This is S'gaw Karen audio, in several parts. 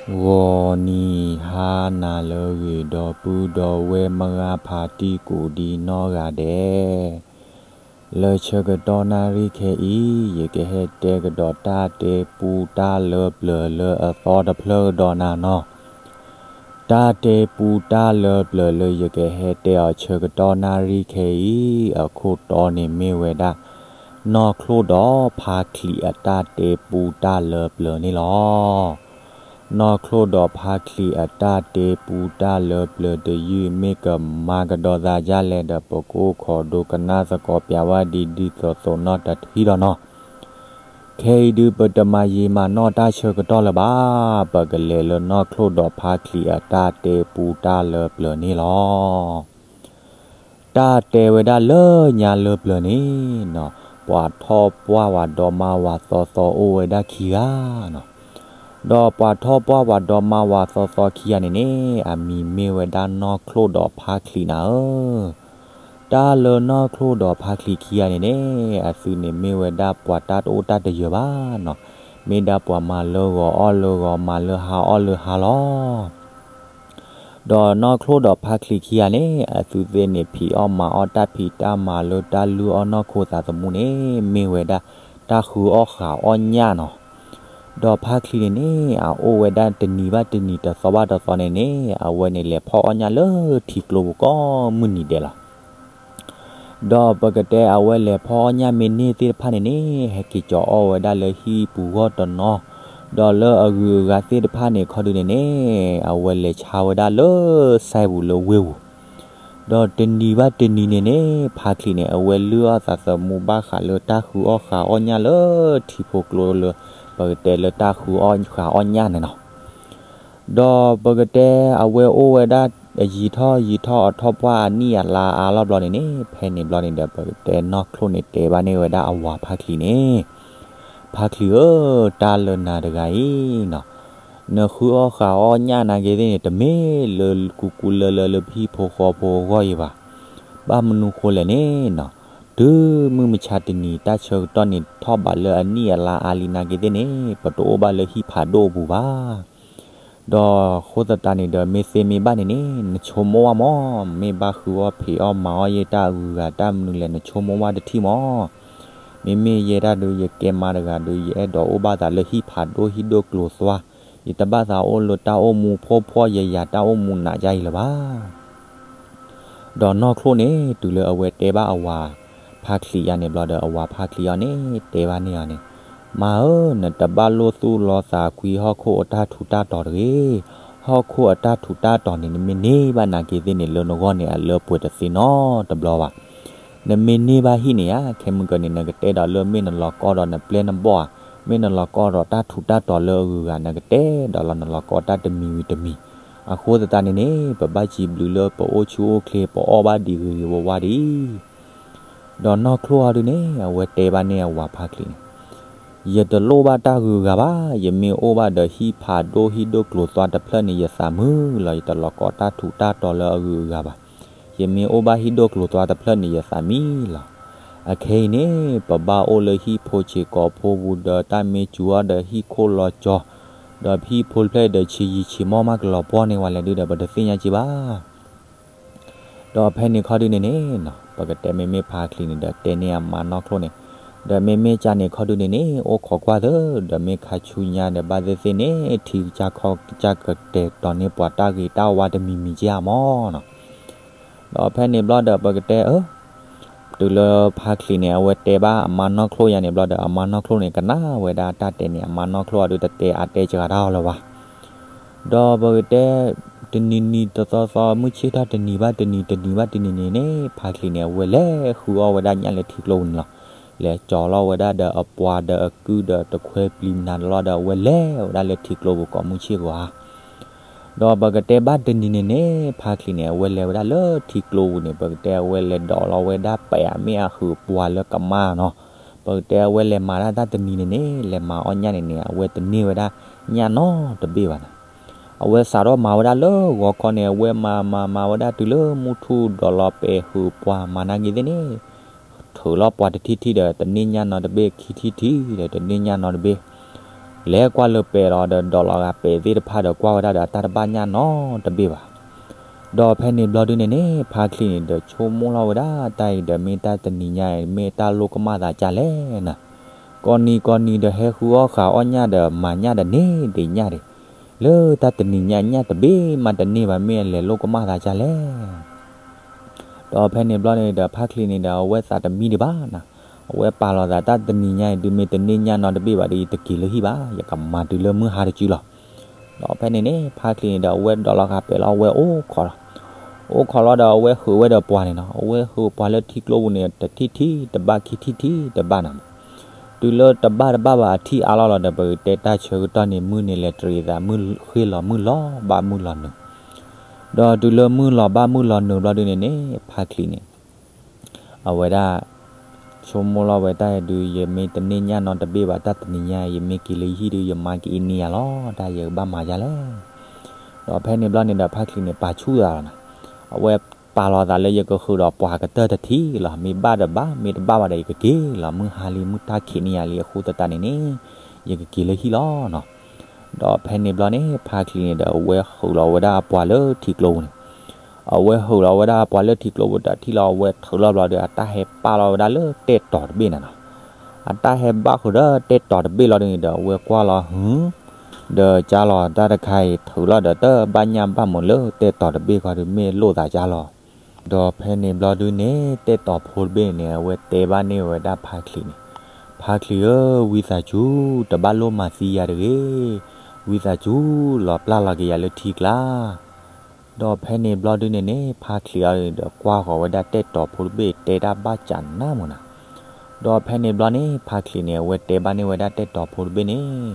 ဂီၤနံၤဟါနၤလၢအဂ့ၤ ဒီပုၢ်ဒီဝဲၢ်မုၢ်ဂၤဖါတံၢ်ကိးဒံနီၢ်ဂၤဒဲး, လၢဆၢကတီၢ်နၣ်ရံၣ်ခဲအံၤ ယကဟဲတဲကဒီးတၢ်တဲပူတၢ်လၢပျၢၤလၢအသီတဖျၢၣ်ကဒီးနၤနီၤ. တၢ်တဲပူတၢ်လၢပျၢၤလၢယကဟဲတဲအီၤဆၢကတီၢ်နၣ်ရံၣ်ခဲအံၤ အခိၣ်တီန့ၣ်မ့ၢ်ဝဲဒၣ် နီၢ်ချိၣ်ဒီးဖါချံးအတၢ်တဲပူတၢ်လၢပျၢၤန့ၣ်လီၤ. နီၢ်ချိၣ်ဒီးဖါချံးအတၢ်တဲပူတၢ်လၢပျၢၤတယုၢ် မ့ၢ်ကမၤကဒီးသးဒ်လဲၣ်ဒီး ပကအိၣ်ခိးဒိကနၣ်သကိးပၠးဝဲဒ်ဒ်သိးသိးနီၣ်တထံၣ်ဒီးနီၤ. ခဲအံၤဒုးပတမၤယံာ်မၤနီၢ်တၢ်ဆၢကတီၢ်လၢၤဘၣ်, ပကလဲၤလၢနီၢ်ချိၣ်ဒီးဖါချံးအတၢ်တဲပူတၢ်လၢပျၢၤန့ၣ်လီၤ. တၢ်တဲဝဲဒၣ်လၢညါလၢပျၢၤန့ၣ်နီၤ, ပှၤထီၣ်ပှၢ်ဝဲဒီးမါဝၤသီသီအိၣ်ဝဲဒၣ်ခံဂၤနီၤ. ဒီးပှၤထီၣ်ပှၢ်ဝဲဒီးမါဝၤသီသီခံဂၤန့ၣ်န့ၣ် အမံၤမ့ၢ်ဝဲဒၣ်နီၢ်ချိၣ်ဒီးဖါချံးနၤဧၢ. တၢ်လၢနီၢ်ချိၣ်ဒီးဖါချံးခံဂၤန့ၣ်န့ၣ် အသုန့ၣ်မ့ၢ်ဝဲဒၣ်ပှၤတၢ်တအိၣ်တၢ်တယၢၤဘၣ်နီၤ, မ့ၢ်ဒၣ်ပှၤမၤလၢဂီၤအီၣ်လၢဂီၤ မၤလၢဟါအီၣ်လၢဟါလီၤ. ဒီးနီၢ်ချိၣ်ဒီးဖါချံးခံဂၤန့ၣ် အသုသ့ၣ်န့ၣ် ဖံးအီၣ်မၤအီၣ် တၢ်ဖံးတၢ်မၤလၢတၢ်လုၢ်အီၣ်နီၢ်ခိသးသမူန့ၣ် မ့ၢ်ဝဲဒၣ်တၢ်ဃုအီၣ်ဃုအီၣ်ညၣ်နီၤ. ဒီးဖါချံးန့ၣ်န့ၣ် အအိၣ်ဝဲဒၣ်တနံၤဘၣ်တနံၤ တသီဘၣ်တသီန့ၣ်န့ၣ် အဝဲန့ၣ်လဲၤဖီၣ်အီၣ်ညၣ်လၢထံကျိပူၤကိးမုၢ်နံၤဒဲးလီၤ. ဒီးပကတဲအဝဲလဲၤဖီၣ်အီၣ်ညၣ်မ့ၢ်န့ၢ်သ့ၣ်တဖၣ်န့ၣ်န့ၣ် ဟဲက့ၤကၠီၤအီၣ်ဝဲဒၣ်လၢဟံၣ်ပူၤဂီၢ်တနီၤ, ဒီးလၢအဂုၤအဂၤသ့ၣ်တဖၣ်န့ၣ်ခီဒုန့ၣ်န့ၣ် အဝဲလဲၤဆါဝဲဒၣ်လၢစဲပူၤလၢဝ့ၢ်ပူၤ, ဒီးတနံၤဘၣ်တနံၤန့ၣ်န့ၣ် ဖါချံးန့ၣ် အဝဲလုၢ်အီၣ်သးသမူဘၣ်ဃးလၢတၢ်ဃုအီၣ်ဃုအီၣ်ညၣ်လၢထံဖိကျိလၢ ပကတဲလၢတၢ်ဃုအီၣ်ဃုအီၣ်ညၣ်န့ၣ်နီၤ. ဒီးပကတဲအဝဲအိၣ်ဝဲဒၣ်အယံာ်ထီၣ်ယံာ်ထီၣ် အထီၣ်ပှၢ်အနံၣ်အလါအါလီၤဘျီန့ၣ်န့ၣ် ဖဲန့ၣ်ဘျီန့ၣ်ဒီး ပကတဲနီၢ်ချိၣ်န့ၣ်တဲဘၣ်န့ၢ်ဝဲဒၣ်အဝၤဖါချံးန့ၣ်, ဖါချံးဧၢ, တၢ်လၢနၤတဂၤအံၤနီၤ, နဃုအီၣ်ဃုအီၣ်ညၣ်နာ်က့ၤသ့ၣ်န့ၣ် တမ့ၢ်လၢကူကူလၢလၢလၢပဟံၣ်ဖိဃီဖိအဂီၢ်အံၤဘၣ်. ဘၣ်မနုၤဃိလဲၣ်န့ၣ်နီၤ, တုၤမုၢ်မဆါတနံၤ တၢ်ဆၢကတီၢ်န့ၣ်ထီၣ်ဘးလၢအနံၣ်အလါအါလံနာ်က့ၤသ့ၣ်န့ၣ် ပတအိၣ်ဘၣ်လၢဟံၣ်ဖးဒိၣ်အပူၤဘၣ်. ဒီးဃိသတးန့ၣ်ဒီး မ့ၢ်သ့မ့ၢ်ဘၣ်န့ၣ်န့ၣ် နဆိကမိၣ်ဝဲမး, မ့ၢ်ဘၣ်ဃုအီၣ်ဖံးအီၣ်မၤအီၣ်ယဲတၢ်အဂုၤအဂၤတၢ်မနုၤလဲၣ် နဆိကမိၣ်ဝဲတထံၣ်မး. မ့မ့ၢ်ယဲဒၣ်ဒုး ယကဲမါတဂၤဒုး ယအဲၣ်ဒိးအိၣ်ဘၣ်သးလၢဟံၣ်ဖးဒိၣ်ဟံၣ်ဒိၣ်ကျိၤသွါ, ယတဘၣ်သးအိၣ်လၢတၢ်အိၣ်မူဖှီၣ်ဖှီၣ်ယာ်ယာ် တၢ်အိၣ်မူနးယါအံၤလၢၤဘၣ်. ဒီးနီၢ်ချိၣ်န့ၣ် တုၤလၢအဝဲတဲဘၣ်အဝၤဖါချံးယါန့ၣ်ဘျီဒီး အဝၤဖါချံးအီၤန့ၣ် တဲဘၣ်န့ၢ်အီၤန့ၣ်, မါဧၢ, နတဘၣ်လိၣ်သူၣ်လီၤသးကွံဟီၣ်ခိၣ်အတၢ်ထူးတၢ်တီၤတဂ့ၤ. ဟီၣ်ခိၣ်အတၢ်ထူးတၢ်တီၤန့ၣ် နမ့ၢ်န့ၢ်ဘၣ်နာ်က့ၤသ့ၣ်န့ၣ် လၢနဂီၢ်န့ၣ် အလၢပှဲၤတသ့နီတဘျီဘၣ်. နမ့ၢ်န့ၢ်ဘၣ်ဟံၣ်န့ၣ်ဧါ, ခဲမုၢ်ကၢန့ၣ် နကတဲဒီးလၢမ့ၢ်နလီၤကီဒီးနပျဲၢ်နဘီၣ်ဧါ, မ့ၢ်နလီၤကီဒီးတၢ်ထူးတၢ်တီၤလၢအဂုၤအဂၤ နကတဲဒီးလီၤနလီၤကီတၢ်တမံၤဝံၤတမံၤ. အဃိသတးန့ၣ်န့ၣ် ပဘၣ်စံးဘျုးလၢပအိၣ်ဆူၣ်အိၣ်ချ့ ပအီၣ်ဘၣ်ဒံးဂ့ၤဂ့ၤဝါဝါဒံး ဒီးနီၢ်ချိၣ်အီၤဒုန့ၣ် အဝဲတဲဘၣ်န့ၢ်အဝၤဖါချံးန့ၣ်, ယတလိၣ်ဘၣ်တၢ်ဂုၤအဂၤဘၣ်, ယမ့ၢ်အိၣ်ဘၣ်ဒီးဟံၣ်ဖးဒိၣ်ဟံၣ်ဒိၣ်ကျိၤသွါတဖျၢၣ်န့ၣ် ယသးမုာ်လီၤ. ယတလီၤကီတၢ်ထူးတၢ်တီၤလၢအဂုၤအဂၤဘၣ်. ယမ့ၢ်အိၣ်ဘၣ်ဟံၣ်ဒိၣ်ကျိၤသွါတဖျၢၣ်န့ၣ် ယသးမံလီၤ. အခဲအံၤန့ၣ် ပဘၣ်အိၣ်လၢဟံၣ်ဖိဆံးကိာ်ဖိပူၤဒီး တၢ်မ့ၢ်စူၤအီၤဒီးဟံၣ်ခိၣ်လီၤကၠီၤ, ဒီးဟံၣ်ဖိတဖျၢၣ်ဒီး ဆံးယံာ်ဆံးမီၢ်မးကလီၤပှီၢ်န့ၢ်ဝဲလဲၣ်ဒုဒီး ပတသ့ၣ်ညါက့ၤဘၣ်. ဒီးဖဲန့ၣ်ခီဒုန့ၣ်န့ၣ် ပကတဲမ့မ့ၢ်ဖါချံးန့ၣ်ဒီး တဲန့ၢ်အမါနီၢ်ချိၣ်န့ၣ်, ဒီးမ့မ့ၢ်ကၢ်န့ၣ်ခီဒုန့ၣ်န့ၣ် အိၣ်ခိးကွၢ်သၢ, ဒီးမ့ၢ်ခါဆူညါဒီး ဘၣ်သ့ၣ်သ့ၣ်န့ၣ် ထံကစၢ်ခီကစၢ်ကတဲာ်တီၤန့ၢ်ပှၤတၢ်ဂ့ၤတၢ်ဝါတမံၤမံၤက့ၤဧါမီၢ်နီၤ. ဒီးဖဲန့ၣ်ဘျီဒီး ပကတဲအၢ တုၤလၢဖါချံးန့ၣ် အဝဲတဲဘၣ်အမါနီၢ်ချိၣ်ယါန့ၣ်ဘျီဒီး အမါနီၢ်ချိၣ်န့ၣ် ကနၣ်ဝဲဒၣ်တၢ်တဲန့ၣ် အမါနီၢ်ချိၣ်အဒုးတတဲအါတဲစှၤတၢ်အီၤလၢၤဘၣ်. ဒီးပကတဲ တနံၤနံၤတသီသီ မုၢ်ဆ့ၣ်ထီၣ်တနံၤဘၣ်တနံၤ တနံၤဘၣ်တနံၤန့ၣ်န့ၣ် ဖါချံးန့ၣ် အဝဲလဲၤဃုအီၣ်ဝဲဒၣ်ညၣ်လၢထံကျိပူၤန့ၣ်လီၤ. လဲၤကၠီၤလီၤဝဲဒၣ်ဒီးအပှၤဒီးအကုၢ်ဒီးတခွဲပျံၤနၤတလီၢ်ဒီး အဝဲလဲၤဝဲဒၣ်လၢထံကျိပူၤကိးမုၢ်ဆ့ၣ်ဂီၤဧါ. ဒီးပကတဲဘၣ်တနံၤန့ၣ်န့ၣ် ဖါချံးန့ၣ် အဝဲလဲၤဝဲဒၣ်လၢထံကျိပူၤန့ၣ် ပကတဲအဝဲလဲၤဒိးလီၤဝဲဒၣ်ပဲာ်အမ့ၢ်အဃုာ်ပှၤလၢကမါနီၤ. ပကတဲအဝဲလဲၤမၤဒၣ်တၢ်တနံၤန့ၣ်န့ၣ် လဲၤမၤအီၣ်ညၣ်န့ၣ်န့ၣ် အဝဲတန့ၢ်ဝဲဒၣ်ညၣ်နီတဘ့ၣ်ဘၣ်နီၤ. အဝဲစးထီၣ်မၤဝဲဒၣ်လၢဂီၤခီန့ၣ် အဝဲမၤမၤမၤဝဲဒၣ်တုၤလၢမုၢ်ထူၣ်ဒိးလီၤပဲာ်ဃုာ်ပှၤမၤနာ်က့ၤသ့ၣ်န့ၣ် ထုးလီၤပှၤတထံၣ်ထံၣ်ဒီးတန့ၢ်ညၣ်နီတဘ့ၣ် ခံထံၣ်ထံၣ်ဒီးတန့ၢ်ညၣ်နီတဘ့ၣ်. လဲၤကွၢ်လၢပဲာ်လီၤဒီး ဒိးလီၤဂာ်ပဲာ်သ့ၣ်တဖၣ်ဒီး ကွၢ်ဝဲဒၣ်ဒီး အတၢ်တဘၣ်ညၣ်နီတဘ့ၣ်ဘၣ်. ဒီးဖဲန့ၣ်ဘျီဒုန့ၣ်န့ၣ် ဖါချံးန့ၣ်ဒီး ဆိကမိၣ်လီၤဝဲဒၣ်တၢ်အံၤဒီး မ့ၢ်တၢ်တနံၤညါအံၤ မ့ၢ်တၢ်လိၣ်ကမၣ်သးကၢ်လဲၣ်နၤ. ကိးနံၤကိးနံၤဒီး ဟဲဃုအီၣ်ဃာ်အီၣ်ညၣ်ဒီး မၤညၣ်ဒီးန့ၢ်ဒံးညၣ်ဒံး, လၢတၢ်တနံၤညါညၣ်တဘ့ၣ်မးတန့ၢ်ဘၣ် မ့ၢ်အလဲၤလိၣ်ကမၣ်သးကၢ်လဲၣ်. ဒီးဖဲန့ၣ်ဘျီန့ၣ်ဒီး ဖါချံးန့ၣ်ဒီး အဝဲသးတမံဒံးဘၣ်နၤ. အဝဲပာ်လီၤသး တၢ်တနံၤညါအံၤဒုး မ့ၢ်တန့ၢ်ညၣ်နီတဘ့ၣ်ဘၣ်ဒီး ယတက့ၤလၢဟံၣ်ဘၣ်, ယကမၤတုၤလၢမုၢ်ဟါတစုလီၤ. ဒီးဖဲန့ၣ်န့ၣ် ဖါချံးန့ၣ်ဒီး အဝဲဒိးလီၤဂာ်ပဲာ်လီၤ အဝဲအိၣ်ခိးလီၤ. အိၣ်ခိးလီၤဒီး အဝဲဟုးဝဲဒီးပှၤန့ၣ်နီၤ, အဝဲဟုးပှၤလၢထံကျိပူၤန့ၣ် တထံၣ်ထံၣ်တဘၣ် ခံထံၣ်ထံၣ်တဘၣ်နၤ. တုၤလၢတဘၣ်တဘၣ်ဘၣ် အထံၣ်အါလီၤလီၤဒီး ပကတဲတၢ်ဆၢကတီၢ်န့ၣ် မုၢ်န့ၣ်လဲၤတရံးသး မုၢ်ဃ့ၢ်လီၤမုၢ်လီၤဘၣ်မုၢ်လီၤနုာ် ဒီးတုၤလၢမုၢ်လီၤဘၣ်မုၢ်လီၤနုာ်ဘျီဒုန့ၣ်န့ၣ် ဖါချံးန့ၣ် အဝဲဒၣ် ဆိကမိၣ်လီၤဝဲတၢ်အံၤဒုး ယမ့ၢ်တန့ၢ်ညၣ်နီတဘ့ၣ်ဘၣ် တၢ်တနံၤညါ ယမ့ၢ်က့ၤလၢယဟံၣ်ဒုး ယမၤက့ၤအံၤန့ၣ်ယၤလီၤ, တၢ်ယကဘၣ်မၤယၤလဲၣ်. ဒီးဖဲန့ၣ်ဘျီန့ၣ်ဒီး ဖါချံးန့ၣ် ပာ်ဆူၣ်သးလီၤနၤ. အဝဲပာ်လီၤသးလၢ ယကဟုးဒီးပှၤကတၢၢ်တထံၣ်လီၤ, မ့ၢ်ဘၣ်ဒီးဘၣ် မ့ၢ်တဘၣ်ဘၣ်ဒီး ယကက့ၤလီၤ, မုၢ်ဟါလံ မုၢ်တၢ်ခံးန့ၢ်ယၤလံအဃိသတးန့ၣ်န့ၣ် ယကက့ၤလၢဟံၣ်လီၤနီၤ. ဒီးဖဲန့ၣ်ဘျီန့ၣ် ဖါချံးန့ၣ်ဒီး အဝဲဟုးလီၤဝဲဒၣ်အပှၤလၢထံကျိပူၤန့ၣ် အဝဲဟုးလီၤဝဲဒၣ်အပှၤလၢထံကျိပူၤဒီး ထံၣ်လီၤအဝဲထုးလီၤဘျီဒီး အတၢ်ဟဲပာ်လီၤဝဲဒၣ်လၢတဲၣ်တီၤတဘ့ၣ်န့ၣ်နီၤ. အတၢ်ဟဲဘၣ်ဃုာ်ဒီးတဲၣ်တီၤတဘ့ၣ်လီၤဒုန့ၣ်ဒီး အဝဲကွၢ်လီၤဟု ဒီးကၢ်လီၤတၢ်တခါအံၤ ထုးလီၤဒီးတဘၣ်ညၣ်ဘၣ်မးလၢတဲၣ်တီၤတဘ့ၣ်ခီဒုး မ့ၢ်လိၣ်သးကၢ်လီၤ. ဒီးဖဲန့ၣ်ဘျီဒုန့ၣ် တဲၣ်တီၤဖိတဘ့ၣ်န့ၣ်န့ၣ် အဝဲတဲဘၣ်န့ၢ်ဝဲဒၣ်ဖါချံးန့ၣ်, ဖါချံးဧၢ, ဝံသးစူၤ တဘၣ်လိၣ်မၤသံယၤတဂ့ၤ. ဝံသးစူၤ လီၤပျၢ်လီၤက့ၤယၤလၢထံကျါ. ဒီးဖဲန့ၣ်ဘျီဒုန့ၣ်န့ၣ် ဖါချံးအံၤဒီး ကွၢ်ဃီၤဝဲဒၣ်တဲၣ်တီၤဖိတဘ့ၣ် တဲတၢ်ဘၣ်စးနးမးနၤ. ဒီးဖဲန့ၣ်ဘျီန့ၣ် ဖါချံးန့ၣ် အဝဲတဲဘၣ်န့ၢ်ဝဲဒၣ်တဲၣ်တီၤဖိတဘ့ၣ်န့ၣ်,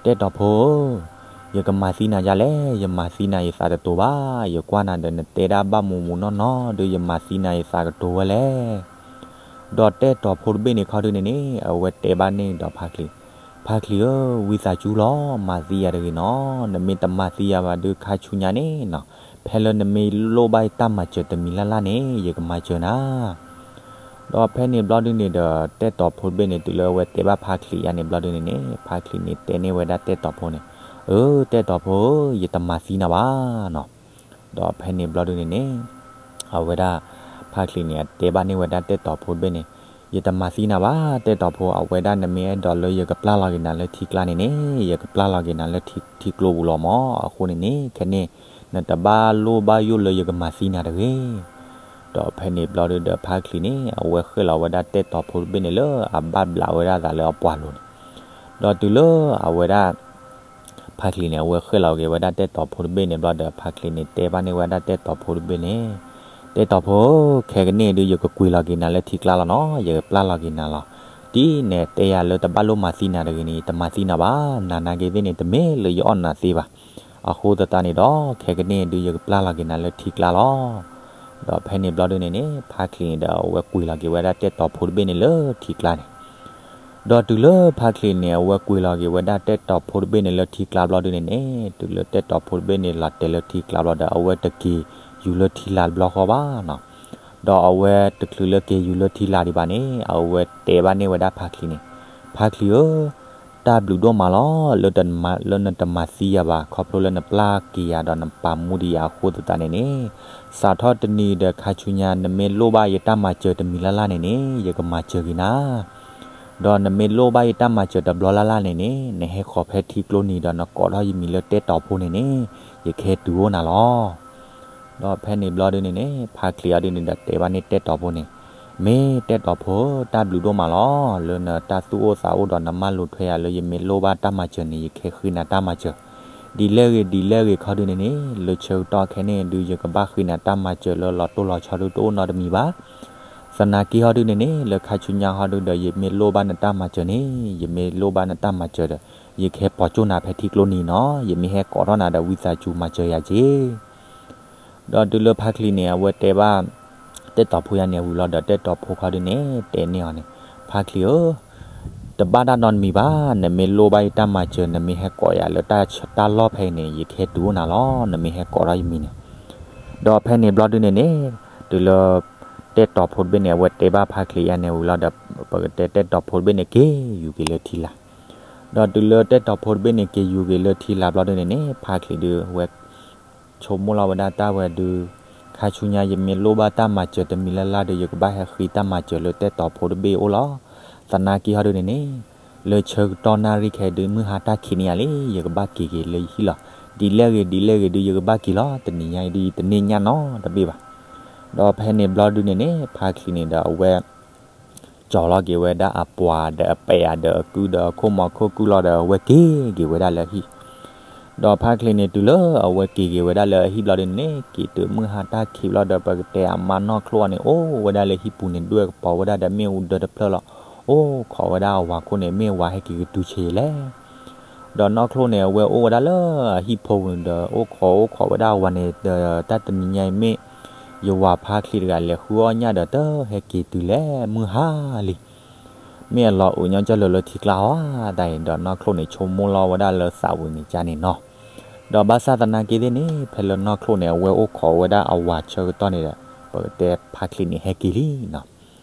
တဲၣ်တီၤဖိဧၢ, ယကမၤသံနၤဒ်လဲၣ်, ယမၤသံနၤယသးတတိၤဘၣ်, ယကွၢ်နၤဒီးနတဲဒၣ်ဘၣ်မူးမူးနီၢ်နီၢ်ဒီး ယမၤသံနၤယသးကတိၤဝဲလဲၣ်. ဒီးတဲၣ်တီၤဖိတဘ့ၣ်န့ၣ်ခီဒုန့ၣ်န့ၣ် အဝဲတဲဘၣ်န့ၢ်ဒီးဖါချံး, ဖါချံးဧၢ, ဝံသးစူၤလီၤ မၤသံယၤတဂ့ၤနီၤ, နမ့ၢ်တမၤသံယၤဘၣ်ဒီး ခါဆူညါန့ၣ်နီၤ ဖဲလၢနမ့ၢ်လိၣ်ဘၣ်ယတၢ်မၤစၢၤတမံၤလၢ်လၢ်န့ၣ် ယကမၤစၢၤနၤ. ဒီးဖဲန့ၣ်ဘျီဒုန့ၣ်ဒီး တဲၣ်တီၤဖိတဘ့ၣ်န့ၣ် တုၤလၢအဝဲတဲဘၣ်ဖါချံးယါန့ၣ်ဘျီဒုန့ၣ်န့ၣ် ဖါချံးန့ၣ်တဲန့ၢ်ဝဲဒၣ်တဲၣ်တီၤဖိန့ၣ်, အၢ တဲၣ်တီၤဖိဧၢ, ယတမၤသံနၤဘၣ်နီၤ. ဒီးဖဲန့ၣ်ဘျီဒုန့ၣ်န့ၣ် အဝဲဒၣ် ဖါချံးန့ၣ် အတဲဘၣ်န့ၢ်ဝဲဒၣ်တဲၣ်တီၤဖိတဘ့ၣ်န့ၣ်, ယတမၤသံနၤဘၣ် တဲၣ်တီၤဖိ, အဝဲဒၣ်နမ့ၢ်အဲၣ်ဒိးလၢယကပျၢ်လီၤက့ၤနၤလၢထံကျါန့ၣ်န့ၣ် ယကပျၢ်လီၤက့ၤနၤလၢထံကျိပူၤလီၤမး, အဃိန့ၣ်န့ၣ် ခဲန့ၣ် နတဘၣ်လိၣ်ဘၣ်ယိၣ်လၢယကမၤသံနၤတဂ့ၤ. ဒီးဖဲန့ၣ်ဘျီဒုဒီး ဖါချံးန့ၣ် အဝဲဃ့ၢ်လီၤဝဲဒၣ်တဲၣ်တီၤဖိတဘ့ၣ်န့ၣ်လၢအဘၣ်ဘျးဝဲဒၣ်သးလၢအပှၤလိၤန့ၣ်, ဒီးတုၤလၢအဝဲဒၣ် ဖါချံးန့ၣ် အဝဲဃ့ၢ်လီၤက့ၤဝဲဒၣ်တဲၣ်တီၤဖိတဘ့ၣ်န့ၣ်ဘျီဒီး ဖါချံးန့ၣ်တဲဘၣ်န့ၢ်ဝဲဒၣ်တဲၣ်တီၤဖိတဘ့ၣ်န့ၣ်, တဲၣ်တီၤဖိဧၢ, ခဲကနံၣ်အံၤဒုး ယကကွံာ်လီၤက့ၤနၤလၢထံကျါလီၤနီၤ, ယကပျၢ်လီၤက့ၤနၤလီၤ. ဒ်နတဲယၤလၢတဘၣ်လိၣ်မၤသံနၤတဂ့ၤန့ၣ် ယတမၤသံနၤဘၣ်, နၤနာ်က့ၤသ့ၣ်န့ၣ် တမ့ၢ်လၢယအီၣ်နၤသ့ဘၣ်. အဃိသတးန့ၣ်ဒီး ခဲကနံၣ်အံၤဒုး ယကပျၢ်လီၤက့ၤနၤလၢထံကျါလီၤ. ဒီးဖဲန့ၣ်ဘျီဒုန့ၣ်န့ၣ် ဖါချံးန့ၣ်ဒီး အဝဲကွံာ်လီၤက့ၤဝဲဒၣ်တဲၣ်တီၤဖိတဘ့ၣ်န့ၣ်လၢထံကျါန့ၣ် ဒီးတုၤလၢဖါချံးန့ၣ် အဝဲကွံာ်လီၤက့ၤဝဲဒၣ်တဲၣ်တီၤဖိတဘ့ၣ်န့ၣ်လၢထံကျါဘျီဒုန့ၣ်န့ၣ်, တုၤလၢတဲၣ်တီၤဖိတဘ့ၣ်န့ၣ် လီၤတဲာ်လၢထံကျါဘျီဒီး အဝဲတက့ၤယူၤလၢထံလာ်တဘျီဃီဘၣ်နီၤ. ဒီးအဝဲတချုးလၢက့ၤယူၤလၢထံလာ်ဒံးဘၣ်န့ၣ် အဝဲတဲဘၣ်န့ၢ်ဝဲဒၣ်ဖါချံးန့ၣ်, ဖါချံးဧၢ, တၢ်ဘျုးဒိၣ်မးလီၤ လၢနတမၤသံယၤဘၣ် ခီဖျိလၢနပျၢ်က့ၤယၤဒီးနပာ်မူဒံးယၤအဃိသတးန့ၣ်န့ၣ်, စးထီၣ်တနံၤဒီးခါဆူညါ နမ့ၢ်လိၣ်ဘၣ်ယတၢ်မၤစၢၤတမံၤလၢ်လၢ်န့ၣ်န့ၣ် ယကမၤစၢၤက့ၤနၤ ဒီးနမ့ၢ်လိၣ်ဘၣ်ယတၢ်မၤစၢၤတဘျီလၢ်လၢ်န့ၣ်န့ၣ် နဟဲဃီၤဖဲထံကျိနံၤဒီးနကိးထီၣ်ယမံၤလၢတဲၣ်တီၤဖိန့ၣ်န့ၣ် ယကဟဲတုၤအိၣ်နၤလီၤ. ဒီးဖဲန့ၣ်ဘျီဒုန့ၣ်န့ၣ် ဖါချံးအီၤဒုန့ၣ်ဒီးတဲဘၣ်န့ၢ်တဲၣ်တီၤဖိန့ၣ်, မ့ၢ်တဲၣ်တီၤဖိဧၢ, တၢ်ဘျုးဒိၣ်မးလီၤ လၢနတၢ်သူၣ်အိၣ်သးအိၣ်ဒီးနမၢလိာ်ထွဲယၤလၢယမ့ၢ်လိၣ်ဘၣ်တၢ်မၤစၢၤန့ၣ် ယကဟဲဃ့နၤတၢ်မၤစၢၤ ဒ်လဲၣ်ဂ့ၤဒ်လဲၣ်ဂ့ၤခီဒုန့ၣ်န့ၣ် လၢဆၢကတီၢ်ခဲန့ၣ်ဒု ယကဘၣ်ဃ့နၤတၢ်မၤစၢၤလၢလီၤတိၢ်လီၤဆီဒုတအိၣ်နီတမံၤဘၣ်. သနာ်က့ဟီဒုန့ၣ်န့ၣ် လၢခါဆူညါဟီဒုဒီး ယမ့ၢ်လိၣ်ဘၣ်နတၢ်မၤစၢၤန့ၣ် ယမ့ၢ်လိၣ်ဘၣ်နတၢ်မၤစၢၤဒီး ယကဟဲပိာ်ကၠိၣ်နၤဖဲထံကျိနံၤနီၤ, ယမ့ၢ်ဟဲကိးထီၣ်နၤဒီး ဝံသးစူၤမၤစၢၤယၤက့ၤ ဒီးတုၤလၢဖါချံးန့ၣ် အဝဲတဲဘၣ် တဲၣ်တီၤဖိယါန့ၣ်ဝံၤလီၤဒီး တဲၣ်တီၤဖိခီဒုန့ၣ် တဲန့ၢ်အီၤန့ၣ်, ဖါချံးဧၢ, တဘၣ်တၢ်နီတမံၤဘၣ်, နမ့ၢ်လိၣ်ဘၣ်ယတၢ်မၤစၢၤ နမ့ၢ်ဟဲကိးယၤလၢတၢ်လီၢ်ဖဲအံၤန့ၣ် ယကဟဲတုၤအိၣ်နၤလီၤ, နမ့ၢ်ဟဲကိးထီၣ်ယမံၤန့ၣ်. ဒီးဖဲန့ၣ်ဘျီဒုန့ၣ်န့ၣ် တုၤလၢ တဲၣ်တီၤဖိတဘ့ၣ်န့ၣ် အဝဲတဲဘၣ်ဖါချံးယါန့ၣ်ဝံၤလီၤဒီး ပကတဲတဲၣ်တီၤဖိတဘ့ၣ်န့ၣ် က့ၤယူၤက့ၤလၢထံလာ် ဒီးတုၤလၢတဲတီၤဖိတဘ့ၣ်န့ၣ် က့ၤယူၤက့ၤလၢထံလၢ်ဘျီဒုန့ၣ်န့ၣ် ဖါချံးဒုးဝဲ ဆိကမိၣ်လီၤဝဲဒၣ်တၢ်ဝဲဒုး, ခါဆူညါယမ့ၢ်လိၣ်ဘၣ်တၢ်မၤစၢၤတမံၤလၢ်လၢ်ဒီး ယကဘၣ်ဟဲဃ့တၢ်မၤစၢၤလၢတဲတီၤဖိတဘ့ၣ်အအိၣ်လီၤ. သနာ်က့ဟီဒုန့ၣ်န့ၣ်, လၢဆၢကတီၢ်နၣ်ရံၣ်ခဲဒုး မုၢ်ဟါတၢ်ခံးန့ၣ်ယၤလံ ယကဘၣ်က့ၤက့ၤလၢယဟံၣ်လီၤ. ဒ်လဲၣ်ဂ့ၤဒ်လဲၣ်ဂ့ၤဒုး ယကဘၣ်က့ၤလီၤ. တနံၤညါအံၤဒုး ယတန့ၢ်ညၣ်နီတဘ့ၣ်ဘၣ်. ဒီးဖဲန့ၣ်ဘျီဒုန့ၣ်န့ၣ် ဖါချံးန့ၣ်ဒီးအဝဲ ကၠီၤလီၤက့ၤဝဲဒၣ်အပှၤဒီးအပဲာ်ဒီးအကုဒီး အခိၣ်မီၤခိၣ်ကုၢ်လီၤဒီး အဝဲက့ၤက့ၤဝဲဒၣ်လၢအဟံၣ်. ဒီးဖါချံးန့ၣ် တုၤလၢအဝဲက့ၤက့ၤဝဲဒၣ်လၢအဟံၣ်ဘျီဒုန့ၣ်န့ၣ် က့ၤတုၤမုၢ်ဟါတၢ်ခံးဘျီဒီး ပကတဲအမါနီၢ်ချိၣ်အီၤန့ၣ် အိၣ်ဝဲဒၣ်လၢဟံၣ်ပူၤန့ၣ် ဒွဲၣ်ကပီၤဝဲဒၣ်ဒီးမ့ၣ်အူဒၢတဖျၢၣ်လီၤ. အိၣ်ခိးဝဲဒၣ်အဝၤခိၣ်န့ၣ် မ့ၢ်ဝၤဟဲက့ၤကတုၤဆံးလဲၣ်. ဒီးနီၢ်ချိၣ်န့ၣ် အဝဲအိၣ်ဝဲဒၣ်လၢအဟံၣ်ဖိပူၤန့ၣ်ဒီး အိၣ်ခိးအိၣ်ခိးဝဲဒၣ်အဝၤန့ၣ်ဒီး တၢ်တနံၤညါအံၤမ့ၢ် ယဝၤဖါချံးတဂၤလဲၤဃုအီၣ်ညၣ်ဒီး တဟဲက့ၤတုၤလဲၣ် မုၢ်ဟါလံ မ့ၢ်အလီၤအုးညီကၢၢ်လၢာ်လၢထံကျါဧါ. တၢ်အံၤဒီးနီၢ်ချိၣ်န့ၣ် ဆိကမိၣ်လီၤဝဲဒၣ်လၢသးဝံၤန့ၣ်ကန့ၣ်နီၤ. ဒီးဘၣ်ဆၣ်သနာ်က့သ့ၣ်န့ၣ် ဖဲလၢနီၢ်ချိၣ်န့ၣ် အဝဲအိၣ်ခိးဝဲဒၣ်အဝၤဆၢကတီၢ်န့ၣ်ဒီး ပကတဲဖါချံးန့ၣ်ဟဲက့ၤလံန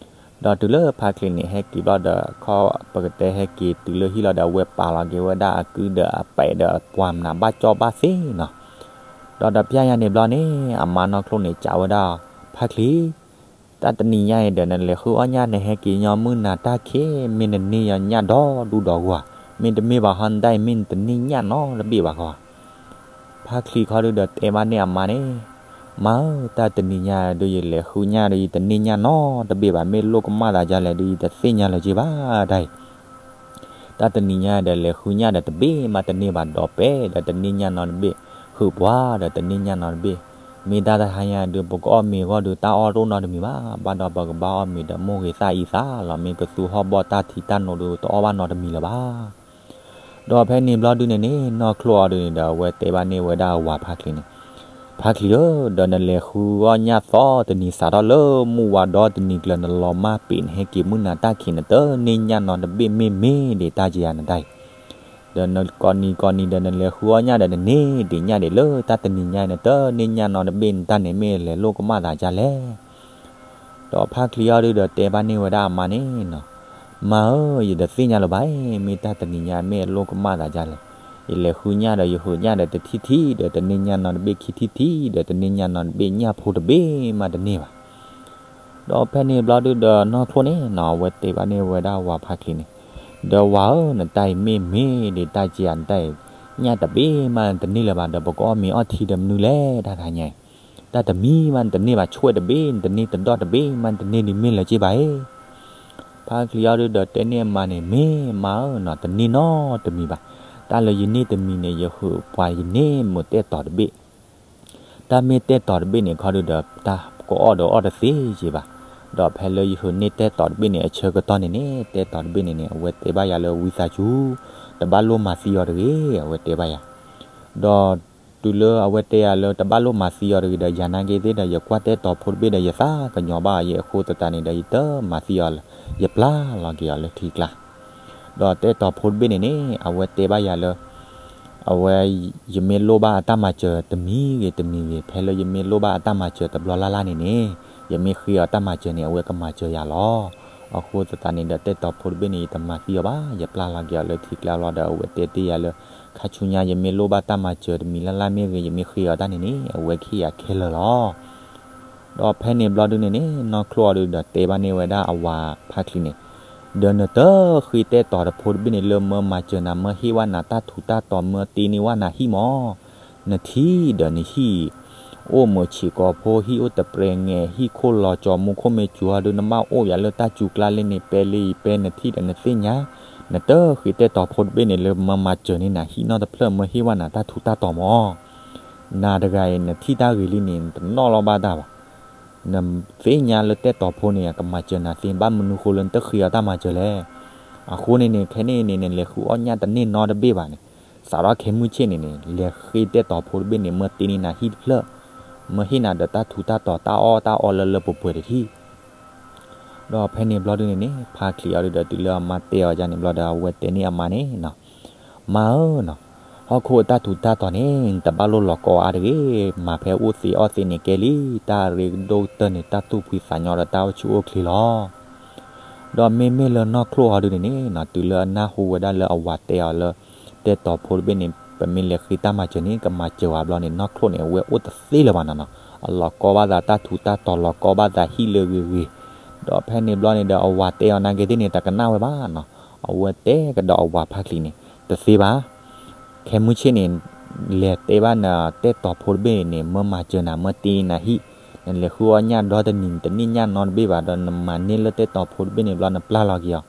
ီၤ. ဒီးတုၤလၢဖါချံးန့ၣ်ဟဲက့ၤဘျီဒီး ခီပကတဲဟဲက့ၤတုၤလၢဟံၣ်လီၤဒီး အဝဲပာ်လီၤက့ၤဝဲဒၣ်အကုဒီးအပဲာ်ဒီးပှၤမနုၤဘၣ်ကၠီဘၣ်သ့နီၤ. ဒီးတပျၢ်ညါန့ၣ်ဘျီန့ၣ် အမါနီၢ်ချိၣ်န့ၣ် စံးဝဲဒၣ်, ဖါချံး တၢ်တနံၤညါအံၤဒီး နလဲၤဃုအီၣ်ညၣ် နဟဲက့ၤညီမုၢ်နၤတၢ်ခံး မ့ၢ်နန့ၢ်ညီညၣ်ဒီဒူၣ်ဒီဂီၢ်ဧါ, မ့ၢ်တမ့ၢ်ဘၣ်ဟီ နတၢ်အံၤမ့ၢ်နတန့ၢ်ညၣ်နီတဘ့ၣ်ဘၣ်ကီး. ဖါချံးခီဒုဒီးတဲဘၣ်န့ၢ်အမါန့ၣ်, မါဧၢ, တၢ်တနံၤညါဒုး ယလဲၤဃုညၣ်ဒီး ယတန့ၢ်ညၣ်နီတဘ့ၣ်ဘၣ်, မ့ၢ်လိၣ်ကမၣ်သးဒ်လဲၣ်ဒီး ယတသ့ၣ်ညါလၢၤက့ဘၣ်တၢ်အံၤ. တၢ်တနံၤညါဒီး လဲၤဃုညၣ်ဒီးတဘ့ၣ်မးတန့ၢ်ဘၣ်, ဒီးပဲာ်ဒီးတန့ၢ်ညၣ်နီတဘ့ၣ်, ဟုးပှၤဒီးတန့ၢ်ညၣ်နီတဘ့ၣ်, မ့ၢ်တၢ်တဟါညါဒုး ပကအီၣ်မ့ၤအဂီၢ်ဒီး တၢ်အီၣ်တအိၣ်နီတမံၤဘၣ်, ဘၣ်ဒီးပကဘၣ်အီၣ်မ့ၤဒီးမိၢ်ဂ့ၤသၣ်အံၤသးလီၤ, မ့ၢ်ကသူဟီၣ်ဘီၣ်တၢ်ထံတၢ်နိဒီး တအီၣ်ဘၣ်နီတမံၤလၢၤဘၣ်. ဒီးဖဲန့ၣ်ဘျီဒုန့ၣ်န့ၣ် နီၢ်ချိၣ်အီၤဒုန့ၣ်ဒီး အဝဲတဲဘၣ်န့ၢ်ဝဲဒၣ်အဝၤဖါချံးန့ၣ်, ဖါချံးဧၢ, ဒီးနလဲၤဃုအီၣ်ညၣ်သီတနံၤ စးထီၣ်လၢမုၢ်ဝါဒီတနံၤကျၢၤ နလီၤမၢ်ပ့ၤ နဟဲက့ၤမုၢ်နၤတၢ်ခံး နတန့ၢ်ညၣ်နီတဘ့ၣ် မ့ၢ်မ့ၢ်ဒံးတၢ်ကယၤနတၢ်အံၤ, ဒီးနကိးနံၤကိးနံၤဒီး နလဲၤဃုအီၣ်ညၣ်ဒီး နန့ၢ်ဒံးညၣ်ဒံးလၢတၢ်တနံၤညါအံၤ နတန့ၢ်ညၣ်နီတဘ့ၣ် နတၢ်န့ၣ်မ့ၢ်လဲၤလိၣ်ကမၣ်သးဒ်လဲၣ်. ဒီးဖါချံးအီၤဒုဒီးတဲဘၣ်န့ၢ်ဝဲဒၣ်အမါန့ၣ်နီၤ, မါဧၢ, ယတသ့ၣ်ညါလၢၤဘၣ်အံၤ, မ့ၢ်တၢ်တနံၤညါမ့ၢ်လိၣ်ကမၣ်သးဒ်လဲၣ်, ယလဲၤဃုညၣ်ဒီး ယဟုးညၣ်ဒီးတထံၣ်ထံၣ်ဒီး တန့ၢ်ညၣ်နီတဘ့ၣ်, ခံထံၣ်ထံၣ်ဒီး တန့ၢ်ညၣ်နီတဘ့ၣ်, ညၣ်ဖိတဘ့ၣ်မးတန့ၢ်ဘၣ်. ဒီးဖဲန့ၣ်ဘျီဒုဒီး နီၢ်ချိၣ်န့ၣ်နီၤ အဝဲတဲဘၣ်န့ၢ်ဝဲဒၣ်ဝၤဖါချံးန့ၣ်, ဒီးဝၤဧၢ, နတၢ်အံၤမ့ၢ်မ့ၢ်ဒံးတၢ်ကယၤနတၢ်အံၤ, ညၣ်တဘ့ၣ်မးတန့ၢ်လၢၤဘၣ်, ဒီးပကအီၣ်မ့ၤအီထံဒီးမနုၤလဲၣ် တၢ်တဟါညါအံၤ, တၢ်တမံၤမးနတန့ၢ်ဘၣ်, ဆွဲၣ်တဘ့ၣ်နတန့ၢ်, တဒီၣ်တဘ့ၣ်မးနတန့ၢ်ဒံး မ့ၢ်လၢၤက့ဘၣ်အံၤ. ဖါချံးအီၤဒုဒီးတဲန့ၢ်အမါန့ၣ်, မ့ၢ်မါဧၢနီၤ, တန့ၢ်နီတမံၤဘၣ်. တၢ်လၢယန့ၢ်တမံၤန့ၣ် ယဟုးပှၤယန့ၢ်မိၢ်တဲတီၤတဘ့ၣ် တၢ်မ့ၢ်တဲတီၤတဘ့ၣ်န့ၣ်ခီဒုဒီး တၢ်ကအီၣ်ဒီးအီၣ်တသ့က့ဘၣ်. ဒီးဖဲလၢယဟုးန့ၢ်တဲတီၤတဘ့ၣ်န့ၣ် အဆၢကတီၢ်န့ၣ်န့ၣ် တဲတီၤတဘ့ၣ်န့ၣ်န့ၣ် အဝဲတဲဘၣ်ယၤလၢ ဝံသးစူၤ တဘၣ်လိၣ်မၤသံအီၤတဂ့ၤ, အဝဲတဲဘၣ်ယၤ. ဒီးတုၤလၢအဝဲတဲယၤလၢ တဘၣ်လိၣ်မၤသံအီၤတဂ့ၤဒီး ယၤနာ်က့သ့ၣ်ဒီး ယကွၢ်တဲတီၤဖိတဘ့ၣ်ဒီး ယသးကညီၤဘၣ်အီၤ, ယအဃိသတးန့ၣ်ဒီး ယတမၤသံအီၤလၢၤ, ယပျၢ်လီၤက့ၤအီၤလၢထံကျါ. ဒီးတဲတီၤဖိတဘ့ၣ်န့ၣ်န့ၣ် အဝဲတဲဘၣ်ယၤလၢ အဝဲ ယမ့ၢ်လိၣ်ဘၣ်အတၢ်မၤစၢၤတမံၤဂ့ၤတမံၤဂ့ၤ, ဖဲလၢယမ့ၢ်လိၣ်ဘၣ်အတၢ်မၤစၢၤတဘျီလၢ်လၢ်န့ၣ်န့ၣ်, ယမ့ၢ်ဃ့အီၤတၢ်မၤစၢၤန့ၣ် အဝဲကမၤစၢၤယၤလီၤ. အဃိသတးန့ၣ်ဒီး တဲတီၤဖိတဘ့ၣ်န့ၣ် ယတမၤသံအီၤဘၣ်, ယပျၢ်လီၤက့ၤအီၤလၢထံကျါလီၤဒီး အဝဲတဲတ့ၢ်ယၤလၢ ခါဆူညါယမ့ၢ်လိၣ်ဘၣ်တၢ်မၤစၢၤတမံၤလၢ်လၢ်မ့ၢ်ဂ့ၤ, ယမ့ၢ်ဃ့အီၤတၢ်န့ၣ်န့ၣ် အဝဲကဟ့ၣ်ယၤခဲလၢာ်လီၤ. ဒီးဖဲန့ၣ်ဘျီဒုန့ၣ်န့ၣ် နီၢ်ချိၣ်အီၤဒုဒီးတဲဘၣ်န့ၢ်ဝဲဒၣ်အဝၤဖါချံးန့ၣ်, ဒီးနတဃ့တဲတီၤတဖိတဘ့ၣ်န့ၣ် လၢမၢမၤစၢၤနၤ မၢဟ့ၣ်ဝဲနၤတၢ်ထူးတၢ်တီၤ မၢတ့န့ၢ်ဝဲနၤဟံၣ်မၢ်. နထံၣ်ဒီးနဟံၣ် အိၣ်မုာ်ဆံးကိာ်ဖိ, ဟံၣ်အိၣ်တပြဲၤငဲၤ, ဟံၣ်ခိၣ်လီၤကၠီၤ, မူခိၣ်မ့ၢ်စူၤအီၤဒု နဘၣ်အိၣ်ယၤလၢတၢ်စူၤကျါလၢန့ၣ် ပဲလၢအံၤပဲ နထံၣ်ဒီးနသ့ၣ်ညါ. နတဃ့တဲတီၤဖိတဘ့ၣ်န့ၣ် လၢမၢမၤစၢၤန့ၢ်နၤဟံၣ်နီတဖျၢၣ် မၢဟ့ၣ်ဝဲနၤတၢ်ထူးတၢ်တီၤမၢ်. နၤတဂၤအံၤ နထံၣ်တၢ်ဂ့ၤလံန့ၣ် နတနီၣ်လီၤဘၣ်တၢ်ဘၣ်. နသ့ၣ်ညါလၢတဲတီၤဖိန့ၣ် ကမၤစၢၤနၤသ့, ဘၣ်မနုၤဃိလၢနတဃ့အီၤတၢ်မၤစၢၤလဲၣ်. အဃိန့ၣ်န့ၣ် ခဲန့ၣ်န့ၣ် နလဲၤဃုအီၣ်ညၣ်တန့ၢ်နီတဘ့ၣ်ဘၣ်န့ၣ်, စးထီၣ်ခဲမုၢ်ဆ့ၣ်န့ၣ်န့ၣ် လဲၤဃ့တဲတီၤဖိတဘ့ၣ်န့ၣ် မၢတ့န့ၢ်နၤဟံၣ်တဖျၢၣ်, မၢဟ့ၣ်နၤဒီးတၢ်ထူးတၢ်တီၤ တၢ်အီၣ်တၢ်အီလၢလၢပှဲၤပှဲၤတထံၣ်. ဒီးဖဲန့ၣ်ဘျီဒုန့ၣ်န့ၣ် ဖါချံးအီၤဒုဒီး တုၤလၢအမါတဲအီၤဒ်န့ၣ်ဘျီဒီး အဝဲတဲန့ၢ်အမါန့ၣ်နီၤ, မါဧၢနီၤ, ဟီၣ်ခိၣ်အတၢ်ထူးတၢ်တီၤန့ၣ် နတဘၣ်လိၣ်လီၤကီအါတဂ့ၤ, မၤဖဲအိၣ်သ့အီၣ်သ့န့ၣ်ကဲလံ, တၢ်အရ့ကဒိၣ်ကတၢၢ်န့ၣ် တၢ်သူၣ်ဖှံသးညီဒီးတၢ်အိၣ်ဆူၣ်အိၣ်ချ့လီၤ. ဒီးမ့မ့ၢ်လၢနီၢ်ချိၣ်ဟီဒုန့ၣ်န့ၣ်နီၤ တုၤလၢအနၢ်ဟူဝဲဒၣ်လၢအဝၤတဲအီၤလၢ တဲတီၤဖိတဘ့ၣ်န့ၣ် ပမ့ၢ်လဲၤဃ့တၢ်မၤစၢၤန့ၣ် ကမၤစၢၤဝဲဘျီန့ၣ် နီၢ်ချိၣ်န့ၣ် အဝဲအိၣ်တသ့လၢၤဘၣ်နီၤနီၤ. အလီၤကီဘၣ်သးတၢ်ထူးတၢ်တီၤ လီၤကီဘၣ်သးဟံၣ်လၢဂ့ၤဂ့ၤ, ဒီးဖဲန့ၣ်ဘျီန့ၣ်ဒီး အဝၤတဲအီၤနာ်က့သ့ၣ်န့ၣ် တကနၣ်ဝဲဘၣ်နီၤ. အဝဲတဲကဒီးအဝၤဖါချံးန့ၣ် တသ့ဘၣ် ခဲမုၢ်ဆ့ၣ်န့ၣ် လဲၤတဲဘၣ်နတဲတီၤဖိတဘ့ၣ်န့ၣ် မၢမၤစၢၤနၤ မၢတ့နၤဟံၣ်, နလဲၤဃုအီၣ်ညၣ်ဒီတနံၤ တန့ၢ်ညၣ်နီတဘ့ၣ်ဘၣ် ဒီးနမၤန့ၢ်လၢတဲတီၤဖိတဘ့ၣ်န့ၣ်ဘျီ နပျၢ်လီၤက့ၤအီၤ,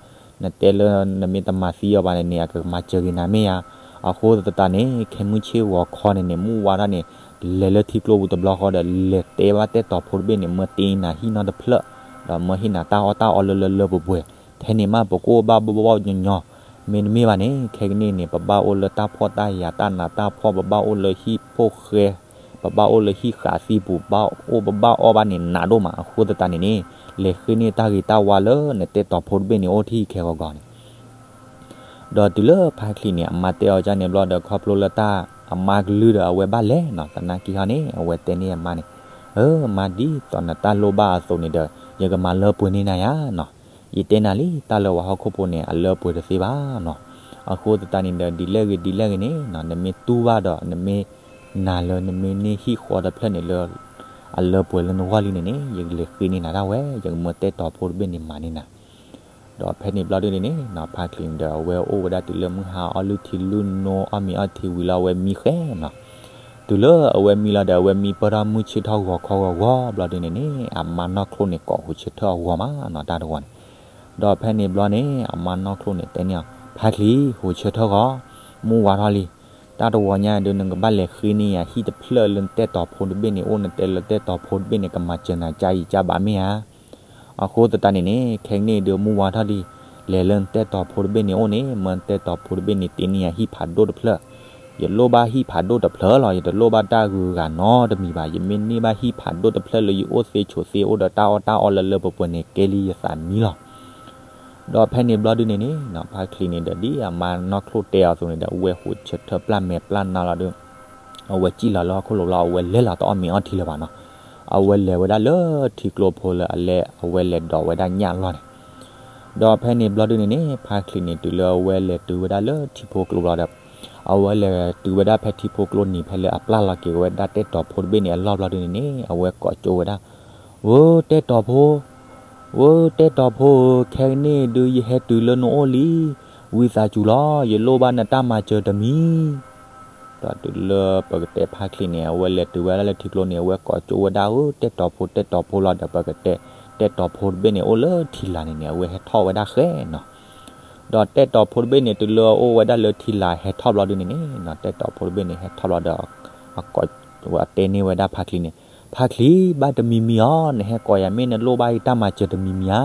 နတဲလၢနမ့ၢ်တမၤသံအီၤဘၣ်န့ၣ်န့ၣ် အကမၤစၢၤက့ၤနၤမ့ၢ်ဧါ. အဃိသတးန့ၣ် ခဲမုၢ်ဆ့ၣ်ဂီၤခီန့ၣ်န့ၣ် မုၢ်ဝါထီၣ်န့ၣ် လဲၤလၢထံကျိပူၤတဘျီဃီဒီး လဲၤတဲဘၣ်တဲတီၤဖိတဘ့ၣ်န့ၣ် မၢတ့နၤဟံၣ်နီတဖျၢၣ်, ဒီးမၢဟ့ၣ်နၤတၢ်အီၣ်တၢ်အီလၢလၢလၢပှဲၤပှဲၤ, ထဲန့ၣ်မးပကအိၣ်ဘၣ်ဘီၣ်ဘီၣ်ညီညီ, မ့တမ့ၢ်ဘၣ်န့ၣ် ခဲကနံၣ်န့ၣ် ပဘၣ်အိၣ်လၢတၢ်ဖှီၣ်တၢ်ယာ်တၢ်နးတၢ်ဖှီၣ် ပဘၣ်အိၣ်လၢဟံၣ်ဖိၣ်ဃဲ, ပဘၣ်အိၣ်လၢဟံၣ်ဃးသံပူၤ ဘၣ်အိၣ်ပဘၣ်အီၣ်ဘၣ်န့ၣ်နးဒိၣ်မး. အဃိသတးန့ၣ်န့ၣ် လဲၤဃ့န့ၢ်တၢ်ဂ့ၤတၢ်ဝါလၢနတဲတီၤဖိတဘ့ၣ်န့ၣ် အိၣ်ထံၣ်ခဲဂီၤဂီၤန့ၣ် ဒီးတုၤလၢဖါချံးန့ၣ် အမါတဲအီၤဒ်န့ၣ်ဘျီဒီး ခီဖျိလၢတၢ်အမါကလုၢ်ဒီး အဝဲဘၣ်လဲၤနီၤ သနာ်က့ဟီန့ၣ် အဝဲတဲန့ၢ်အမါန့ၣ်, အၢ မါ ဒ်သိးနတၢ်လိၣ်ဘၣ်အသိးန့ၣ်ဒီး ယကမၤလၢပှဲၤန့ၢ်နၤယါနီၤ. ယတဲနၤလံ တၢ်လၢပှၤဟီၣ်ခိၣ်ဖိန့ၣ် အလၢပှဲၤတသ့ဘၣ်နီၤ. အဃိသတးန့ၣ်ဒီး ဒ်လဲၣ်ဂ့ၤဒ်လဲၣ်ဂ့ၤန့ၣ်နီၤ နမ့ၢ်တူၢ်ဘၣ်ဒီး နမ့ၢ်နာ်လၢနမ့ၢ်န့ၢ်ဟံၣ်ဃီတဖျၢၣ်န့ၣ်လၢ အလၢပှဲၤလၢနဂီၢ်လံန့ၣ်န့ၣ် ယကလဲၤဃ့န့ၢ်နၤဒၣ်ဝဲ ယကမၢတဲတီၤဖိတဘ့ၣ်န့ၣ်မၤန့ၢ်နၤ ဒီးဖဲန့ၣ်ဘျီဒုန့ၣ်န့ၣ်နီၤ ဖါချံးန့ၣ်ဒီး အဝဲအိၣ်ဝဲဒၣ်တုၤလၢမုၢ်ဟါ အီလုၢ်ထံလုၢ်နိ အီၣ်မ့ၤအီထံဝံၤလီၤ အဝဲမံဃဲနီၤ. တုၤလၢအဝဲမံလီၤဒီး အဝဲမံပၢၢ်ထီၣ်မုၢ်ဆ့ၣ်ထီၣ်ဂီၤခီဂီၤဂီၤဘျီဒုန့ၣ်န့ၣ် အမါနီၢ်ချိၣ်န့ၣ် ကိးဟူးဆၢထၢၣ်အဂီၤမးနီၤ တၢ်တဂီၤန့ၣ်. ဒီးဖဲန့ၣ်ဘျီန့ၣ် အမါနီၢ်ချိၣ်န့ၣ် တဲန့ၢ်အီၤ ဖါချံး ဟူးဆၢထၢၣ်ဂီၤ, မုၢ်ဝါထီၣ်လံ. တၢ်တဂီၤညါဒု နကဘၣ်လဲၤဃ့န့ၢ်ယၤဟံၣ်တဖျၢၣ်လၢနတဲတီၤဖိတဘ့ၣ်န့ၣ်အိၣ် နတဲလၢတဲတီၤဖိတဘ့ၣ်န့ၣ် ကမၤစၢၤနၤကါအံၤကါဘးမ့ၢ်ဧါ. အဃိသတးန့ၣ်န့ၣ် ခဲကနံၣ်အံၤဒု မုၢ်ဝါထီၣ်လံ, လဲၤလၢနတဲတီၤဖိတဘ့ၣ်န့ၣ်အိၣ်န့ၣ် မၢနတဲတီၤဖိတဘ့ၣ်န့ၣ် တ့န့ၢ်ယၤဟံၣ်ဖးဒိၣ်တဖျၢၣ်. ယလိၣ်ဘၣ်ဟံၣ်ဖးဒိၣ်တဖျၢၣ်လီၤ, ယတလိၣ်ဘၣ်တၢ်ဂုၤဂၤနီတမံၤဘၣ်. ယမ့ၢ်န့ၢ်ဘၣ်ဟံၣ်ဖးဒိၣ်တဖျၢၣ်လၢယအိၣ်သ့ဆိးသ့အိၣ်ဒီးတၢ်အီၣ်တၢ်အီလၢလၢပှဲၤပှဲၤန့ၣ် ကဲလံယသးမံလီၤ. ဒီးဖဲန့ၣ်ဘျီဒုန့ၣ်န့ၣ် ဖါချံးန့ၣ်ဒီး ဒ်အမါနီၢ်ချိၣ်တဲအီၤအသိးန့ၣ်ဒီး အဝဲဟူးဆၢထၢၣ်ပျၢ်မဲာ်ပျၢ်နါလီၤဒု အဝဲစံၣ်လီၤလၢဟီၣ်ခိၣ်လိၤလီၤ အဝဲလဲၤလီၤတအီၣ်မ့ၤအီထံလၢၤဘၣ်နီၤ. အဝဲလဲၤဝဲဒၣ်လၢထံကျိဖိလၢအလဲၤ အဝဲလဲၤဒိးဝဲဒၣ်ညၣ်လီၢ်န့ၣ်. ဒီးဖဲန့ၣ်ဘျီဒုန့ၣ်န့ၣ် ဖါချံးန့ၣ် တုၤလၢအဝဲလဲၤတုၤဝဲဒၣ်လၢထံဖိကျိဘျီဒီး အဝဲလဲၤတုၤဝဲဒၣ်ဖဲထံဖိကျိနံၤ ဖဲလၢအပျၢ်လီၤက့ၤဝဲဒၣ်တဲတီၤဖိတဘ့ၣ်န့ၣ်အလီၢ်ဘျီဒုန့ၣ်န့ၣ် အဝဲကိးကၠိဝဲဒၣ်, ဝဲတဲတီၤဖိ ဝဲတဲတီၤဖိဧၢ, ခဲကနံၣ်အံၤဒု ယဟဲတုၤလၢနအိၣ်လံ, ဝံသးစူၤလီၤ ယလိၣ်ဘၣ်နတၢ်မၤစၢၤတမံၤ. ဒီးတုၤလၢပကတဲဖါချံးန့ၣ် အဝဲလဲၤတုၤဝဲဒၣ်လၢထံကျိန့ၣ် အဝဲကိးကၠိဝဲဒၣ်ဧၢ တဲတီၤဖိတဲတီၤဖိလီၤဒီး ပကတဲတဲတီၤဖိတဘ့ၣ်န့ၣ် အိၣ်လၢထံလာ်န့ၣ်န့ၣ် အဝဲဟဲထီၣ်ဝဲဒၣ်ဃဲနီၤ. ဒီးတဲတီၤဖိတဘ့ၣ်န့ၣ် တုၤလၢအအိၣ်ဝဲဒၣ်လၢထံလာ်ဟဲထီၣ်ဘျီဒုန့ၣ်န့ၣ် တဲတီၤဖိတဘ့ၣ်န့ၣ် ဟဲထီၣ်ဘျီဒီး အကိးဝဲတဲန့ၢ်ဝဲဒၣ်ဖါချံးန့ၣ်, ဖါချံး ဘၣ်တမံၤမံၤအီၤ နဟဲကိးယၤမ့ၢ်နလိၣ်ဘၣ်ယတၢ်မၤစၢၤတမံၤမံၤဧါ.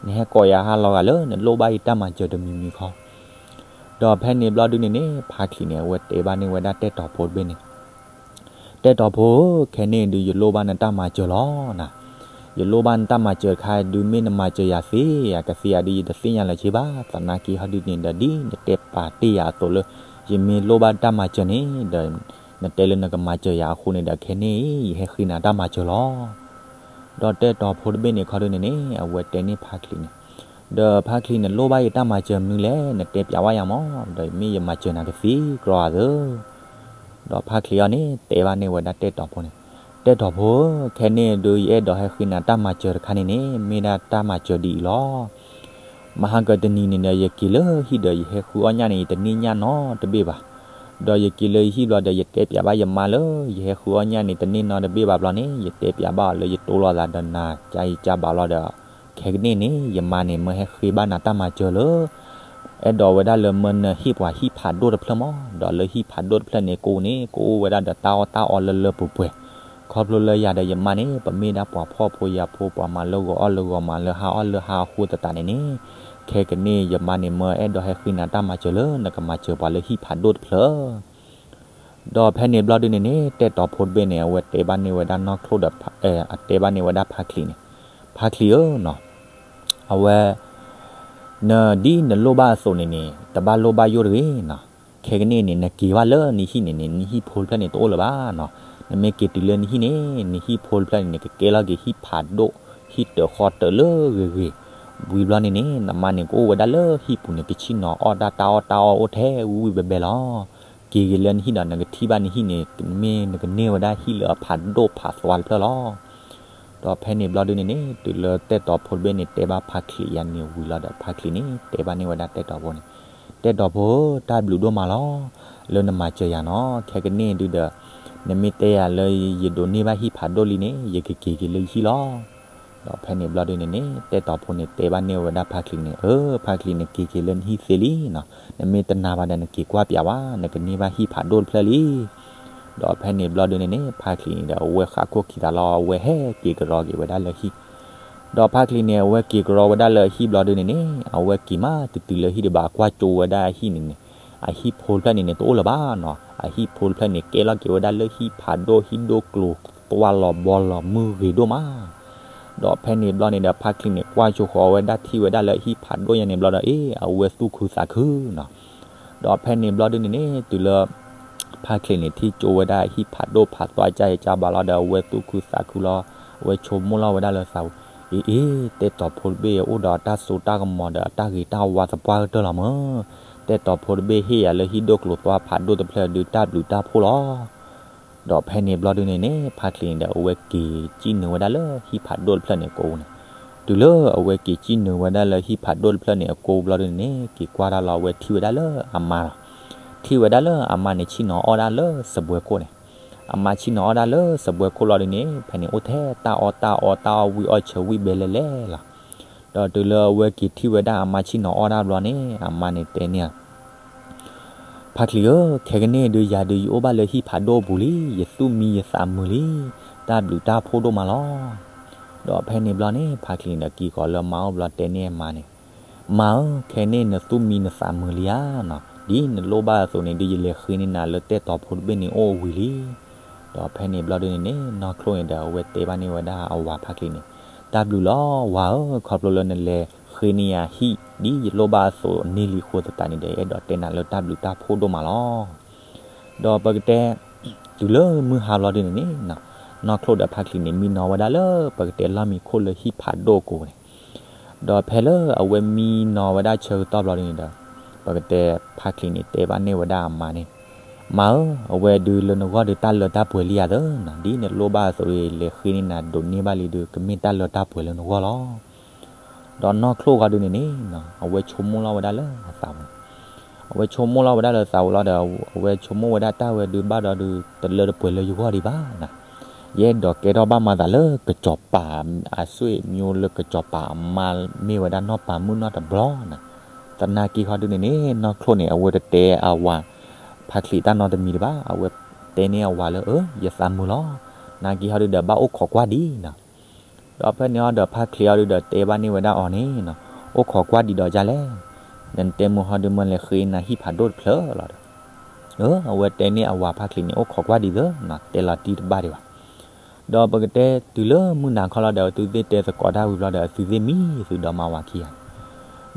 နဟဲကိးယၤဟါလီၤဂာ်လၢနလိၣ်ဘၣ်ယတၢ်မၤစၢၤတမံၤမံၤခီ. ဒီးဖဲန့ၣ်ဘျီဒုန့ၣ်န့ၣ် ဖါချံးန့ၣ် အဝဲတဲဘၣ်န့ၢ်ဝဲဒၣ်တဲတီၤဖိတဘ့ၣ်န့ၣ်, တဲတီၤဖိဧၢ, ခဲန့ၣ်ဒု ယလိၣ်ဘၣ်နတၢ်မၤစၢၤလီၤနၤ. ယလိၣ်ဘၣ်နတၢ်မၤစၢၤတခါဒု မ့ၢ်နမၤစၢၤယၤသ့ ယကသ့ယၤဒု ယတသ့ၣ်ညါလၢၤဆ့ဘၣ်. သနာ်က့ဟီဒုန့ၣ်ဒီး ဒ်နတဲပာ်တ့ၢ်ယၤအသိးလၢ ယမ့ၢ်လိၣ်ဘၣ်တၢ်မၤစၢၤန့ၣ်ဒီး နတဲလၢနကမၤစၢၤယၤအဃိန့ၣ်ဒီး ခဲန့ၣ်အံၤ ယဟဲဃ့နၤတၢ်မၤစၢၤလီၤ. ဒီးတဲတီၤဖိတဘ့ၣ်န့ၣ်ခီဒုန့ၣ်န့ၣ် အဝဲတဲန့ၢ်ဖါချံးန့ၣ်, ဒီးဖါချံးန့ၣ် လိၣ်ဘၣ်ယတၢ်မၤစၢၤမနုၤလဲၣ် နတဲပျးဘၣ်ယၤမး, ဒီးမ့ၢ်ယမၤစၢၤနၤကသ့ကြီအသၢ. ဒီးဖါချံးအီၤန့ၣ် တဲဘၣ်န့ၢ်ဝဲဒၣ်တဲတီၤဖိန့ၣ်, တဲတီၤဖိဧၢ, ခဲန့ၣ်ဒု ယအဲၣ်ဒိးဟဲဃ့နၤတၢ်မၤစၢၤတခါန့ၣ်န့ၣ် မ့ၢ်ဒၣ်တၢ်မၤစၢၤဒ်အံၤလီၤ. မဟါကတနံၤန့ၣ်ဒီး ယက့ၤလၢဟံၣ်ဒီး ယဟဲဃုအီၣ်ညၣ်န့ၣ် ယတန့ၢ်ညၣ်နီတဘ့ၣ်ဘၣ်. ဒီးယက့ၤလၢယဟံၣ်ဘျီဒီး ယတဲပျးဘၣ်ယမါလၢ ယဟဲဃုအီၣ်ညၣ်န့ၣ် တန့ၢ်နီတဘ့ၣ်ဘၣ်ဘျီန့ၣ် ယတဲပျးဘၣ်အီၤလၢယတိၢ်လိာ်သးဒီးနၤ ကါအံၤကါဘးလီၤဒီး ခဲကနံၣ်န့ၣ် ယမါန့ၣ် မၢဟဲဃ့ဘၣ်နၤတၢ်မၤစၢၤလၢ အဲၣ်ဒိးဝဲဒၣ်လၢမၢနဟ့ၣ်ပှၤဟံၣ်ဖးဒိၣ်တဖျၢၣ်မး, ဒီးလၢဟံၣ်ဖးဒိၣ်တဖျၢၣ်န့ၣ် ကအိၣ်န့ၣ် ကအိၣ်ဝဲဒၣ်ဒီးတၢ်အီၣ်တၢ်အီလၢလၢပှဲၤပှဲၤ. ခီဖျိလၢယၤဒီးယမါန့ၣ် ပမ့ၢ်ဒၣ်ပှၤဖှီၣ်ဖိယာ်ဖိ ပှၤမၤလၢဂီၤအီၣ်လၢဂီၤ မၤလၢဟါအီၣ်လၢဟါအဃိသတးန့ၣ်န့ၣ်, ခဲကနံၣ် ယမါန့ၣ် မၢအဲၣ်ဒိးဟဲဃ့နၤတၢ်မၤစၢၤလၢ နကမၤစၢၤပှၤလၢဟံၣ်ဖးဒိၣ်တဖျၢၣ် ဒီးဖဲန့ၣ်ဘျီဒုန့ၣ်န့ၣ် တဲတီၤဖိတဘ့ၣ်န့ၣ် အဝဲတဲဘၣ်န့ၢ်ဝဲဒၣ်နီၢ်ချိၣ်ဒီး အတဲဘၣ်န့ၢ်ဝဲဒၣ်ဖါချံးန့ၣ်, ဖါချံးဧၢနီၤ, အဝဲ နဒ်နလိၣ်ဘၣ်အသိးန့ၣ်န့ၣ် တဘၣ်လိၣ်ဘၣ်ယိၣ်တဂ့ၤနီၤ. ခဲကနံၣ်န့ၣ် နက့ၤဘၣ်လၢနဟံၣ်န့ၣ်န့ၣ် နဟံၣ်ဖိတဖျၢၣ်န့ၣ် တအိၣ်လၢၤဘၣ်နီၤ. နမ့ၢ်က့ၤတုၤလၢနဟံၣ်န့ၣ် နဟံၣ်ဖိတဖျၢၣ်န့ၣ်န့ၣ် ကကဲလီၤက့ၤဟံၣ်ဖးဒိၣ် ဟံၣ်တၢးဃီတၢးလၢဂ့ၤဂ့ၤ, ဝံၤဘျီန့ၣ်န့ၣ် နမါန့ၣ်ကအိၣ်ဝဲဒၣ်လၢဟံၣ်ပူၤန့ၣ် ကဆံၣ်နီၤအီၣ်တၢ် တၢ်အီၣ်တၢ်အီအိၣ်ထဲဝံၣ်ဝံၣ်ဘဲဘဲလီၤ. က့ၤက့ၤလၢနဟံၣ်ဒီး နကထံၣ်ဘၣ်နဟံၣ်န့ၣ် မ့ၢ်နကန့ၢ်ဝဲဒၣ်ဟံၣ်လၢအဖးဒိၣ်ဖးသွါတဖျၢၣ်လီၤ. ဒီးဖဲန့ၣ်ဘျီဒုန့ၣ်န့ၣ် တုၤလၢတဲတီၤဖိတဘ့ၣ်န့ၣ် တဲဘၣ်ဖါချံးယၤန့ၣ်ဝံၤလီၤဒီး ဖါချံးန့ၣ် တဲဘၣ်န့ၢ်ဝဲဒၣ်တဲတီၤဖိန့ၣ်, တဲတီၤဖိဧၢ, တၢ်ဘျုးဒိၣ်မးလီၤ လၢနမၤစၢၤယၤနီၤ. ခဲကနံၣ်ဒုဒီး နမ့ၢ်တဲယၤလၢယဒိးန့ၢ်ဘၣ်ဟံၣ်ဖးဒိၣ်လံန့ၣ် ယကက့ၤက့ၤလၢယဟံၣ်လီၤ. ဒီးဖဲန့ၣ်ဘျီဒုန့ၣ်န့ၣ် တဲတီၤဖိန့ၣ် တဲဘၣ်န့ၢ်ဝဲဒၣ်ဖါချံးန့ၣ်, အၢ ဖါချံးန့ၣ် က့ၤက့ၤလၢနဟံၣ်သ့လံနီၤ, နမ့ၢ်တနာ်ဘၣ်ဒီး နက့ၤကွၢ်ပၠးဝဲ, နကန့ၢ်ဘၣ်ဟံၣ်ဖးဒိၣ်တဖျၢၣ်လံ. ဒီးဖဲန့ၣ်ဘျီဒုန့ၣ်န့ၣ် ဖါချံးန့ၣ်ဒီး အဝဲဃၣ်ခိၣ်ခံသးလီၤ, အဝဲဟဲက့ၤကရီက့ၤဝဲဒၣ်လၢဟံၣ်. ဒီးဖါချံးန့ၣ် အဝဲက့ၤကရီဝဲဒၣ်လၢအဟံၣ်ဘျီဒုန့ၣ်န့ၣ် အဝဲက့ၤမးတတုၤလၢဟံၣ်ဒံးဘၣ် ကွၢ်ကၠိဝဲဒၣ်အဟံၣ်န့ၣ်န့ၣ်, အဟံၣ်ဖိတဖျၢၣ်န့ၣ်န့ၣ် တအိၣ်လၢၤဘၣ်နီၤ, အဟံၣ်ဖိတဖျၢၣ်န့ၣ် ကဲလီၤက့ၤဝဲဒၣ်လၢဟံၣ်ဖးဒိၣ် ဟံၣ်ဒိၣ်ကျိၤသွါလီၤဘီလီၤမုၢ်ဂ့ၤဒိၣ်မး. ဒီးဖဲန့ၣ်ဘျီန့ၣ်ဒီး ဖါချံးန့ၣ် ကွၢ်ကၠိဃီၤဝဲဒၣ် ထံၣ်ဝဲဒၣ်လၢအဟံၣ်ဖးဒိၣ်ညါန့ၣ်ဘျီဒီး အ့ အဝဲသူၣ်ခုသးခုနီၤ. ဒီးဖဲန့ၣ်ဘျီဒုန့ၣ်န့ၣ် တုၤလၢ ဖါချံးန့ၣ် ထံၣ်ကၠိဝဲဒၣ်ဟံၣ်ဖးဒိၣ်ဖးသွါကၢ်အံၤကၢ်ဘၣ်လီၤဒီး အဝဲသူၣ်ခုသးခုလီၤ, အဝဲဆိကမိၣ်လီၤဝဲဒၣ်လၢသးပူၤ, အ့အ့, တဲတီၤဖိတဘ့ၣ်အိၣ်ဒီးတၢ်စိတၢ်ကမီၤဒီးအတၢ်ဂ့ၤတၢ်ဝါသပှၢ်ကတၢၢ်လီၤမၢ်. တဲတီၤဖိတဘ့ၣ်ဟ့ၣ်ယၤလၢဟံၣ်ဒိၣ်ကျိၤသွါဖးဒိၣ်တဖျၢၣ်ဒုးတၢ်ဘျုးတၢ်ဖှိၣ်လီၤ. ဒီးဖဲန့ၣ်ဘျီဒုန့ၣ်န့ၣ် ဖါချံးန့ၣ်ဒီး အဝဲက့ၤစံၣ်နုာ်ဝဲဒၣ်လၢဟံၣ်ဖးဒိၣ်တဖျၢၣ်န့ၣ်အကိာ်ပူၤန့ၣ်, တုၤလၢအဝဲက့ၤစံၣ်နုာ်ဝဲဒၣ်လၢဟံၣ်ဖးဒိၣ်တဖျၢၣ်န့ၣ်အကိာ်ပူၤဘျီဒုန့ၣ်န့ၣ် က့ၤကွၢ်တၢ်လီၤ အဝဲထံၣ်ဝဲဒၣ်လၢအမါလီၤ. ထံၣ်ဝဲဒၣ်လၢအမါန့ၣ် ဆ့ၣ်နီၤအီၣ်ဒၣ်လၢစပွဲခိၣ်န့ၣ်, အမါဆ့ၣ်နီၤအီၣ်ဒၣ်လၢစပွဲခိၣ်လီၤဒုန့ၣ် ဖဲန့ၣ်အိၣ်ထဲတၢ်အီၣ်တၢ်အီတၢ်အီၣ်ဝံၣ်အီၣ်ဆၢဝံၣ်ဘဲလဲၣ်လဲၣ်လီၤ. ဒီးတုၤလၢအဝဲက့ၤထံၣ်ဝဲဒၣ်အမါဆ့ၣ်နီၤအီၣ်ဒၣ်ဘျီန့ၣ် အမါန့ၣ်တဲန့ၢ်အီၤ ဖါချံးဧၢ, ခဲကနံၣ်ဒုယၤဒုးယအိၣ်ဘၣ်လၢဟံၣ်ဖးဒိၣ်အပူၤလံ, ယသူၣ်မံယသးမုာ်လံ, တၢ်ဘျုးတၢ်ဖှိၣ်ဒိၣ်မးလီၤ. ဒီးဖဲန့ၣ်ဘျီန့ၣ် ဖါချံးန့ၣ်ဒီးက့ၤဃီၤလၢမါအိၣ်ဘျီတဲန့ၢ်အမါန့ၣ်, မါဧၢ, ခဲန့ၣ်နသူၣ်မံနသးမုာ်လံဧါနီၤ, ဒ်နလိၣ်ဘၣ်အသိးန့ၣ်ဒုး ယလဲၤဃ့န့ၢ်နၤလၢတဲတီၤဖိတဘ့ၣ်န့ၣ်အိၣ်ဝံၤလံ. ဒီးဖဲန့ၣ်ဘျီဒုန့ၣ်န့ၣ် နီၢ်ချိၣ်န့ၣ်ဒီးအဝဲတဲဘၣ်န့ၢ်ဝဲဒၣ်အဝၤဖါချံးန့ၣ်, တၢ်ဘျုးလီၤဝၤဧၢ, ခီဖျိလၢနလဲၤဃ့န့ၢ်ယၤဟံၣ်ဒ်ယလိၣ်ဘၣ်အသိးန့ၢ်လံအဃိသတးန့ၣ်ဒီး အဲၣ်ဒိးတဲနၤလၢတၢ်ဘျုးတၢ်ဖှိၣ်ဒိၣ်မးလီၤ. ဒီးပကတဲ တုၤလၢမုၢ်ဟါဘျီဒုန့ၣ်န့ၣ် နီၢ်ချိၣ်ဒီးဖါချံးန့ၣ် မံနီၤဝဲဒၣ်လၢပကတဲလီၢ်မံခိၣ်လၢဟံၣ်ဖးဒိၣ်အကိာ်န့ၣ်, ဒီးဖဲလၢအဝဲမံနီၤဝဲဒၣ်ဆၢကတီၢ်ဘျီဒုန့ၣ်ဒီး ပကတဲဖါချံးန့ၣ်တဲဘၣ်န့ၢ်ဝဲဒၣ်အမါန့ၣ်, မါဧၢ, အဝဲဒုးလၢနဂီၢ်ဒုးတၢ်လၢတၢ်ပှဲၤလံဧါသၢနီၤ, ဒ်နလိၣ်ဘၣ်အသိး လဲၤဃ့န့ၢ်နၤဒိးန့ၢ်ဘၣ်လံဒုး ကမ့ၢ်တၢ်လၢတၢ်ပှဲၤလၢနဂီၢ်လီၤ. ဒီးနီၢ်ချိၣ်ဃီဒုန့ၣ်န့ၣ် အဝဲဆိကမိၣ်လီၤဝဲဒၣ်လၢအသးပူၤန့ၣ်, အဝဲဆိကမိၣ်လီၤဝဲဒၣ်လၢသးပူၤလီၤဒီး အဝဲဆိကမိၣ်ဝဲဒၣ်တၢ်ဝဲဒုးဘၣ်ဒီးဒုး တလၢတပှဲၤလၢယဂီၢ်ဒံးဘၣ်နီၤ, ယအဲၣ်ဒိးကဲထီၣ်ဘၣ်မၤသးလၢကစီၤပၤ အဆွေမျိုးလၢကစီၤပၤအမါမ့ၢ်ဝဲဒၣ်နီၢ်ပၤမုၣ်နီတဘျီနီၤ. သနာ်က့ဃီဒုန့ၣ်န့ၣ် နီၢ်ချိၣ်န့ၣ် အဝဲတတဲအဝၤဖါချံးတၢ်နီတမံၤဒံးဘၣ်, အဝဲတဲန့ၢ်အဝၤလၢ အၢ ယသးမုာ်လီၤ. သနာ်က့ဃီဒုဒီး ဘၣ်အိၣ်ခိးကွၢ်ဒံးနီၤ. ဒီးဖဲန့ၣ်အီၤဒီးဖါချံးအီၤဒုဒီးတဲဘၣ်န့ၢ်ဝဲဒၣ်အီၤန့ၣ်နီၤ, အိၣ်ခိးကွၢ်ဒံးဒီးဒ်လဲၣ်, နတဲမိၢ်ဟီဒုမ့ၢ်လဲၤဃ့နၤဟံၣ်ဖးဒိၣ်တဖျၢၣ်လီၤဒီး, အၢ အဝဲတဲန့ၢ်အဝၤဖါချံးန့ၣ် အိၣ်ခိးကွၢ်ဒံးသၢနီၤ, တဲလီၤတံၢ်တဘၣ်ဒံးဘၣ်. ဒီးပကတဲတုၤလၢမုၢ်နၤခီလီၤဒီး အဝဲသ့ၣ်တဲသကိးတၢ်ဝံၤဘျီဒီး အဝဲသ့ၣ်မံသုဒီးမါဝၤခံဂၤ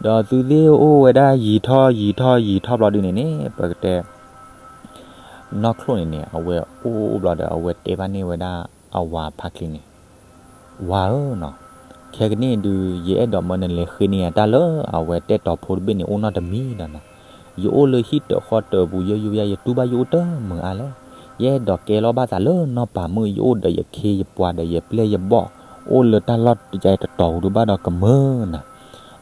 န့ၣ်, ဒီးအဝဲသ့ၣ်အိၣ်ဝဲဒၣ်ယံာ်ထီၣ်ယံာ်ထီၣ်ယံာ်ထီၣ်ဘျီဒုန့ၣ်န့ၣ် ပကတဲ နီၢ်ချိၣ်န့ၣ်န့ၣ် အဝဲအိၣ်အိၣ်ဘျီဒီး အဝဲတဲဘၣ်န့ၢ်ဝဲဒၣ်အဝၤဖါချံးန့ၣ်, ဝၤဧၢနီၤ, ခဲကနံၣ်ဒုး ယအဲၣ်ဒိးမၢနလဲၤဃ့န့ၢ်ယၤတၢ်လၢအဝဲတဲတီၤဖိတဘ့ၣ်န့ၣ် အိၣ်နီတမံၤဒီးနီၤ, ယအိၣ်လၢဟံၣ်တၢးဃီတၢးပူၤ ယိယိယါ ယတူၢ်ဘၣ်ယအိၣ်တမုာ်အါလဲၣ်, ယအဲၣ်ဒိးကဲလီၤဘၣ်သးလၢနီၢ်ပၤမုၣ် ယအိၣ်ဒီးယခ့ယပှၤဒီးယပျဲၢ်ယဘီၣ် အိၣ်လၢတၢ်လီၢ်တယါတတီၤပူၤဒုးဘၣ်ဒီးကမၢနီၤ.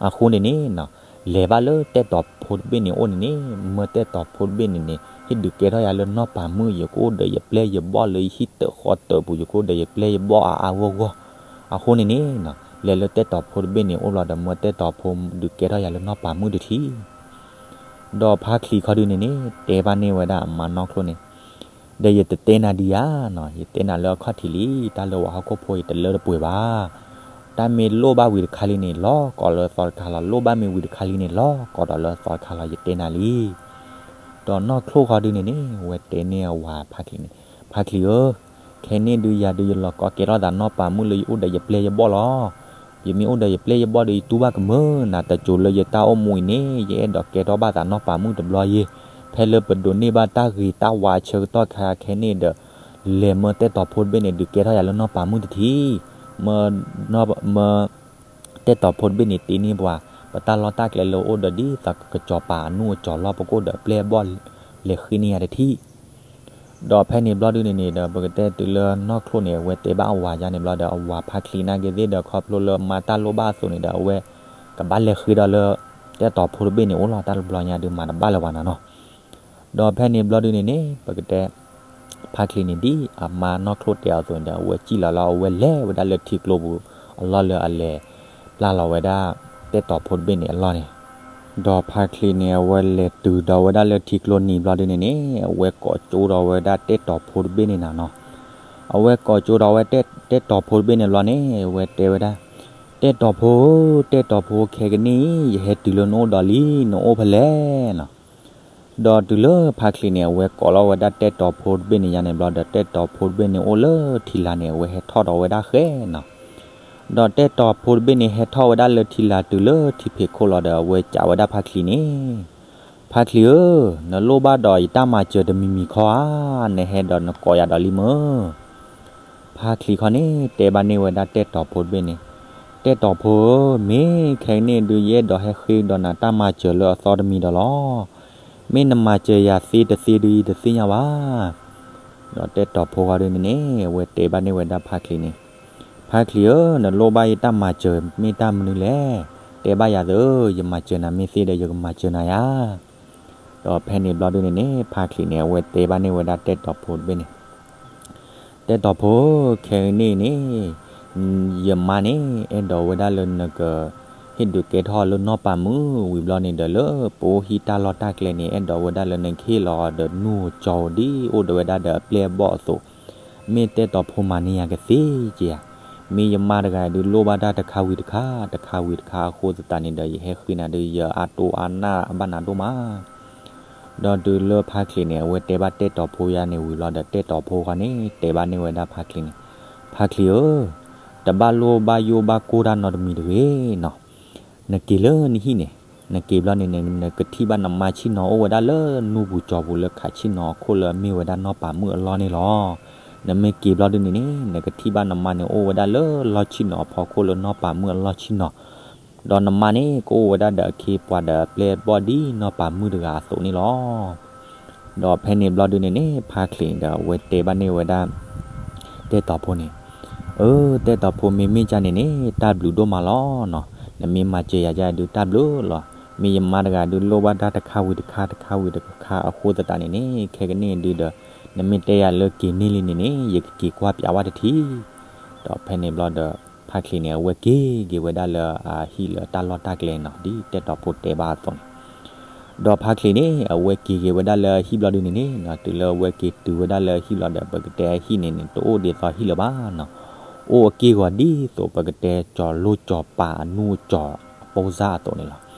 အဃိန့ၣ်န့ၣ်နီၤ, လဲၤဘၣ်လၢတဲတီၤဖိတဘ့ၣ်န့ၣ်အိၣ်န့ၣ်န့ၣ်, မၢတဲတီၤဖိတဘ့ၣ်န့ၣ်န့ၣ် ဟ့ၣ်ဒုးကဲထီၣ်ယၤလၢနီၢ်ပၤမုၣ် ယကအိၣ်ဒီးယပျဲၢ်ယဘီၣ်လၢယဟံၣ်တၢးဃီတၢးပူၤ ယကအိၣ်ဒီးယပျဲၢ်ယဘီၣ်အါအါဂီၢ်ဂီၢ်, အဃိန့ၣ်န့ၣ်နီၤ, လဲၤလၢတဲတီၤဖိတဘ့ၣ်န့ၣ်အိၣ်ဘျီဒီး မၢတဲတီၤဖိဒုးကဲထီၣ်ယၤလၢနီၢ်ပၤမုၣ်တထံၣ် ဒီးဖါချံးခီဒုန့ၣ်န့ၣ် တဲဘၣ်န့ၢ်ဝဲဒၣ်အမါနီၢ်ချိၣ်န့ၣ်, ဒီးယတတဲနၤဒံးဧါနီၤ, ယတဲနၤလၢအခီၣ်ထံးလံ, တၢ်လၢဝၤဟီၣ်ခိၣ်ဖိအံၤတလၢတပှဲၤဘၣ်. တၢ်မ့ၢ်လိၣ်ဘၣ်ဝံၤတခါလံန့ၣ် လီၤကိးလၢသီတခါလီၤ, လိၣ်ဘၣ်မ့ၢ်ဝံၤတခါလံန့ၣ် လီၤကိးဒီးလၢသီတခါလီၤ, ယတဲနၤလံ. ဒီးနီၢ်ချိၣ်ခီဒုန့ၣ်န့ၣ် အဝဲတဲန့ၢ်အဝၤဖါချံးန့ၣ်, ဖါချံးဧၢ, ခဲန့ၣ်ဒုးယၤဒုးယလီၤကိးကဲထီၣ်သးနီၢ်ပၤမုၣ်လၢယအိၣ်ဒီးယပျဲၢ်ယဘီၣ်လီၤ. ယမ့ၢ်အိၣ်ဒီးယပျဲၢ်ယဘီၣ်ဒီး ယတူၢ်ဘၣ်ကမၢနၤ, တစိၤလၢယတၢ်အိၣ်မူအံၤန့ၣ် ယအဲၣ်ဒိးကဲထီၣ်ဘၣ်သးနီၢ်ပၤမုၣ်တဘျီယ့ၢ်, ဖဲလၢပဒိးန့ၢ်ဘၣ်တၢ်ဂ့ၤတၢ်ဝါအဆၢကတီၢ်ခါခဲန့ၣ်ဒီး, လဲၤမၢတဲတီၤဖိတဘ့ၣ်န့ၣ် ဒုးကဲထီၣ်ယၤလၢနီၢ်ပၤမုၣ်တထံၣ်, မၢ, မၢ တဲတီၤဖိတဘ့ၣ်န့ၣ်တ့န့ၢ်ပှၤ ပတၢ်လီၢ်တၢ်ကျဲလၢအိၣ်ဒီးဒ်သိးကစီၤပၤအနူၢ်အကၠီၤလီၢ်ပကိၣ်ဒီးအပျဲၢ်အဘီၣ် လဲၤဃ့န့ၢ်ယၤတထံၣ် ဒီးဖဲန့ၣ်ဘျီဒုန့ၣ်န့ၣ်ဒီး ပကတဲတုၤလၢနီၢ်ချိၣ်န့ၣ် အဝဲတဲဘၣ်အဝၤယါန့ၣ်ဘျီဒီး အဝၤဖါချံနာ်က့ၤသ့ၣ်ဒီး ခီဖျိလၢမါတၢ်လိၣ်ဘၣ်အသိးန့ၣ်ဒီး အဝဲကဘၣ်လဲၤဃ့ဒီးလၢ တဲတီၤဖိတဘ့ၣ်န့ၣ်အိၣ်လီၤ. တၢ်တဘျီညါဒုးမၤတဘၣ်လၢၤဘၣ်နီၤနီၤ ဒီးဖဲန့ၣ်ဘျီဒုန့ၣ်န့ၣ် ပကတဲ ဖါချံန့ၣ်ဒ်အမါနီၢ်ချိၣ်တဲအီၤအသိးန့ၣ်ဒီး အဝဲစံၣ်လီၤလီၤ အဝဲလဲၤဝဲဒၣ်လၢထံကျိပူၤအလီၢ်လၢအလဲၤပျၢ်လီၤဝဲဒၣ် တဲတီၤဖိတဘ့ၣ်န့ၣ်အလီၢ်န့ၣ် ဒီးဖါချံန့ၣ် အဝဲလဲၤတုၤဒီးဝဲဒၣ်လၢထံကျိနံၤဘျီဒုန့ၣ်န့ၣ် အဝဲကိးကၠိဒီးဝဲဒၣ်တဲတီၤဖိတဘ့ၣ်န့ၣ်နၤနီၤ. အဝဲကိးကၠိဒီးဝဲတဲတီၤဖိတဘ့ၣ်န့ၣ်ဘျီန့ၣ် အဝဲတဲဝဲဒၣ် တဲတီၤဖိဧၢ, တဲတီၤဖိ ခဲကနံၣ်အံၤ ယဟဲတုၤလၢနအိၣ်ဒီးလံ, နအိၣ်ဖဲလဲၣ်နီၤ. ဒီးတုၤလၢဖါချံန့ၣ် အဝဲကိးလီၤဝဲဒၣ်တဲတီၤဖိတဘ့ၣ်န့ၣ်ယါန့ၣ်ဘျီဒီး တဲတီၤဖိတဘ့ၣ်န့ၣ်အိၣ်လၢထံလာ်န့ၣ် အဝဲဟဲထီၣ်ဒီးဝဲဒၣ်ဃဲနီၤ. ဒီးတဲတီၤဖိတဘ့ၣ်န့ၣ် ဟဲထီၣ်ဝဲဒၣ်လၢထံလာ်တုၤလၢထံဖံးခိၣ်လီၤဒီး အဝဲကးဝဲဒၣ်ဖါချံန့ၣ်, ဖါချံဧၢ, နလိၣ်ဘၣ်ဒီးယတၢ်မၤစၢၤတမံၤမံၤခီဧါ, နဟဲဒီးနကိးယၤဒီးလံမၢ်. ဖါချံခီန့ၣ် တဲဘၣ်န့ၢ်ဝဲဒၣ်တဲတီၤဖိတဘ့ၣ်န့ၣ်, တဲတီၤဖိဧၢ, မ့ၢ်ခဲကနံၣ်ဒုး ယအဲၣ်ဒိးဟဲဃ့ဒီးနၤတၢ်မၤစၢၤလၢအသီတမံၤဒီးလီၤ. မ့ၢ်နမၤစၢၤယၤသ့တသ့ဒုး ယတသ့ၣ်ညါဘၣ်. ဒီးတဲတီၤဖိဃီဒုန့ၣ်န့ၣ် အဝဲတဲဘၣ်န့ၢ်ဝဲဒၣ်ဖါချံန့ၣ်, ဖါချံဧၢ, နလိၣ်ဘၣ်ယတၢ်မၤစၢၤမ့ၢ်တၢ်မနုၤလဲၣ်. တဲဘၣ်ယၤသ့, ယမၤစၢၤနၤမ့ၢ်သ့ဒီး ယကမၤစၢၤနၤယါ. ဒီးဖဲန့ၣ်ဘျီဒုန့ၣ်န့ၣ် ဖါချံန့ၣ် အဝဲတဲဘၣ်န့ၢ်ဝဲဒၣ်တဲတီၤဖိတဘ့ၣ်န့ၣ်, တဲတီၤဖိ, ခဲကနံၣ်န့ၣ် ယမါန့ၣ် အဲၣ်ဒိးဝဲဒၣ်လၢနက ဟ့ၣ်ဒုးကဲထီၣ်လၢနီၢ်ပၤမုၣ်ဝံၤဘျီန့ၣ်ဒီး လၢပအိၣ်ဟံၣ်တၢ်လီၢ်တၢ်ကျဲန့ၣ် အဲၣ်ဒိးဝဲဒၣ်လၢနကဟ့ၣ်လီၤအီၤဒီးနူၢ်ကၠီၤဧိၤဒ်အိၣ်ဒီးဝဲဒၣ်ဒီးအပျဲၢ်အဘီၣ်အသိး, မ့ၢ်တဲတီၤဖိမၤန့ၢ်ယၤကသ့က့ဧါ. မ့ၢ်ယမါတဂၤဒုးလိၣ်ဘၣ်တၢ်တခါဝံၤတခါ တခါဝံၤတခါအဃိသတးန့ၣ်ဒီး ယဟဲဃ့နၤဒုး ယအါတိၢ်အါနၢ်အဘၣ်နၤဒိၣ်မး. ဒီးတုၤလၢဖါချံန့ၣ် အဝဲတဲဘၣ်တဲတီၤဖိယါန့ၣ်ဝံၤဘျီဒီး တဲတီၤဖိဃီန့ၣ် တဲဘၣ်န့ၢ်ဝဲဒၣ်ဖါချံန့ၣ်, ဖါချံဧၢ, တဘၣ်လိၣ်ဘၣ်ယိၣ်ဘၣ်ကိၢ်တၢ်နီတမံၤတဂ့ၤနီၤ. နက့ၤလၢနဟံၣ်န့ၣ်, နက့ၤဘျီန့ၣ် နကထံၣ်ဘၣ်နမါဆ့ၣ်နီၤအိၣ်ဝဲဒၣ်လၢနူၢ်ပူၤကၠီၤပူၤလၢခးဆ့ၣ်နီၤအခိၣ်လၢအမ့ၢ်ဝဲဒၣ်နီၢ်ပၤမုၣ်အလီၢ်န့ၣ်လီၤ. နမ့ၢ်က့ၤဘျီဒုန့ၣ်န့ၣ် နကထံၣ်ဘၣ်နမါန့ၣ်အိၣ်ဝဲဒၣ်လၢလီၢ်ဆ့ၣ်နီၤအဖီခိၣ် လၢနီၢ်ပၤမုၣ်အလီၢ်ဆ့ၣ်နီၤ, ဒီးနမါန့ၣ် ကအိၣ်ဝဲဒၣ်ဒီးအခ့အပှၤဒီးအပျဲၢ်အဘီၣ်ဒ်နီၢ်ပၤမုၣ်တဂၤအသိးန့ၣ်လီၤ. ဒီးဖဲန့ၣ်ဘျီဒုန့ၣ်န့ၣ် ဖါချံဒီးအဝဲတဲဘၣ်န့ၢ်ဝဲဒၣ် တဲတီၤဖိန့ၣ်, အၢ တဲတီၤဖိ မ့မ့ၢ်ကန့ၣ်န့ၣ် တၢ်ဘျုးဒိၣ်မးလီၤနီၤ. နမ့ၢ်မၤစၢၤယၤဒုးတၢ်ဘျုးလီၤ. မ့ၢ်ယမါတဂၤဒုးလိၣ်ဘၣ်တၢ်တခါဝံၤတခါ တခါဝံၤတခါအဃိသတးန့ၣ်န့ၣ် ခဲကနံၣ်ဒုးဒီး နမ့ၢ်တဲယၤလၢက့ၤန့ၢ်လံန့ၣ်န့ၣ် ယကက့ၤကွၢ်ပၠးဝဲတထံၣ်. ဒီးဖဲန့ၣ်ဘျီဒီး ဖါချံန့ၣ် အဝဲက့ၤက့ၤဝဲဒၣ်လၢအဟံၣ်လၢတၢ်လီၢ်တၢ်ကျဲနီၤ ဒ်တဲတီၤဖိတဲဘၣ်အသိးန့ၣ် ဒီးဖါချံန့ၣ် အဝဲက့ၤက့ၤဝဲဒၣ်လၢအဟံၣ်ဘျီဒုန့ၣ်န့ၣ် တုၤလၢအဝဲက့ၤတုၤဝဲဒၣ်လၢအဟံၣ်ဘျီဒီး ပကတဲအဟံၣ်န့ၣ်န့ၣ် တအိၣ်ဒ်သိးဟံၣ်လၢၤဘၣ်နီၤ. အိၣ်အက့ၢ်ဂီၤဒ်သိးပကတဲကၠီၤလိၣ်ကၠီၤပၤအနူၢ်အကၠီၤအပိစၢ်အသိးန့ၣ်လီၤ.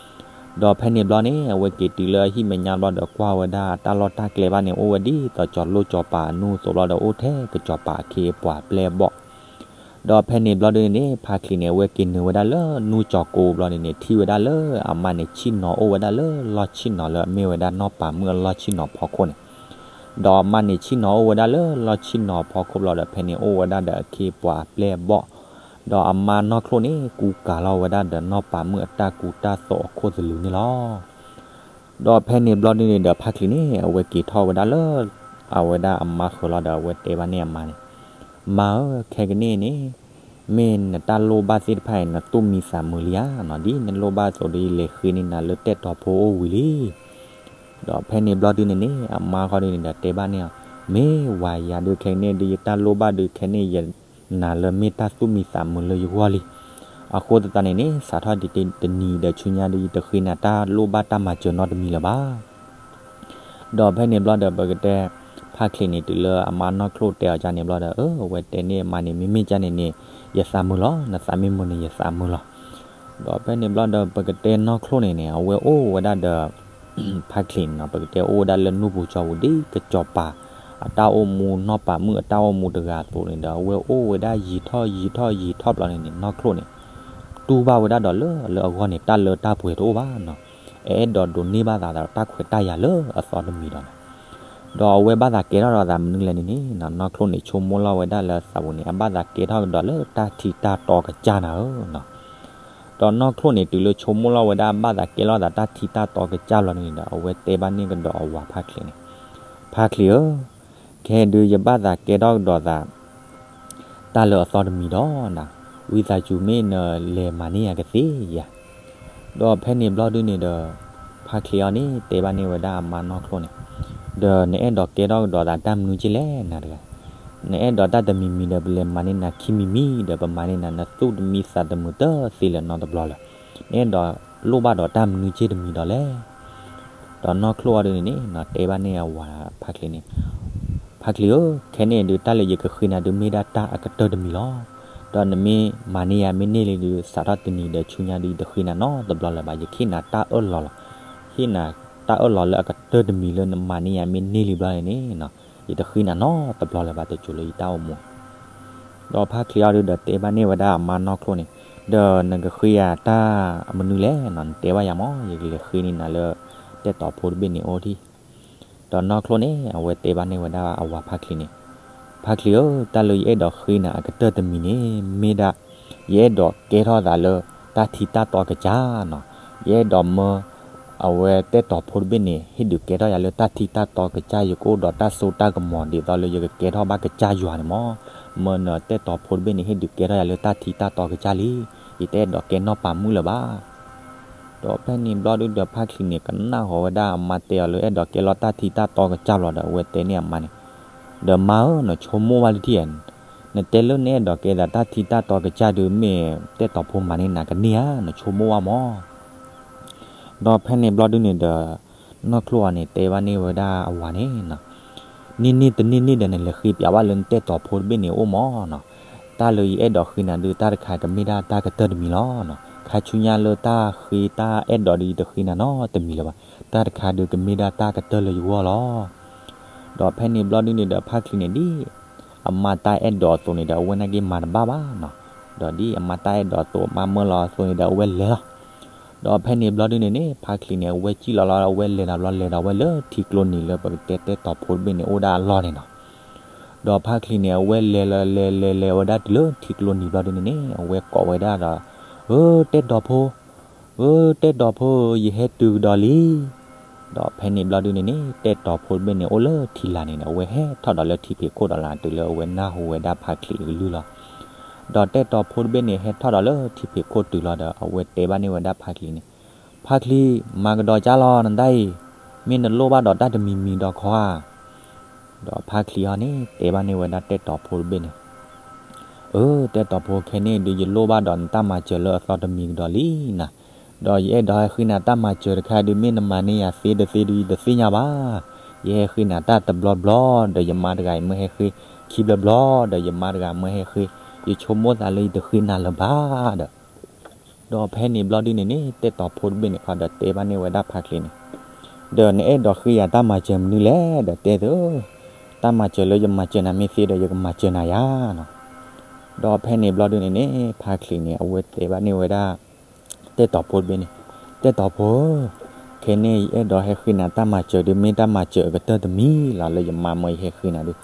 ဒီးဖဲန့ၣ်ဘျီန့ၣ် အဝဲက့ၤတုၤလၢအဟံၣ်မဲာ်ညါဘျီဒီး ကွၢ်ဝဲဒၣ်တၢ်လီၢ်တၢ်ကျဲဘၣ်န့ၣ် အိၣ်ဝဲဒ်သိးကၠီၤလိၣ်ကၠီၤပၤအနူၢ်အသိးဘျီဒီး အိၣ်ထဲကစီၤပၤအခ့အပှၤအပျဲၢ်အဘီၣ် ဒီးဖဲန့ၣ်ဘျီဒုန့ၣ်န့ၣ် ဖါချံန့ၣ် အဝဲက့ၤနုာ်ဝဲဒၣ်လၢနူၢ်ကၠီၤကိပူၤဘျီန့ၣ်န့ၣ် ထံၣ်ဝဲဒၣ်လၢအမါန့ၣ်ဆ့ၣ်နီၤအိၣ်ဝဲဒၣ်လၢလီၢ်ဆ့ၣ်နီၤလၢအမ့ၢ်ဝဲဒၣ်နီၢ်ပၤမုၣ်အလီၢ်ဆ့ၣ်နီၤဖီခိၣ်န့ၣ်, ဒီးအမါန့ၣ်ဆ့ၣ်နီၤအိၣ်ဝဲဒၣ်လၢလီၢ်ဆ့ၣ်နီၤဖီခိၣ်ဘျီဒီး ဖဲန့ၣ်အိၣ်ဝဲဒၣ်ဒီးအခ့အပှၤအပျဲၢ်အဘီၣ်, ဒီးအမါနီၢ်ချိၣ်န့ၣ် ကူကၤလီၤဝဲဒၣ်ဒီးနီၢ်ပၤမုၣ်အတၢ်ကူတၢ်သိးအခိၣ်သလုးန့ၣ်လီၤ. ဒီးဖဲန့ၣ်ဘျီဒုန့ၣ်ဒီး ဖါချံန့ၣ် အဝဲက့ၤထီၣ်ဝဲဒၣ်လၢ အဝဲဒၣ်အမါဃၢၤလီၤဒီး အဝဲတဲဘၣ်န့ၢ်အမါန့ၣ်, မါဧၢ, ခဲကနံၣ်န့ၣ် မ့ၢ်နတၢ်လိၣ်ဘၣ်သ့ၣ်တဖၣ်အံၤ နသူၣ်မံသးမုာ်လံဧါနီၤ, ဒ်နလိၣ်ဘၣ်အသိးဒီး ယလဲၤဃ့န့ၢ်နၤလၢတဲတီၤဖိအိၣ်ဝံၤလံ. ဒီးဖဲန့ၣ်ဘျီဒုန့ၣ်န့ၣ် အမါဃီဒုန့ၣ်ဒီးတဲဘၣ်န့ၢ်အီၤ, မ့ၢ်ဝၤယၤဒုး ခဲကနံၣ်ဒုး ယတၢ်လိၣ်ဘၣ်ဒုး ခဲန့ၣ်ယနာ်လၢမ့ၢ်တၢ်သူၣ်မံသးမုာ်လၢယဂီၢ်လံ. အဃိသတးန့ၣ်န့ၣ် စးထီၣ်ဒ်တနံၤဒီးဆူညါဒုး ယတဃ့နၤတၢ်လိၣ်ဘၣ်တၢ်မၤစၢၤနီတမံၤလၢၤဘၣ်. ဒီးဖဲန့ၣ်ဘျီဒီး ပကတဲ ဖါချံန့ၣ် တုၤလၢအမါနီၢ်ချိၣ်တဲအီၤကန့ၣ်ဘျီဒီး အဝဲတဲန့ၢ်အမါန့ၣ် မ့မ့ၢ်ကန့ၣ်န့ၣ် ယသးမုာ်လီၤ, နသးမ့ၢ်မုာ်န့ၣ် ယသးမုာ်လီၤ. ဒီးဖဲန့ၣ်ဘျီဒီး ပကတဲနီၢ်ချိၣ်န့ၣ်န့ၣ် အဝဲအိၣ်ဝဲဒၣ်ဒီး ဖါချံန့ၣ်နီၤ ပကတဲအိၣ်ဝဲဒၣ်လၢနူၢ်ပူၤကၠီပူၤ ဒ်ကစီၤပၤအတၢ်အိၣ်မူ နီၢ်ပၤမုၣ်အတၢ်အိၣ်မူတဂၤအသိးန့ၣ်ဒီး အဝဲအိၣ်ဝဲဒၣ်ယံာ်ထီၣ်ယံာ်ထီၣ်ယံာ်ထီၣ်ဘျီန့ၣ်န့ၣ် နီၢ်ချိၣ်န့ၣ် တူၢ်ဘၣ်ဝဲဒၣ်ဒီးလၢ လၢအဂီၢ်န့ၣ် တၢ်လၢတၢ်ပှဲၤတအိၣ်ဘၣ်နီၤ. အအဲၣ်ဒိးဒိးန့ၢ်ဘၣ်သးဒီးတၢ်ခွဲးတၢ်ယာ်လၢအသီတမံၤဒီးနီၤ. ဒီးအဝဲဘၣ်သးကဲထီၣ်ဒီးသးမနုၤလဲၣ်န့ၣ်န့ၣ် နီၢ်ချိၣ်န့ၣ် ဆိကမိၣ်လီၤဝဲဒၣ်လၢသးပူၤန့ၣ် အဘၣ်သးကဲထီၣ်ကဒီးလၢတၢ်ထံးတၢ်တီကစၢ်နၤဧၢနီၤ. ဒီးနီၢ်ချိၣ်န့ၣ် တုၤလၢဆိကမိၣ်လီၤဝဲဒၣ်ဘၣ်သးကဲလီၤသးတၢ်ထံတၢ်တီကစၢ်လီၤန့ၣ်ဒီး အဝဲတဲဘၣ်န့ၢ်ကဒီးအဝၤဖါချံးန့ၣ်, ဖါချံးဧၢ, ခဲဒုးယဘၣ်သးကဲထီၣ်ကဒီးသး တၢ်လၢအသီတမံၤဒီးနၤ, ဝံသးစူၤမ့ၢ်နလဲၤမၤန့ၢ်ယၤကသ့ဧါ. ဒီးဖဲန့ၣ်ဘျီဒုန့ၣ်ဒီး ဖါချံးအံၤန့ၣ် တဲဘၣ်န့ၢ်ဝဲဒၣ်အမါနီၢ်ချိၣ်န့ၣ်, ဒီးနအဲၣ်ဒိးကဲထီၣ်ကဒီးသးတၢ်မနုၤက့လဲၣ်နၤတဂၤ, နအဲၣ်ဒိးတၢ်တမံၤမံၤဒီး ပလဲၤမၤန့ၢ်နၤခံမံၤမံၤဒီး ပမၤန့ၢ်နၤနသူၣ်တမံသးတမုာ်တသ့လၢၤနီတဘျီလၢၤ. နအဲၣ်ဒိးလိၣ်ဘၣ်ဒီးတၢ်မနုၤက့တမံၤဒီးလဲၣ်. ဒီးနီၢ်ချိၣ်အီၤဒုန့ၣ်န့ၣ် တဲဘၣ်န့ၢ်အဝၤဖါချံးန့ၣ်, ဖါချံးဧၢ, ခဲန့ၣ်ဒုးတၢ်လၢယကဃ့နၤဒုးမ့ၢ်ဒၣ်တၢ်အကတၢၢ်တမံၤလီၤ. ဒီးနမ့ၢ်မၤန့ၢ်ယၤမ့ၢ်န့ၢ်လံဒုး စးထီၣ်တနံၤဒီးဆူညါဒုး ယတဃ့နၤနီတဘျီလၢၤဘၣ်, ယကဟ့ၣ်နၤတၢ်အၢၣ်လီၤလီၤ. ဟ့ၣ်နၤတၢ်အၢၣ်လီၤလၢအကတၢၢ်တမံၤလၢနမၤန့ၢ်ယၤမ့ၢ်န့ၢ်လံဘျီန့ၣ်န့ၣ်, ယတဃ့နၤနီတဘျီလၢၤဘၣ် တစိၤလၢယတၢ်အိၣ်မူ. ဒီးဖါချံးအီၤဒုးဒီးတဲဘၣ်န့ၢ်ဝဲဒၣ်အမါနီၢ်ချိၣ်န့ၣ်, ဒီးနကဃ့ယၤတၢ်အမနုၤလဲၣ်နီၤ, နတဲဘၣ်ယၤမး ယကလဲၤဃ့န့ၢ်နၤလၢ တဲတီၤဖိတဘ့ၣ်န့ၣ်အိၣ်ထံၣ်. ဒီးနီၢ်ချိၣ်န့ၣ် အဝဲတဲဘၣ်န့ၢ်ဝဲဒၣ်အဝၤဖါချံးန့ၣ်, ဖါချံးဧၢ, တၢ်လၢယအဲၣ်ဒိးဃ့နၤအကတၢၢ်တမံၤန့ၣ် မ့ၢ်ဒၣ် ယအဲၣ်ဒိးကဲထီၣ်သးလၢတၢ်ထံတၢ်တီကစၢ်နီၤ. ယအဲၣ်ဒိးမၢ အဝဲတဲတီၤဖိတဘ့ၣ်န့ၣ် ဟ့ၣ်ဒုးကဲထီၣ်ယၤလၢတၢ်ထံတၢ်တီကစၢ်, ယကအိၣ်ဒီးတၢ်စိတၢ်ကမီၤဒ်သိးလၢယကကဲထီၣ်ဘၣ်ကစၢ်ယွၤန့ၣ်မး. မၢနတဲတီၤဖိတဘ့ၣ်န့ၣ် ဟ့ၣ်ဒုးကဲထီၣ်ယၤလၢတၢ်ထံတၢ်တီကစၢ်လံ. ယတအဲၣ်ဒိးကဲနီၢ်ပၤမုၣ်လၢၤဘၣ်. ဒီးဖဲန့ၣ်ဘျီဒုဒီးဖါချံးန့ၣ် ကနၣ်ဃီၤဝဲဒၣ်အမါတဲအီၤလၢအဲၣ်ဒိးကဲလီၤတၢ်ထံတၢ်တီကစၢ်လီၤဒီး အဝဲတဲန့ၢ်အမါန့ၣ်, ဒီးမါဧၢ, နဆိကမိၣ်ဘၣ်လၢထံဧါ, နတဲလၢနအဲၣ်ဒိးကဲသးတၢ်ထံတၢ်တီကစၢ်ဒုး မ့ၢ်တဲတီၤဖိမၤန့ၢ်နၤကန့ၢ်ဧါ, နဆိကမိၣ်ဘၣ်မး. ဒီးဖဲန့ၣ်ဘျီဒုန့ၣ်ဒီး နီၢ်ချိၣ်အီၤန့ၣ် တဲဘၣ်န့ၢ်ဝဲဒၣ်အဝၤန့ၣ်နီၤ, န့ၢ်န့ၢ်တန့ၢ်န့ၢ်ဒီး နလဲၤဃ့ပျးဘၣ်လၢနတဲတီၤဖိတဘ့ၣ်န့ၣ်အိၣ်မးနီၤ. တၢ်လၢယအဲၣ်ဒိးဃ့နၤဒုး တၢ်တခါကမ့ၢ်ဒၣ်တၢ်ကတၢၢ်တမံၤလီၤ. ခါဆူညါလၢတၢ်ဃ့တၢ်အဲၣ်ဒိးဒုး ယတဃ့နၤနီတမံၤလၢၤဘၣ်. တၢ်တခါဒုးကမ့ၢ်ဒၣ်တၢ်ကတၢၢ်လၢယဂီၢ်လီၤ. ဒီးဖဲန့ၣ်ဘျီဒုန့ၣ်ဒီး ဖါချံးန့ၣ်ဒ် အမါတၢ်အဲၣ်ဒိးအသိးန့ၣ်ဒီး အဝဲန့ၣ်က့ၤမၤတဘၣ်ဘၣ်နီၤ. ဒီးဒ်အမါတၢ်အဲၣ်ဒိးအသိး အမါမၢလီၤအသိးန့ၣ်ဒီး အဝဲလဲၤလီၤ. ဒီးဖဲန့ၣ်ဘျီဒုန့ၣ်န့ၣ် ဖါချံးန့ၣ် အဝဲစံၣ်လီၤလီၤ အဝဲလဲၤဒီးဘျီလဲၤဒီးဝဲလၢထံကျိနံၤလၢပကတဲတဲတီၤဖိတဘ့ၣ်န့ၣ် အိၣ်ဒၣ်အလီၢ်န့ၣ်နီၤ. ဒီးဖါချံးန့ၣ် အဝဲလဲၤလီၤလဲၤလဲၤလဲၤဝဲဒၣ်တုၤလၢထံကျိနံၤဘျီဒုန့ၣ်န့ၣ် အဝဲကိးဝဲဒၣ်ဒီး, အၢ တဲတီၤဖိ, အၢ တဲတီၤဖိဧၢ, ယဟဲတုၤကဒီးလံ. ဒီးဖဲန့ၣ်ဘျီဒုန့ၣ်န့ၣ် တဲတီၤဖိတဘ့ၣ်န့ၣ် အိၣ်လၢထံလာ်န့ၣ်ဒီး အဝဲဟဲထီၣ်ဒီးလၢထံဖံးခိၣ်ဒီးလၢတုၤလၢအဝဲနၢ်ဟူဝဲဒၣ်ဖါချံးအကလုၢ်လီၤ. ဒီးတဲတီၤဖိတဘ့ၣ်န့ၣ် ဟဲထီၣ်ဒီးလၢထံဖံးခိၣ်တုၤလီၤဒီး အဝဲတဲဘၣ်န့ၢ်ဝဲဒၣ်ဖါချံးန့ၣ်, ဖါချံး, မၤကဒီးကၢ်လီၤနတၢ်အံၤ, မ့ၢ်နလိၣ်ဘၣ်ဒီးတၢ်တမံၤမံၤဒီးခီဧါ. ဒီးဖါချံးအီၤန့ၣ် တဲဘၣ်န့ၢ်ဝဲဒၣ်တဲတီၤဖိတဘ့ၣ်န့ၣ်, အၢ တဲတီၤဖိ, ခဲန့ၣ်ဒုး ယလိၣ်ဘၣ်ဒီးနတၢ်မၤစၢၤလၢအသီတမံၤကဒီးလံနၤ. ဒီးယအဲၣ်ဒိးဟဲဃ့နၤတၢ်မၤစၢၤတခါဒုး မ့ၢ်နမၤန့ၢ်ယၤသ့တသ့ဒုး ယတသ့ၣ်ညါဘၣ်. ယဟဲဃ့နၤတၢ်တဘျီဘျီ ဒီးယမါတဂၤအံၤမၢဟဲဃ့ခံဘျီဘျီဒီး ယမါတဂၤမၢဟဲဃ့, ယဆိကမိၣ်သးလၢယတဃ့နၤလၢၤဘၣ်ဒီး ဒီးဖဲန့ၣ်ဘျီဒုန့ၣ်န့ၣ် တဲတီၤဖိတဘ့ၣ်န့ၣ်ခီဒီးတဲဘၣ်န့ၢ်ဝဲဒၣ်ဖါချံးန့ၣ်, ဒီးနအဲၣ်ဒိးဃ့ယၤတၢ်မၤစၢၤမနုၤလဲၣ်ဒီးတဲသၢ, တၢ်မၤစၢၤလၢယမၤစၢၤနၤမ့ၢ်သ့ဒီး ယကမၤစၢၤနၤယၤနီၤ. ဒီးဖဲန့ၣ်ဘျီဒုန့ၣ်န့ၣ် ဖါချံးန့ၣ် အဝဲတဲဘၣ်န့ၢ်ဝဲဒၣ် တဲတီၤဖိတဘ့ၣ်န့ၣ်, တဲတီၤဖိဧၢ, ခဲန့ၣ်ယအဲၣ်ဒိးဟဲဃ့နၤတၢ်မၤစၢၤဒုး မ့ၢ်တၢ်မၤစၢၤအကတၢၢ်တမံၤလီၤ လၢယမါမၢယဟဲဃ့နၤဒုး.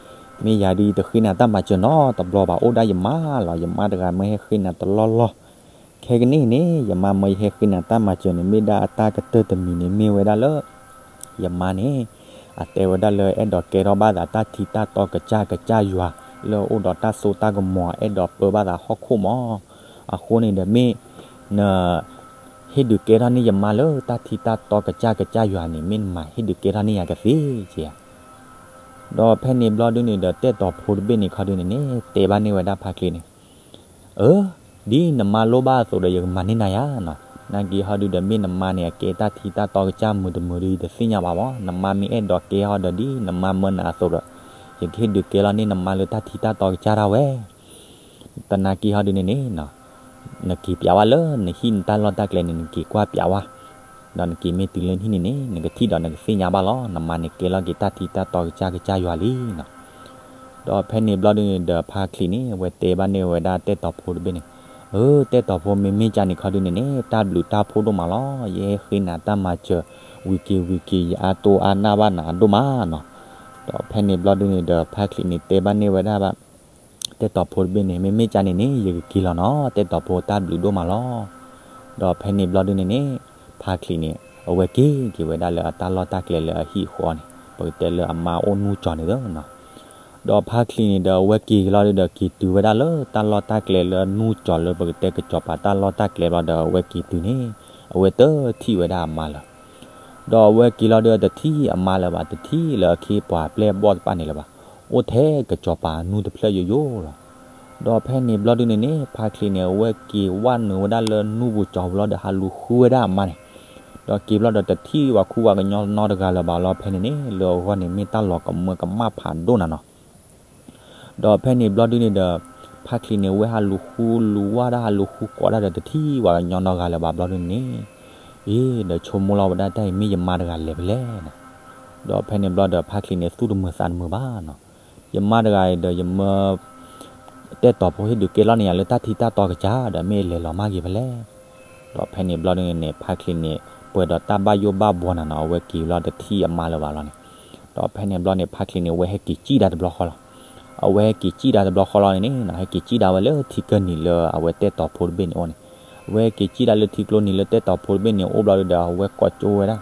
မ့ၢ်ယၤဒုး ယတဃ့နၤတၢ်မၤစၢၤနီတဘျီဘၣ်, အိၣ်ဒၣ်ယမါလီၤ, ယမါတဂၤမၢဟဲဃ့နၤတလီၢ်လီၢ်. ခဲကနံၣ်အံၤန့ၣ် ယမါမၢယဟဲဃ့နၤတၢ်မၤစၢၤန့ၣ် မ့ၢ်ဒၣ်အတၢ်ကတၢၢ်တမံၤန့ၣ် မ့ၢ်ဝဲဒၣ်လၢ ယမါန့ၣ် အတဲဝဲဒၣ်လၢအဲၣ်ဒိးကဲထီၣ်ဘၣ်သးတၢ်ထံတၢ်တီကစၢ်ကစၢ်ယွၤ လၢအအိၣ်ဒီးတၢ်စိတၢ်ကမီၤ အဲၣ်ဒိးပၢဘၣ်သးဟီၣ်ခိၣ်မး. အဃိန့ၣ်ဒီးမ့ၢ် န ဟ့ၣ်ဒုးကဲထီၣ်န့ၢ်ယမါလၢတၢ်ထံတၢ်တီကစၢ်ကစၢ်ယွၤန့ၣ် မ့ၢ်နမၤဟ့ၣ်ဒုးကဲထီၣ်န့ၢ်ယၤကသ့ဧါ. ဒီးဖဲန့ၣ်ဘျီဒုန့ၣ်ဒီး တဲတီၤဖိတဘ့ၣ်န့ၣ်ခီဒုန့ၣ်န့ၣ် တဲဘၣ်န့ၢ်ဝဲဒၣ်ဖါချံးန့ၣ်, အၢ ဒ်နမါလိၣ်ဘၣ်အသိးဒီး ယကမၤန့ၢ်နၤယၤနီၤ. နာ်က့ဟီဒုဒီး မ့ၢ်နမါန့ၣ် အကဲတၢ်ထံတၢ်တီကစၢ်မုာ်တမုာ်ဒီး ယတသ့ၣ်ညါဘၣ်မး. နမါမ့ၢ်အဲၣ်ဒိးကဲဟီဒီး ဒ်နမါမၢနၤအသိးဒီး ယကဟ့ၣ်ဒုးကဲလီၤန့ၢ်နမါလၢတၢ်ထံတၢ်တီကစၢ်ဒၣ်ဝဲ တနာ်က့ဟီဒုန့ၣ်န့ၣ် နက့ၤပျးဝဲလၢနဟံၣ်နတၢ်လီၢ်တၢ်ကျဲန့ၣ် နက့ၤကွၢ်ပျးဝဲ, ဒီးနက့ၤမ့ၢ်တုၤလၢနဟံၣ်န့ၣ်န့ၣ် နကထံၣ်ဒီးနကသ့ၣ်ညါဘၣ်လီၤ. နမါန့ၣ်ကဲလီၤက့ၤတၢ်ထံတၢ်တီကစၢ်ကစၢ်ယွၤလံနီၤ. ဒီးဖဲန့ၣ်ဘျီဒုန့ၣ်ဒီး ဖါချံးန့ၣ် အဝဲတဲဘၣ်န့ၢ်ဝဲဒၣ်တဲတီၤဖိတဘ့ၣ်န့ၣ်, အၢ တဲတီၤဖိ မ့မ့ၢ်ကန့ၣ်ခီဒုန့ၣ်န့ၣ် တၢ်ဘျုးတၢ်ဖှိၣ်ဒိၣ်မးလီၤ. ယဟဲဃ့နၤတၢ်မၤစၢၤ ဝံၤက့ၤဝံၤက့ၤ ယအါတိၢ်အါနၢ်ဘၣ်နၤအဒိၣ်မးနီၤ. ဒီးဖဲန့ၣ်ဘျီဒုန့ၣ်ဒီး ဖါချံးန့ၣ်တဲဘၣ်န့ၢ်ဝဲဒၣ်ဘၣ် တဲတီၤဖိတဘ့ၣ်န့ၣ်, မ့မ့ၢ်ကန့ၣ်န့ၣ် ယကက့ၤလီၤနီၤ, တဲတီၤဖိ တၢ်ဘျုးဒိၣ်မးလီၤ. ဒီးဖဲန့ၣ်ဘျီဒုန့ၣ်န့ၣ် ဖါချံးန့ၣ် အဝဲက့ၤက့ၤဝဲဒၣ်လၢအတၢ်လီၢ်တၢ်ကျဲလၢအဟံၣ်အဃီန့ၣ် ပကတဲလၢအမါအိၣ်နူၢ်ကၠီၤန့ၣ်လီၤ. ဒီးဖါချံးန့ၣ်ဒီးအဝဲက့ၤက့ၤလီၤဒုဒီးက့ၤတုၤဝဲဒၣ်လၢတၢ်လီၢ်တၢ်ကျဲလၢနူၢ်ကၠီၤလၢပကတဲကစီၤပၤတၢ်လီၢ်တၢ်ကျဲဘျီဒီးအဝဲက့ၤတုၤန့ၣ် အဝဲတထံၣ်ဝဲဒၣ်အမါလၢၤ ဒီးအဝဲက့ၤလီၤဒုတထံၣ်အမါလၢၤဘၣ် တထံၣ်လၢအခ့အပှၤပျဲၢ်အဘီၣ်တဖၣ်န့ၣ်လၢၤဘၣ် အိၣ်ထဲကစီၤပၤနူၢ်တဖျၢၣ်ယိယိလီၤ. ဒီးဖဲန့ၣ်ဘျီဒုန့ၣ်န့ၣ် ဖါချံးန့ၣ် အဝဲက့ၤဝဲနုာ်ဝဲဒၣ်လၢနူၢ်ပူၤကၠီၤဘျီဒီးဟးလူၤဃုဝဲဒၣ်အမါန့ၣ် ဒီးက့ၤဘျီဒီးတထံၣ်ဝဲခူဝဲကညီနီတဂၤလၢၤဘၣ်လီၤ ဖဲန့ၣ်န့ၣ် လၢအဂီၢ်န့ၣ်မ့ၢ်တၢ်လီၤကမၢကမၣ်ဖးဒိၣ်နၤနီၤ ဒီးဖဲန့ၣ်ဘျီဒုန့ၣ်ဒီး ဖါချံးန့ၣ် အဝဲဟးလူၤဃုလူၤဝဲဒၣ်ဟးလူၤဃုကိးဒၣ်ဒီးတထံၣ်ဝဲကညီနီတဂၤလၢၤဘၣ်ဘျီဒုန့ၣ်န့ၣ် အ့ ဒီးဆိကမိၣ်လီၤဝဲဒၣ်တၢ်အံၤမ့ၢ်ယမါတဂၤလဲၤဖဲလဲၣ်န့ၣ် ဒီးဖဲန့ၣ်ဘျီဒီးဖါချံးန့ၣ်သူၣ်တမုာ်သးတမုာ်ဘၣ်နီၤ ယမါတဂၤအံၤဒီးယမၢ တဲတီၤဖိဟ့ၣ်ဒုးကဲထီၣ်န့ၢ်ယၤလၢတၢ်ထံတၢ်တီကစၢ်ဒီးမ့ၢ်အလဲၤလီၤမၢ်က့ၤဖဲလဲၣ် ဒီးဖဲန့ၣ်ဘျီဒုန့ၣ်န့ၣ် ဖါချံးန့ၣ် ပှဲၤဒီးတၢ်ဘၣ်ယိၣ်ဘၣ်ဘှီနၤနီၤ အဝဲက့ၤဘျီတထံၣ်အမါလၢၤဘၣ်လီၤန့ၣ် ဒီးဖဲန့ၣ်ဘျီန့ၣ် ဖါချံးန့ၣ် အဝဲဟဲက့ၤစံၣ်ဒၣ်တဘျီဃီလီၤ. အဝဲဟဲက့ၤစံၣ်ဒၣ်တဘျီဃီလီၤန့ၣ်န့ၣ် ဟဲက့ၤစံၣ်ဒၣ်ဝဲလၢထံကၢၢ်နံၤလၢအဝဲတဲတီၤဖိတဘ့ၣ်န့ၣ်အိၣ်န့ၣ် အဝဲဟဲက့ၤစံၣ်ဒၣ်လၢထံကျိနံၤလၢတဲတီၤဖိတဘ့ၣ်န့ၣ်အိၣ်ဘျီဒုဒီး အဝဲကိးကၠိဝဲဒၣ်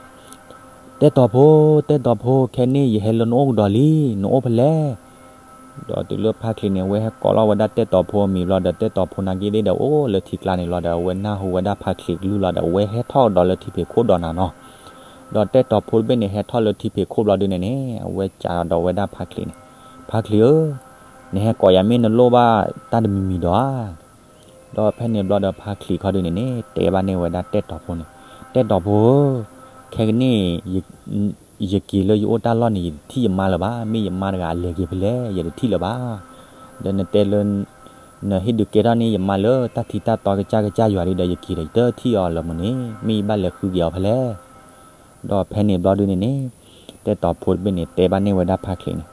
တဲတီၤဖိ, တဲတီၤဖိ, ခဲန့ၣ်ယဟဲလၢနအိၣ်ကဒီးလံ, နအိၣ်ဖဲလဲၣ်. ဒီးတုၤလၢဖါချံးန့ၣ် အဝဲဟဲကိးလီၤဝဲဒၣ်တဲတီၤဖိအမံၤဘျီဒီး တဲတီၤဖိနာ်က့သ့ၣ်ဒီး အိၣ်လၢထံကျါန့ၣ်လီၤဒီး အဝဲနၢ်ဟူဝဲဒၣ်ဖါချံးကလုၢ်လီၤဒီး အဝဲဟဲထီၣ်ကဒီးလၢထံဖံးခိၣ်ဒီးနၤနီၤ. ဒီးတဲတီၤဖိတဘ့ၣ်န့ၣ် ဟဲထီၣ်လၢထံဖံးခိၣ်ဘျီဒုန့ၣ်န့ၣ် အဝဲကးဒီးဝဲဒၣ်ဖါချံးန့ၣ်, ဖါချံးဧၢ, နဟဲကိးယၤမ့ၢ်နလိၣ်ဘၣ်တၢ်တမံၤမံၤဒီးဧါ. ဒီးဖဲန့ၣ်ဘျီဒီးဖါချံးခီဒုန့ၣ်န့ၣ် တဲဘၣ်န့ၢ်ဝဲဒၣ်တဲတီၤဖိန့ၣ်, တဲတီၤဖိဧၢ, ခဲကနံၣ် ယက့ၤလၢယအိၣ်တၢ်လီၢ်န့ၣ် ယတထံၣ်ယမါလၢၤဘၣ်, မ့ၢ်ယမါတဂၤအလဲၤက့ၤဖဲလဲၣ် ယတထံၣ်လၢၤဘၣ်. ဒီးနတဲလၢ နဟ့ၣ်ဒုးကဲထီၣ်န့ၢ်ယမါလၢတၢ်ထံတၢ်တီကစၢ်ကစၢ်ယွၤဒုဒီး ယက့ၤဒီးယတထံၣ်အီၤလၢၤမုၢ်န့ၣ် မ့ၢ်ယဘၣ်လဲၤဃုက့ၤအီၤဖဲလဲၣ်. ဒီးဖဲန့ၣ်ဘျီဒုန့ၣ်န့ၣ် တဲတီၤဖိတဘ့ၣ်န့ၣ် တဲဘၣ်န့ၢ်ဝဲဒၣ်ဖါချံးန့ၣ်,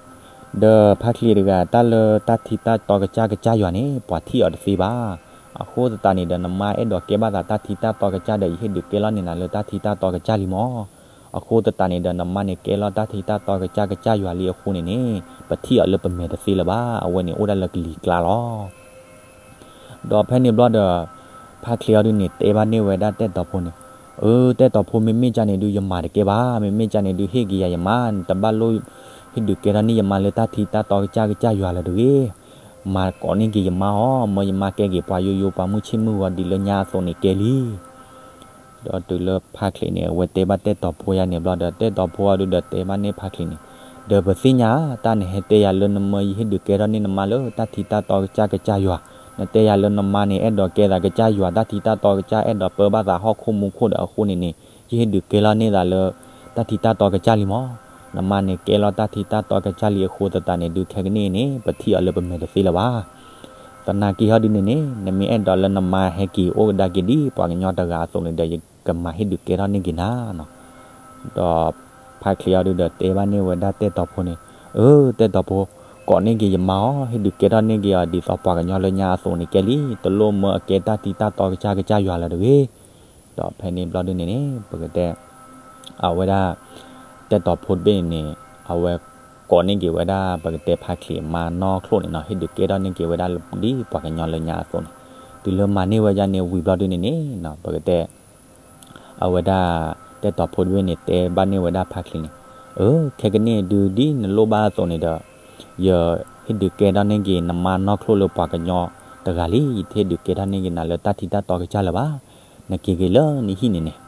ဒီးဖါချံးတဂၤ တၢ်လၢတၢ်ထံတၢ်တီကစၢ်ကစၢ်ယွၤန့ၣ် ပှၤထံၣ်အီၤတသ့ဘၣ်. အဃိသတးန့ၣ်ဒီး နမါအဲၣ်ဒိးကဲဘၣ်သးတၢ်ထံတၢ်တီကစၢ်ဒီး ယဟ့ၣ်ဒုးကဲလီၤန့ၢ်နၤလၢတၢ်ထံတၢ်တီကစၢ်လံမီၢ်. အဃိသတးန့ၣ်ဒီး နမါန့ၣ်ကဲလီၤတၢ်ထံတၢ်တီကစၢ်ကစၢ်ယွၤလံအဃိန့ၣ်န့ၣ် ပထံၣ်အီၤလၢပမဲာ်တသ့လၢၤဘၣ်, အဝဲန့ၣ်အိၣ်ဒၣ်လၢကလံၤကျါလီၤ. ဒီးဖဲန့ၣ်ဘျီဒီး ဖါချံးအီၤဒုန့ၣ် တဲဘၣ်န့ၢ်ဝဲဒၣ်တဲတီၤဖိန့ၣ်, အၢ တဲတီၤဖိ မ့မ့ၢ်ကန့ၣ်ဒု ယမၤတကဲဘၣ်, မ့မ့ၢ်ကန့ၣ်ဒု ဟ့ၣ်က့ၤယၤယမါ, နတဘၣ်လိၣ်ဟ့ၣ်ဒုးကဲထီၣ်န့ၢ်ယမါလၢတၢ်ထံတၢ်တီကစၢ်ကစၢ်ယွၤလၢၤတဂ့ၤ. မၤကိးန့ၢ်က့ၤယမါအီၤ, မၢယမါကဲက့ၤပှၤယိယိ ပှၤမုၢ်ဆ့ၣ်မုၢ်ဂီၤဒ်လၢညါအသိးန့ၣ်ကဲလံ. ဒီးတုၤလၢဖါချံးန့ၣ် အဝဲတဲဘၣ်တဲတီၤဖိယါန့ၣ်ဘျီဒီး တဲတီၤဖိအီၤဒုဒီးတဲဘၣ်န့ၢ်ဖါချံးန့ၣ်, ဒီးပသ့ၣ်ညါဧါ, တၢ်နဟဲတဲယၤလၢနမၢယဟ့ၣ်ဒုးကဲထီၣ်န့ၢ်နမါလၢတၢ်ထံတၢ်တီကစၢ်ကစၢ်ယွၤ, နတဲယၤလၢနမါန့ၣ် အဲၣ်ဒိးကဲသးကစၢ်ယွၤ တၢ်ထံတၢ်တီကစၢ် အဲၣ်ဒိးပၢဘၣ်သးဟီၣ်ခိၣ်မူခိၣ်ဒီးအဃိန့ၣ်န့ၣ် ယဟ့ၣ်ဒုးကဲလီၤန့ၢ်သးလၢ တၢ်ထံတၢ်တီကစၢ်လံမီၢ်. နမါန့ၣ်ကဲလီၤတၢ်ထံတၢ်တီကစၢ်လံအဃိသတးန့ၣ်ဒု ခဲကနံၣ်အံၤန့ၣ် ပထံၣ်အီၤလၢပမဲာ်တသ့လၢၤဘၣ်. သနာ်က့ဟီဒုန့ၣ်န့ၣ် နမ့ၢ်အဲၣ်ဒိးလၢနမါဟဲက့ၤအိၣ်ကဒါက့ၤဒ်ပှၤကညီတဂၤအသိးန့ၣ်ဒီး ယကမၤဟ့ၣ်ဒုးကဲထီၣ်န့ၢ်က့ၤနၤနီၤ. ဒီးဖါချံးအီၤဒုဒီးတဲဘၣ်န့ၢ်ဝဲဒၣ်တဲတီၤဖိန့ၣ်, အၢ တဲတီၤဖိ, ကိးန့ၢ်က့ၤယမါအီၤ, ဟ့ၣ်ဒုးကဲထီၣ်န့ၢ်က့ၤအီၤ ဒ်သိးပှၤကညီလၢညါအသိးန့ၣ်ကဲလံ, တလိၣ်မၢအကဲတၢ်ထံတၢ်တီကစၢ်ကစၢ်ယွၤလၢၤတဂ့ၤ. ဒီးဖဲန့ၣ်ဘျီဒုန့ၣ်န့ၣ် ပကတဲ အဝဲဒၣ် တဲတီၤဖိတဘ့ၣ်န့ၣ်န့ၣ် အဝဲကိးန့ၢ်က့ၤဝဲဒၣ် ပကတဲဖါချံးအမါနီၢ်ချိၣ်န့ၣ်နီၤ, ဟ့ၣ်ဒုးကဲထီၣ်န့ၢ်က့ၤဝဲဒၣ်ဒ်ပှၤကညီလၢညါအသိးန့ၣ်, တုၤလၢမၤန့ၢ်ဝဲဒၣ်န့ၣ်ဝံၤဘျီဒုန့ၣ်န့ၣ်နီၤ ပကတဲ အဝဲဒၣ် တဲတီၤဖိတဘ့ၣ်န့ၣ် တဲဘၣ်န့ၢ်ဝဲဒၣ်ဖါချံးန့ၣ်, အၢ ခဲကနံၣ်ဒု ဒ်နလိၣ်ဘၣ်အသိးန့ၣ်ဒီး ယဟ့ၣ်ဒုးကဲထီၣ်န့ၢ်က့ၤနမါနီၢ်ချိၣ်လၢပှၤကညီတဂၤလံ, ယတဟ့ၣ်ဒုးကဲထီၣ်န့ၢ်က့ၤနၤလၢတၢ်ထံတၢ်တီကစၢ်လၢၤဘၣ်. နက့ၤက့ၤလၢနဟံၣ်န့ၣ်န့ၣ်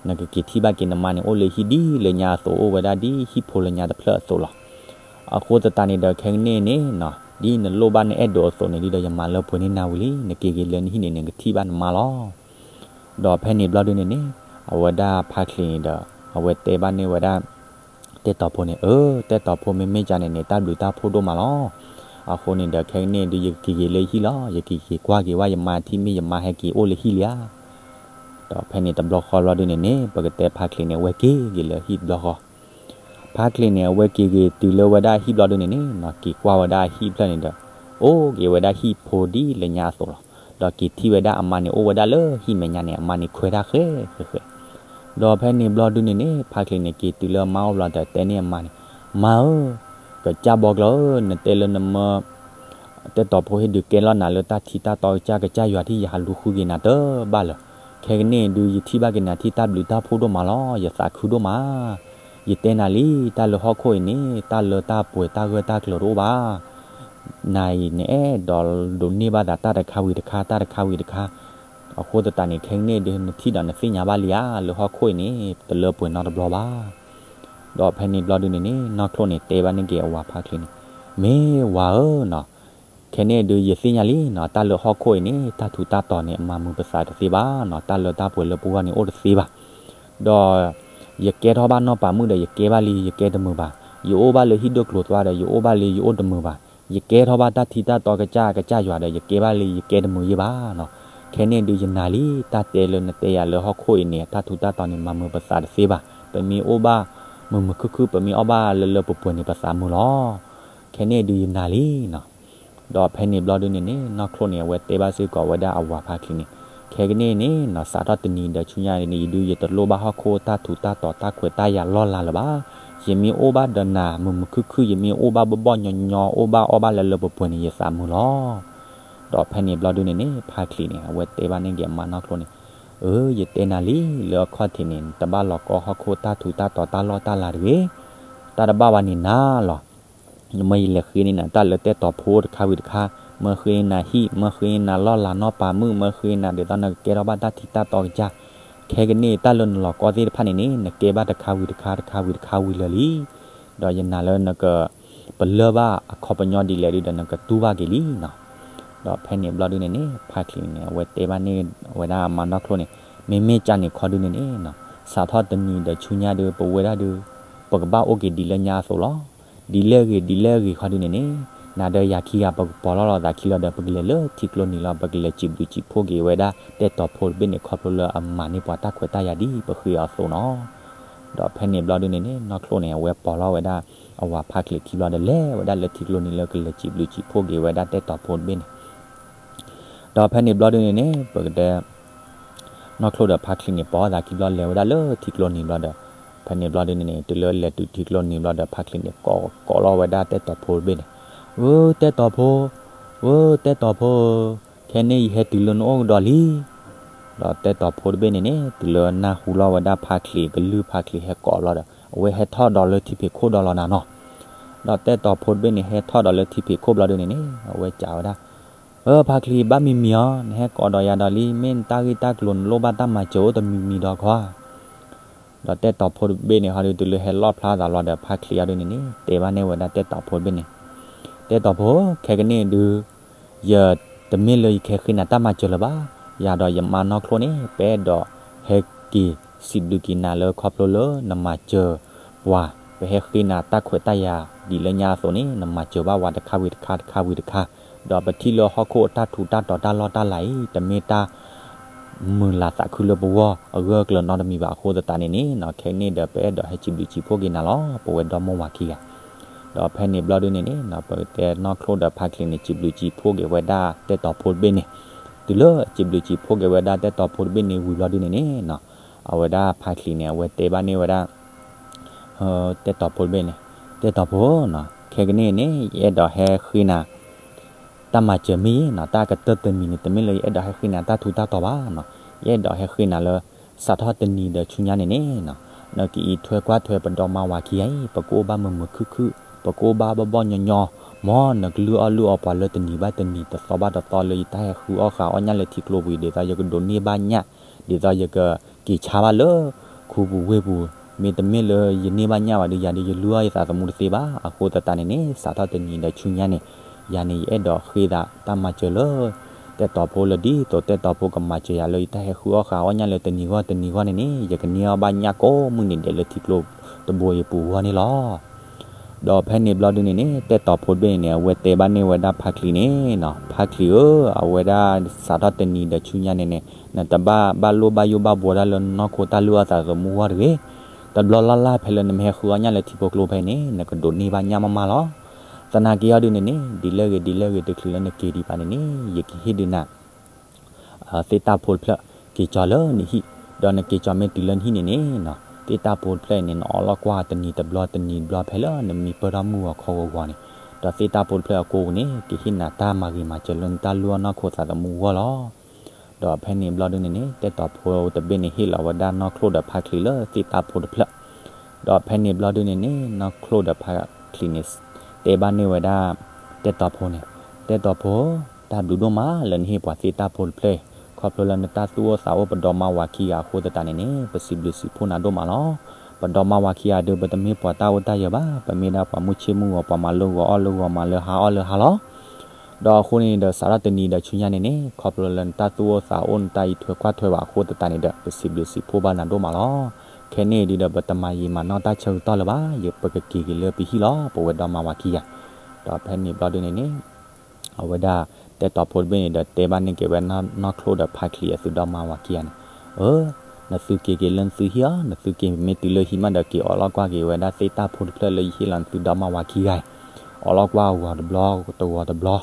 နကက့ၤထံၣ်ဘၣ်က့ၤနမါန့ၣ် အိၣ်လၢဟံၣ်ဒ်လၢညါအသိး အိၣ်ဝဲဒၣ်ဒ်ဟံၣ်ဖိလၢညါတဖျၢၣ်အသိးလီၤ. အဃိသတးန့ၣ်ဒီး ခဲကနံၣ်န့ၣ်နီၤ ဒ်နလိၣ်ဘၣ်နအဲၣ်ဒိးအသိးန့ၣ်ဒုဒီး ယမၤလၢပှဲၤန့ၢ်နၤဝံၤလံ, နက့ၤက့ၤလၢနဟံၣ်န့ၣ်န့ၣ် နကထံၣ်ဘၣ်နမါလီၤ. ဒီးဖဲန့ၣ်ဘျီဒုန့ၣ်န့ၣ် အဝဲဒၣ်ဖါချံးန့ၣ်ဒီး အဝဲတဲဘၣ်န့ၢ်ဝဲဒၣ် တဲတီၤဖိန့ၣ်, အၢ တဲတီၤဖိ မ့မ့ၢ်ကန့ၣ်န့ၣ် တၢ်ဘျုးတၢ်ဖှိၣ်ဒိၣ်မးလီၤ. အဃိန့ၣ်ဒီး ခဲကနံၣ်ဒု ယကက့ၤက့ၤလၢယဟံၣ်လီၤ, ယကက့ၤကွၢ်က့ၤဝဲယမါ ထံၣ်မ့ၢ်ယမါဟဲက့ၤအိၣ်လၢဟံၣ်လံဧါ. ဒီးဖဲန့ၣ်တဘျီဃီဘျီဒုန့ၣ်န့ၣ် ပကတဲဖါချံးန့ၣ် အဝဲက့ၤက့ၤလၢဟံၣ်တဘျီဃီ ဖါချံးန့ၣ် အဝဲက့ၤက့ၤတုၤလၢဝဲဒၣ်ဟံၣ်ဘျီဒုန့ၣ်န့ၣ်နီၤ က့ၤကွၢ်ဝဲဒၣ်ဟံၣ်ဖျၢၣ်န့ၣ်ဒီး အိၣ်က့ၤဝဲဒၣ်ဟံၣ်ဖိဒ်လၢညါအသိးလီၤ. ဒီးက့ၤထံၣ်ဝဲဒၣ်အမါန့ၣ် အိၣ်ဝဲဒၣ်လၢဟံၣ်မဲာ်ညါန့ၣ် အမါန့ၣ်ခွဲးတၢ်ဃဲးဃဲးဃဲး. ဒီးဖဲန့ၣ်ဘျီဒုန့ၣ်န့ၣ် ဖါချံးန့ၣ် က့ၤတုၤလၢအမါအိၣ်ဘျီဒီး တဲန့ၢ်အမါန့ၣ်, မါဧၢ, ကစၢ်ဘီကျီဧၢ, နတဲလၢနမၢ တဲတီၤဖိဟ့ၣ်ဒုးကဲလီၤနၤလၢတၢ်ထံတၢ်တီကစၢ်ကစၢ်ယွၤ ထံၣ်ယဟးလူၤဃုက့ၤနၤတဘၣ်လၢၤ. ခဲကနံၣ်ဒုး ယထံၣ်ဘၣ်က့ၤနၤထံၣ်တၢ်ဘျုးတၢ်ဖှိၣ်ဒိၣ်မးလီၤ, ယသးခုဒိၣ်မး. ယတဲနၤလံ, တၢ်လၢဟီၣ်ခိၣ်အံၤန့ၣ် တၢ်လၢတၢ်ပှဲၤတၢ်ဂၢၢ်တၢ်ကျၢၤတအိၣ်ဘၣ်. နၤအံၤနအဲၣ်ဒိးဒိးန့ၢ်ဘၣ်သးတၢ်တခါဝံၤတခါ တၢ်တခါဝံၤတခါ, အဃိသတးန့ၣ် ခဲကနံၣ်ဒုး နထံၣ်ဒီးနသ့ၣ်ညါဘၣ်လံဧါ, လၢဟီၣ်ခိၣ်အံၤန့ၣ် တလၢပှဲၤနီတဘျီဘၣ်. ဒီးဖဲန့ၣ်ဘျီဒုန့ၣ်န့ၣ် နီၢ်ချိၣ်န့ၣ်တဲဘၣ်န့ၢ်က့ၤအဝၤဖါချံန့ၣ်, မ့ၢ်ဝၤဧၢနီၤ, ခဲန့ၣ်ဒုးယသ့ၣ်ညါလံနီၤ, တၢ်လၢဟီၣ်ခိၣ်အံၤန့ၣ် တၢ်ထူးတၢ်တီၤန့ၣ် အမၤမုာ်ပသးတသ့ဘၣ်နီၤ, တၢ်လၢတၢ်ပှဲၤလၢပဂီၢ်န့ၣ်အိၣ်တသ့ဘၣ်. ဒီးယကဲထီၣ်ဘၣ်နီၢ်ပၤမုၣ်ဒီး ယကဲဘၣ်လံ ယကဲတမုာ်ဘၣ်, ယအိၣ်ဘၣ်လၢဟံၣ်ဒိၣ်ကျိၤသွါဒီး ယအိၣ်ဘၣ်လံ ယအိၣ်တမုာ်ဘၣ်, ယကဲထီၣ်ဘၣ်တၢ်ထံတၢ်တီကစၢ်ကစၢ်ယွၤဒီး ယကဲဘၣ်လံ ယကဲတမုာ်ယဲဘၣ်နီၤ. ခဲန့ၣ်ဒုးယနာ်လံ, တၢ်တဲလၢနတဲယၤလၢဟီၣ်ခိၣ်အံၤန့ၣ် တၢ်ထူးတၢ်တီၤန့ၣ် မၤမုာ်ပသးတသ့ဘၣ်, ပမ့ၢ်အိၣ်ဘၣ်မုာ်မုာ်ခုၣ်ခုၣ် ပမ့ၢ်အီၣ်ဘၣ်လၢလၢပှဲၤပှဲၤန့ၣ် ပသးမုာ်လီၤ. ခဲန့ၣ်ဒုးယနာ်လံနီၤ. ဒီးဖဲန့ၣ်ဘျီဒုန့ၣ်န့ၣ် နီၢ်ချိၣ်န့ၣ် အဝဲတဲဘၣ်စ့ၢ်ကီးဝဲဒၣ်အဝၤဖါချံန့ၣ်, ခဲကနံၣ်န့ၣ်နီၤ စးထီၣ်တနံၤဒီးဆူညါန့ၣ် ယဒုးယတလိၣ်ဘၣ်ဟီၣ်ခိၣ်တၢ်ထူးတၢ်တီၤတၢ်ခွဲးတၢ်ယာ်လီၢ်လၤလၢၤဘၣ်. ယမ့ၢ်အိၣ်ဘၣ်ဒီးနၤ မုာ်မုာ်ခုၣ်ခုၣ် ယမ့ၢ်အိၣ်ဘၣ်ဘီၣ်ဘီၣ်ညီညီ အိၣ်ဘၣ်အီၣ်ဘၣ်လၢလၢပှဲၤပှဲၤန့ၣ် ယသးမုာ်လီၤ. ဒီးဖဲန့ၣ်ဘျီဒုန့ၣ်န့ၣ် ဖါချံန့ၣ် အဝဲတဲဘၣ်န့ၢ်က့ၤအမါနီၢ်ချိၣ်န့ၣ်, အၢ ယတဲနၤလံ လၢအခီၣ်ထံးန့ၣ် နတဘၣ်လီၤကီဟီၣ်ခိၣ်တၢ်ထူးတၢ်တီၤတၢ်လီၢ်တၢ်လၤတဂ့ၤ. တၢ်တဘၣ်ဝဲန့ၣ်နၤလီၤ. မ့ၢ်ယလဲၤဃ့န့ၢ်နၤတၢ်လၢတဲတီၤဖိတခါဝံၤတခါ, မ့ၢ်ဃ့နၤဟံၣ်, မ့ၢ်ဃ့နၤလီၢ်လၤနီၢ်ပၤမုၣ်, မ့ၢ်ဃ့နၤဒ်သိးနကကဲထီၣ်ဘၣ်တၢ်ထံတၢ်တီကစၢ်, ခဲကနံၣ်တၢ်လၢနလီၤကီသ့ၣ်တဖၣ်န့ၣ်န့ၣ် နကဲဘၣ်တခါဝံၤတခါ တခါဝံၤတခါဝံၤလၢာ်လံ. ဒီးယနာ်လၢနက ပလၢၢ်ဘၣ်အခီပညီဒ်လဲၣ်ဒုးဒီး နကတူၢ်ဘၣ်က့ၤလံနီၤ. ဒီးဖဲန့ၣ်ဘျီဒုန့ၣ်န့ၣ် ဖါချံန့ၣ် အဝဲတဲဘၣ်န့ၢ်ဝဲဒၣ်အမါနီၢ်ချိၣ်န့ၣ်, မ့မ့ၢ်ကၢ်န့ၣ်ခီဒုန့ၣ်န့ၣ်နီၤ, စးထီၣ်တနံၤဒီးဆူညါဒုး ပဝဲဒၣ်ဒုး ပကဘၣ်အိၣ်က့ၤဒ်လၢညါအသိးလီၤ. ဒ်လဲၣ်ဂ့ၤ ဒ်လဲၣ်ဂ့ၤခီဒုန့ၣ်န့ၣ်, နၤဒီးယၤခံဂၤ ပကပီၤလီၤလီၤသးခံလီၤဒီး ပကလဲၤလၢထံကျိနံၤလီၤ. ပကလဲၤစံးဘျုးစံးဖှိၣ်က့ၤဝဲဒၣ်တဲတီၤဖိတဘ့ၣ်န့ၣ် ခီဖျိလၢအမၤန့ၢ်ပှၤတၢ်ခွဲးတၢ်ယာ်ဒ်ပဃ့အီၤအသိးနီၤ. ဒီးဖဲန့ၣ်ဘျီဒုန့ၣ်န့ၣ် နီၢ်ချိၣ်န့ၣ် အဝဲပီၤလီၤဝဲဒၣ်အဝၤဖါချံခံဘျီဒီး လဲၤဝဲဒၣ်လၢထံကျိနံၤလၢ ကလဲၤစံးဘျုးစံးဖှိၣ်က့ၤဝဲဒၣ်တဲတီၤဖိတဘ့ၣ်န့ၣ်. ဒီးဖဲန့ၣ်ဘျီဒုန့ၣ်န့ၣ် ပကတဲ နီၢ်ချိၣ်ဒီးဖါချံန့ၣ် ပီၤသးခံဘျီ လဲၤဝဲဒၣ်လၢထံကျိနံၤဘျီဒီး, ဖဲန့ၣ်ဘျီဒုန့ၣ်န့ၣ် တုၤလၢလဲၤတုၤထံကျိနံၤဘျီဒီး ဖါချံန့ၣ် ကိးကိးလီၤဝဲဒၣ်တဲတီၤဖိတဘ့ၣ်န့ၣ်, ဧၢ တဲတီၤဖိ, ဧၢ တဲတီၤဖိဧၢ, ခဲန့ၣ်ယဟဲတုၤလၢနအိၣ်ကဒီးလံ. ဒီးတဲတီၤဖိတဘ့ၣ်န့ၣ်န့ၣ် တုၤလၢနၢ်ဟူလီၤဝဲဒၣ်ဖါချံကလုၢ် ဖါချံဟဲကိးလီၤဒီး အဝဲဟဲထီၣ်ဒီးလၢထံဖံးခိၣ်ဒီးလီၤနၤနီၤ. ဒီးတဲတီၤဖိတဘ့ၣ်န့ၣ် ဟဲထီၣ်ဒီးလၢထံဖံးခိၣ်ဘျီဒုန့ၣ်န့ၣ် အဝဲစံးဝဲဒၣ်, ဧၢ ဖါချံ ဘၣ်မံၤမံၤဧါ, နဟဲကိးဒီးယၤဒီးလံ, မ့ၢ်နတၢ်ဂ့ၢ်တၢ်ကျိၤနလိၣ်ဘၣ်တၢ်မၤစၢၤအိၣ်တမံၤမံၤဒီးခီဧါ. ဒီးတဲတီၤဖိတဘ့ၣ်န့ၣ်ဟီဒုး တုၤလၢဟဲလီၣ်ဖျါသးလီၤဒီး ဖါချံအီၤဒုန့ၣ်န့ၣ် တဲဘၣ်န့ၢ်ဝဲဒၣ်တဲတီၤဖိတဘ့ၣ်န့ၣ်, တဲတီၤဖိ, ခဲကနံၣ်ဒုး ယတမ့ၢ်လၢယကဟဲဃ့နၤတၢ်မၤစၢၤလၢၤဘၣ်. ယၤဒီးယမါနီၢ်ချိၣ်န့ၣ် ပအဲၣ်ဒိးဟဲက့ၤစံးဘျုးက့ၤနၤလၢခီဖျိလၢနမၤစၢၤပှၤ, ပဟဲဃ့နၤတၢ်ခွဲးတၢ်ယာ်ဒ်လၢညါအသိးန့ၣ် နမၤစၢၤဘၣ်ဝဲတခါဝံၤတခါ တခါဝံၤတခါ, ဒီးပထံၣ်လၢဟီၣ်ခိၣ်အတၢ်ထူးတၢ်တီၤတၢ်လီၢ်တၢ်လၤအံၤ တမ့ၢ်တၢ် မုာ်လၤသးခုလၢပဂီၢ်အဂၢၢ်အကျၢၤနီတမံၤဘၣ်အဃိသတးန့ၣ်န့ၣ် ခဲကနံၣ်ဒီး ပအဲၣ်ဒိးဟဲစံးဘျုးစံးဖှိၣ်က့ၤနၤလီၤ ပဝဲဒီမါဝၤခံဂၤ. ဒီးဖဲန့ၣ်ဘျီဒုန့ၣ်န့ၣ် ပကတဲနီၢ်ချိၣ်ဒီးဖါချံန့ၣ် စံးဘျုးစံးဖှိၣ်က့ၤဝဲဒၣ်တဲတီၤဖိတဘ့ၣ်န့ၣ်, တုၤလၢစံးဘျုးစံးဖှိၣ်က့ၤဝဲဒၣ်တဲတီၤဖိတဘ့ၣ်န့ၣ်ဝံၤဘျီဒုန့ၣ်န့ၣ် အဝဲဒၣ်ဖါချံန့ၣ် အဝဲတဲဘၣ်န့ၢ်ဝဲဒၣ် တဲတီၤဖိတဘ့ၣ်န့ၣ်, တဲတီၤဖိ, ခဲကနံၣ်န့ၣ် ယအဲၣ်ဒိးဟဲဃ့နၤ တၢ်မၤစၢၤမ့ၢ်နီၤ, တၢ်ကတၢၢ်တမံၤန့ၣ် တမ့ၢ်လၢယအဲၣ်ဒိးဟဲဃ့နၤတၢ်ထူးတၢ်တီၤဘၣ်နီၤ, ယအဲၣ်ဒိးဟဲဃ့နၤလၢ စးထီၣ်တနံၤဒီးဆူညါန့ၣ်န့ၣ်နီၤ, နကအံးထွဲကွၢ်ထွဲပဒီမါဝၤခံဂၤအံၤ ပကအိၣ်ဘၣ်မုာ်မုာ်ခုၣ်ခုၣ်, ပကအိၣ်ဘၣ်ဘီၣ်ဘီၣ်ညီညီ, မ်နကလုၢ်အီၣ်လုၢ်အီပှၤလၢတနံၤဘၣ်တနံၤ တသီဘၣ်တသီလၢယတၢ်ဟဲဃုအီၣ်ဃာ်အီၣ်ညၣ်လၢထံကျိပူၤ ဒ်သိးယကဒိးန့ၢ်ဘၣ်ညၣ်, ဒ်သိးယကက့ၤဆါဘၣ်လၢ ခူပူၤဝ့ၢ်ပူၤ, မ့တမ့ၢ်လၢယန့ၢ်ဘၣ်ညၣ်ဘၣ်ဒီး ယၤဒီးယလုၢ်အီၣ်ယသးသမူတသ့ဘၣ်. အဃိသတးန့ၣ်န့ၣ် စးထီၣ်တနံၤဒီးဆူညါန့ၣ် ယၤန့ၣ် ယအဲၣ်ဒိးဃ့သးတၢ်မၤစၢၤလၢ တဲတီၤဖိလၢ ဒ်သိးတဲတီၤဖိကမၤစၢၤယၤလၢယတၢ်ဟဲဃုအီၣ်ဃာ်အီၣ်ညၣ်လၢတနံၤဂီၢ်တနံၤဂီၢ်န့ၣ်န့ၣ် ယကန့ၢ်အီၣ်ဘၣ်ညၣ်ကိးမုၢ်နံၤဒဲးလၢထံကျိတဘိအံၤပူၤအဂီၢ်န့ၣ်လီၤ. ဒီးဖဲန့ၣ်ဘျီဒုန့ၣ်န့ၣ် တဲတီၤဖိတဘ့ၣ်န့ၣ်န့ၣ် အဝဲတဲဘၣ်န့ၢ်ဝဲဒၣ်ဖါချံန့ၣ်နီၤ, ဖါချံဧၢ, အဝဲဒၣ်စးထီၣ်တနံၤဒီးဆူညါန့ၣ်န့ၣ် နတဘၣ်ဘၣ်လိၣ်ဘၣ်ယိၣ်ဘၣ်ဘှီဒၣ်လၢနနီၢ်ခိတၢ်လုၢ်အီၣ်သးသမူအဂီၢ်တဂ့ၤ. တဘျီလၢ်လၢ်ဖဲလၢနမ့ၢ်ဟဲဃုအီၣ်ညၣ်လၢထံဖိကျိဖဲန့ၣ် နကဒိးန့ၢ်ဘၣ်ညၣ်မးမးလီၤ. သနာ်က့အီၤဒုန့ၣ်န့ၣ် ဒ်လဲၣ်ဂ့ၤ ဒ်လဲၣ်ဂ့ၤ တချုးလၢနက့ၤဒံးဘၣ်န့ၣ်န့ၣ် ယကဟ့ၣ်ဒုးနၤ သ့ၣ်တၢ်ဖိတဖျၢၣ် က့ၤကၠီလၢနဟံၣ်, ဒီးနက့ၤကၠီမ့ၢ်တုၤလၢနဟံၣ်န့ၣ်န့ၣ်နီၤ, သ့ၣ်တၢ်ဖိတဖျၢၣ်အံၤန့ၣ် နအီၣ်လီၤကွၢ်တနံၤတဘျီတနံၤတဘျီဖဲလၢနမံပၢၢ်ထီၣ်မုၢ်ဂီၤခီဂီၤဂီၤန့ၣ်, ဒီးသ့ၣ်တၢ်ဖိတဖျၢၣ်အကိပူၤန့ၣ် ကဟ့ၣ်နၤတၢ်မၤဂ့ၤမၤစၢၤလၢနတၢ်လုၢ်အီၣ်နီၢ်ခိသးသမူအဂီၢ်လီၤ. ဒီးဖဲန့ၣ်ဘျီဒုန့ၣ်န့ၣ် တဲတီၤဖိတဘ့ၣ်န့ၣ် ဟ့ၣ်လီၤဝဲဒၣ်နီၢ်ချိၣ်ဒီးဖါချံလၢသ့ၣ်တၢ်ဖိတဖျၢၣ်, ဒီးဖဲန့ၣ်ဘျီဒုန့ၣ်န့ၣ် နီၢ်ချိၣ်ဒီးဖါချံန့ၣ် တဲဘၣ်န့ၢ်ဝဲဒၣ် တဲတီၤဖိန့ၣ်, တဲတီၤဖိ, တၢ်ဘျုးဒိၣ်မးလၢနဟ့ၣ်ပှၤသ့ၣ်တၢ်ဖိတဖျၢၣ်အံၤ, ခီဖျိလၢနတၢ်သူၣ်အိၣ်သးအိၣ်ပဒီမါဝၤခံဂၤအဃိသတးန့ၣ်န့ၣ် ပစံးဘျုးစံးဖှိၣ်နၤဒိၣ်မးလီၤ. ပဒီမါဝၤခံဂၤဒုး ပတမ့ၢ်ပှၤတၢ်အိၣ်တၢ်ယၢၤဘၣ်, ပမ့ၢ်ဒၣ်ပှၤမုၢ်ဆ့ၣ်မုၢ်ဂီၤ ပှၤမၤလၢဂီၤအီၣ်လၢဂီၤ မၤလၢဟါအီၣ်လၢဟါလီၤ. ဒီးအဃိန့ၣ်ဒီး စးထီၣ်တနံၤဒီးဆူညါန့ၣ်န့ၣ် ခီဖျိလၢနတၢ်သူၣ်အိၣ်သးအိၣ် နတၢ်အံးထွဲကွၢ်ထွဲဘၣ်အဃိသတးန့ၣ်ဒီး ပစံးဘျုးစံးဖှိၣ်ဘၣ်နၤဒိၣ်မးလီၤ. ခဲန့ၣ်ဒုးဒီး ပတမၤယံာ်မၤနီၢ်တၢ်ဆၢကတီၢ်လၢၤဘၣ်, ယပကက့ၤက့ၤလၢပဟံၣ်လီၤ, ပဝဲဒီမါဝၤခံဂၤ. ဒီးဖဲန့ၣ်ဘျီဒုန့ၣ်န့ၣ် အဝဲဒၣ် တဲတီၤဖိတဘ့ၣ်န့ၣ်ဒီး တဲဘၣ်န့ၢ်က့ၤဝဲနီၢ်ချိၣ်ဒီးဖါချံအသုဒီမါဝၤခံဂၤန့ၣ်, အၢ, နသုက့ၤက့ၤလၢနသုဟံၣ်အီၤ, နသုက့ၤမ့ၢ်တုၤလၢဟံၣ်မးဒီး က့ၤအိးလီၤကွၢ်က့ၤဝဲဒၣ်သ့ၣ်တၢ်ဖိတဖျၢၣ်လၢယဟ့ၣ်လီၤနသုဒီမါဝၤခံဂၤအံၤ, အိးလီၤကွၢ်ဂီၤတဘျီ တဂီၤတဘျီ,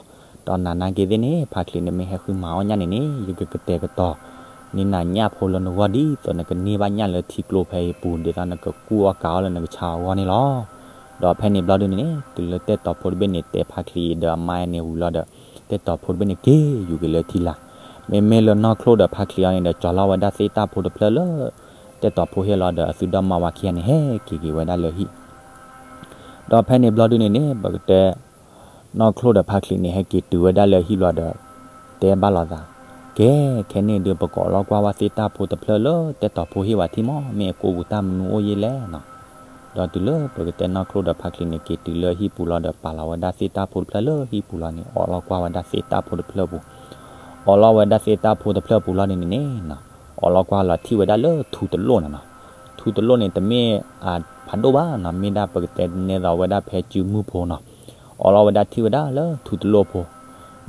ဒီးနၤနာ်က့သ့ၣ်န့ၣ် ဖါချံန့ၣ်မ့ၢ်ဟဲဃုမၤအီၣ်ညၣ်န့ၣ်န့ၣ် ယကကတဲာ်ကတီၤ န့ၢ်နၤညၣ်ဖိလၢနဂီၢ် ဒ်သိးနကန့ၢ်ဘၣ်ညၣ်လၢထံကျိဖဲအံၤပူၤ ဒ်သိးနကကူၣ်အီၣ်ကၤအီၣ်လၢနကဆါအဂီၢ်န့ၣ်လီၤ. ဒီးဖဲန့ၣ်ဘျီဒုန့ၣ်န့ၣ် တုၤလၢတဲတီၤဖိတဘ့ၣ်န့ၣ် တဲဖါချံဒီးအမါန့ၣ်ဝံၤလီၤဒီး တဲတီၤဖိတဘ့ၣ်န့ၣ် က့ၤယူၤက့ၤလၢထံလာ်. မ့မ့ၢ်လၢနီၢ်ချိၣ်ဒီးဖါချံအီၤန့ၣ်ဒီး ကၠီၤလီၤဝဲဒၣ်သ့ၣ်တၢ်ဖိတဖျၢၣ်လၢ တဲတီၤဖိဟ့ၣ်လီၤဒီး အသုဒီမါဝၤခံဂၤန့ၣ် ဟဲက့ၤက့ၤဝဲဒၣ်လၢဟံၣ် ဒီးဖဲန့ၣ်ဘျီဒုန့ၣ်န့ၣ် ပကတဲ နီၢ်ချိၣ်ဒီးဖါချံန့ၣ် ဟဲက့ၤတုၤဝဲဒၣ်လၢဟံၣ်ဘျီဒီး တဲဘၣ်လိာ်သး, ကဲ, ခဲန့ၣ်ဒုး ပကအိးလီၤကွၢ်ဝဲသ့ၣ်တၢ်ဖိတဖျၢၣ်လၢ တဲတီၤဖိဟ့ၣ်ဝဲထံၣ်မး, မ့ၢ်အကိပူၤတၢ်မနုၤအိၣ်ယဲလဲၣ်နီၤ. ဒီးတုၤလၢပကတဲနီၢ်ချိၣ်ဒီးဖါချံန့ၣ် က့ၤတုၤလၢဟံၣ်ပူၤလီၤဒီး ပာ်လီၤဝဲဒၣ်သ့ၣ်တၢ်ဖိတဖျၢၣ်လၢဟံၣ်ပူၤလီၤန့ၣ် အိးလီၤကွၢ်ဝဲဒၣ်သ့ၣ်တၢ်ဖိတဖျၢၣ်ပူၤ အိးလီၤဝဲဒၣ်သ့ၣ်တၢ်ဖိတဖျၢၣ်ပူၤလီၤန့ၣ်န့ၣ် အိးလီၤကွၢ်လီၤထံၣ်ဝဲဒၣ်လၢထူတလိၣ်န့ၣ်နီၤ. ထူတလိၣ်န့ၣ် တမ့ၢ်ဖးဒိၣ်ဘၣ်နီၤ, မ့ၢ်ဒၣ်ပကတဲနဲသိးဝဲဒၣ်ဖဲစုမုၢ်ဖိနီၤ. အိးလီၤဝဲဒၣ်ထံၣ်ဝဲဒၣ်လၢထူတလိၣ်ဖိ,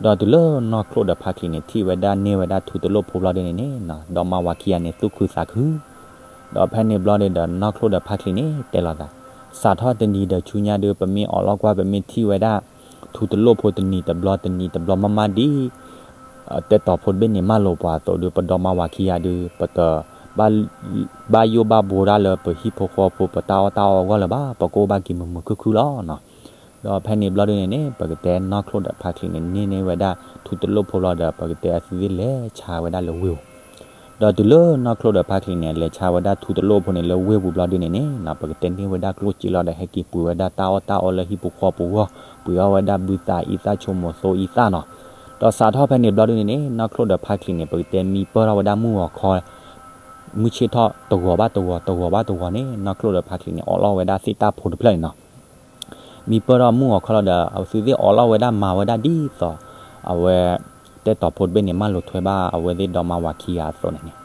ဒီးတုၤလၢနီၢ်ချိၣ်ဒီးဖါချံန့ၣ် ထံၣ်ဝဲဒၣ်န့ၢ်ဝဲဒၣ်ထူတလိၣ်ဖိဘျီဒုန့ၣ်န့ၣ် ဒီးမါဝၤခံဂၤန့ၣ် သူၣ်ခုသးခု ဒီးဖဲန့ၣ်ဘျီဒုဒီး နီၢ်ချိၣ်ဒီးဖါချံန့ၣ် တဲလိာ်သး, စးထီၣ်တနံၤဒီးဆူညါဒု ပမ့ၢ်အိးလီၤကွၢ် ပမ့ၢ်ထံၣ်ဝဲဒၣ် ထူတလိၣ်ဖိတနံၤတဘျီ တနံၤတဘျီ မ့ၢ်မ့ၢ်ဒ် တဲတီၤဖိတဘ့ၣ်န့ၣ် မၢလိာ်ပှၤအသိးဒု ပဒီမါဝၤခံဂၤဒု ပတ ဘၣ်ယိၣ်ဘၣ်ဘိဒၣ်လၢပဟံၣ်ဖိဃီဖိ ပတၢ်အီၣ်တၢ်အီအဂီၢ်လၢၤဘၣ်, ပကအိၣ်ဘၣ်က့ၤမုာ်မုာ်ခုၣ်ခုၣ်လီၤနီၤ. ဒီးဖဲန့ၣ်ဘျီဒုန့ၣ်န့ၣ် ပကတဲနီၢ်ချိၣ်ဒီးဖါချံန့ၣ် န့ၢ်န့ၢ်ဝဲဒၣ်ထူတလိၣ်ဖိဘျီဒီး ပကတဲအသုသ့ၣ်လဲၤဆါဝဲဒၣ်လၢဝ့ၢ်ပူၤ ဒီးတုၤလၢနီၢ်ချိၣ်ဒီးဖါချံန့ၣ် လဲၤဆါဝဲဒၣ်ထူတလိၣ်ဖိန့ၣ်လၢဝ့ၢ်ပူၤဘျီဒုန့ၣ်န့ၣ် ပကတဲန့ၢ်ဝဲဒၣ်ကျိၣ်စ့လီၤဒီး ဟဲက့ၤပှ့ၤဝဲဒၣ်တၢ်အီၣ်တၢ်အီလၢဟံၣ်ဖိဃီဖိအဂီၢ်, ပှ့ၤအီၣ်ဝဲဒၣ်ဘုသးအံသၣ် ဆိမိၣ်သိအံသၣ်နီၤ. ဒီးစးထီၣ်ဖဲန့ၣ်ဘျီဒုန့ၣ်န့ၣ် နီၢ်ချိၣ်ဒီးဖါချံန့ၣ် ပကတဲမံပၢၢ်ထီၣ်ဝဲဒၣ်မုၢ်ဂီၤခီ မုၢ်ဆ့ၣ်ထီၣ်တဂီၤဘၣ်တဂီၤ တဂီၤဘၣ်တဂီၤန့ၣ် နီၢ်ချိၣ်ဒီးဖါချံန့ၣ် အိးလီၤဝဲဒၣ်သ့ၣ်တၢ်ဖိတဖျၢၣ်န့ၣ်နီၤ. မံပၢၢ်ထီၣ်မုၢ်ဂီၤခီလီၤဒီး အဝဲသုသ့ၣ်အိးလီၤဝဲဒၣ်မၤဝဲဒၣ်ဒ်သိး အဝဲ တဲတီၤဖိတဘ့ၣ်န့ၣ် မၢလိာ်ထွဲဘၣ်အဝဲသ့ၣ်ဒီမါဝၤခံဂၤအသိးန့ၣ်န့ၣ်,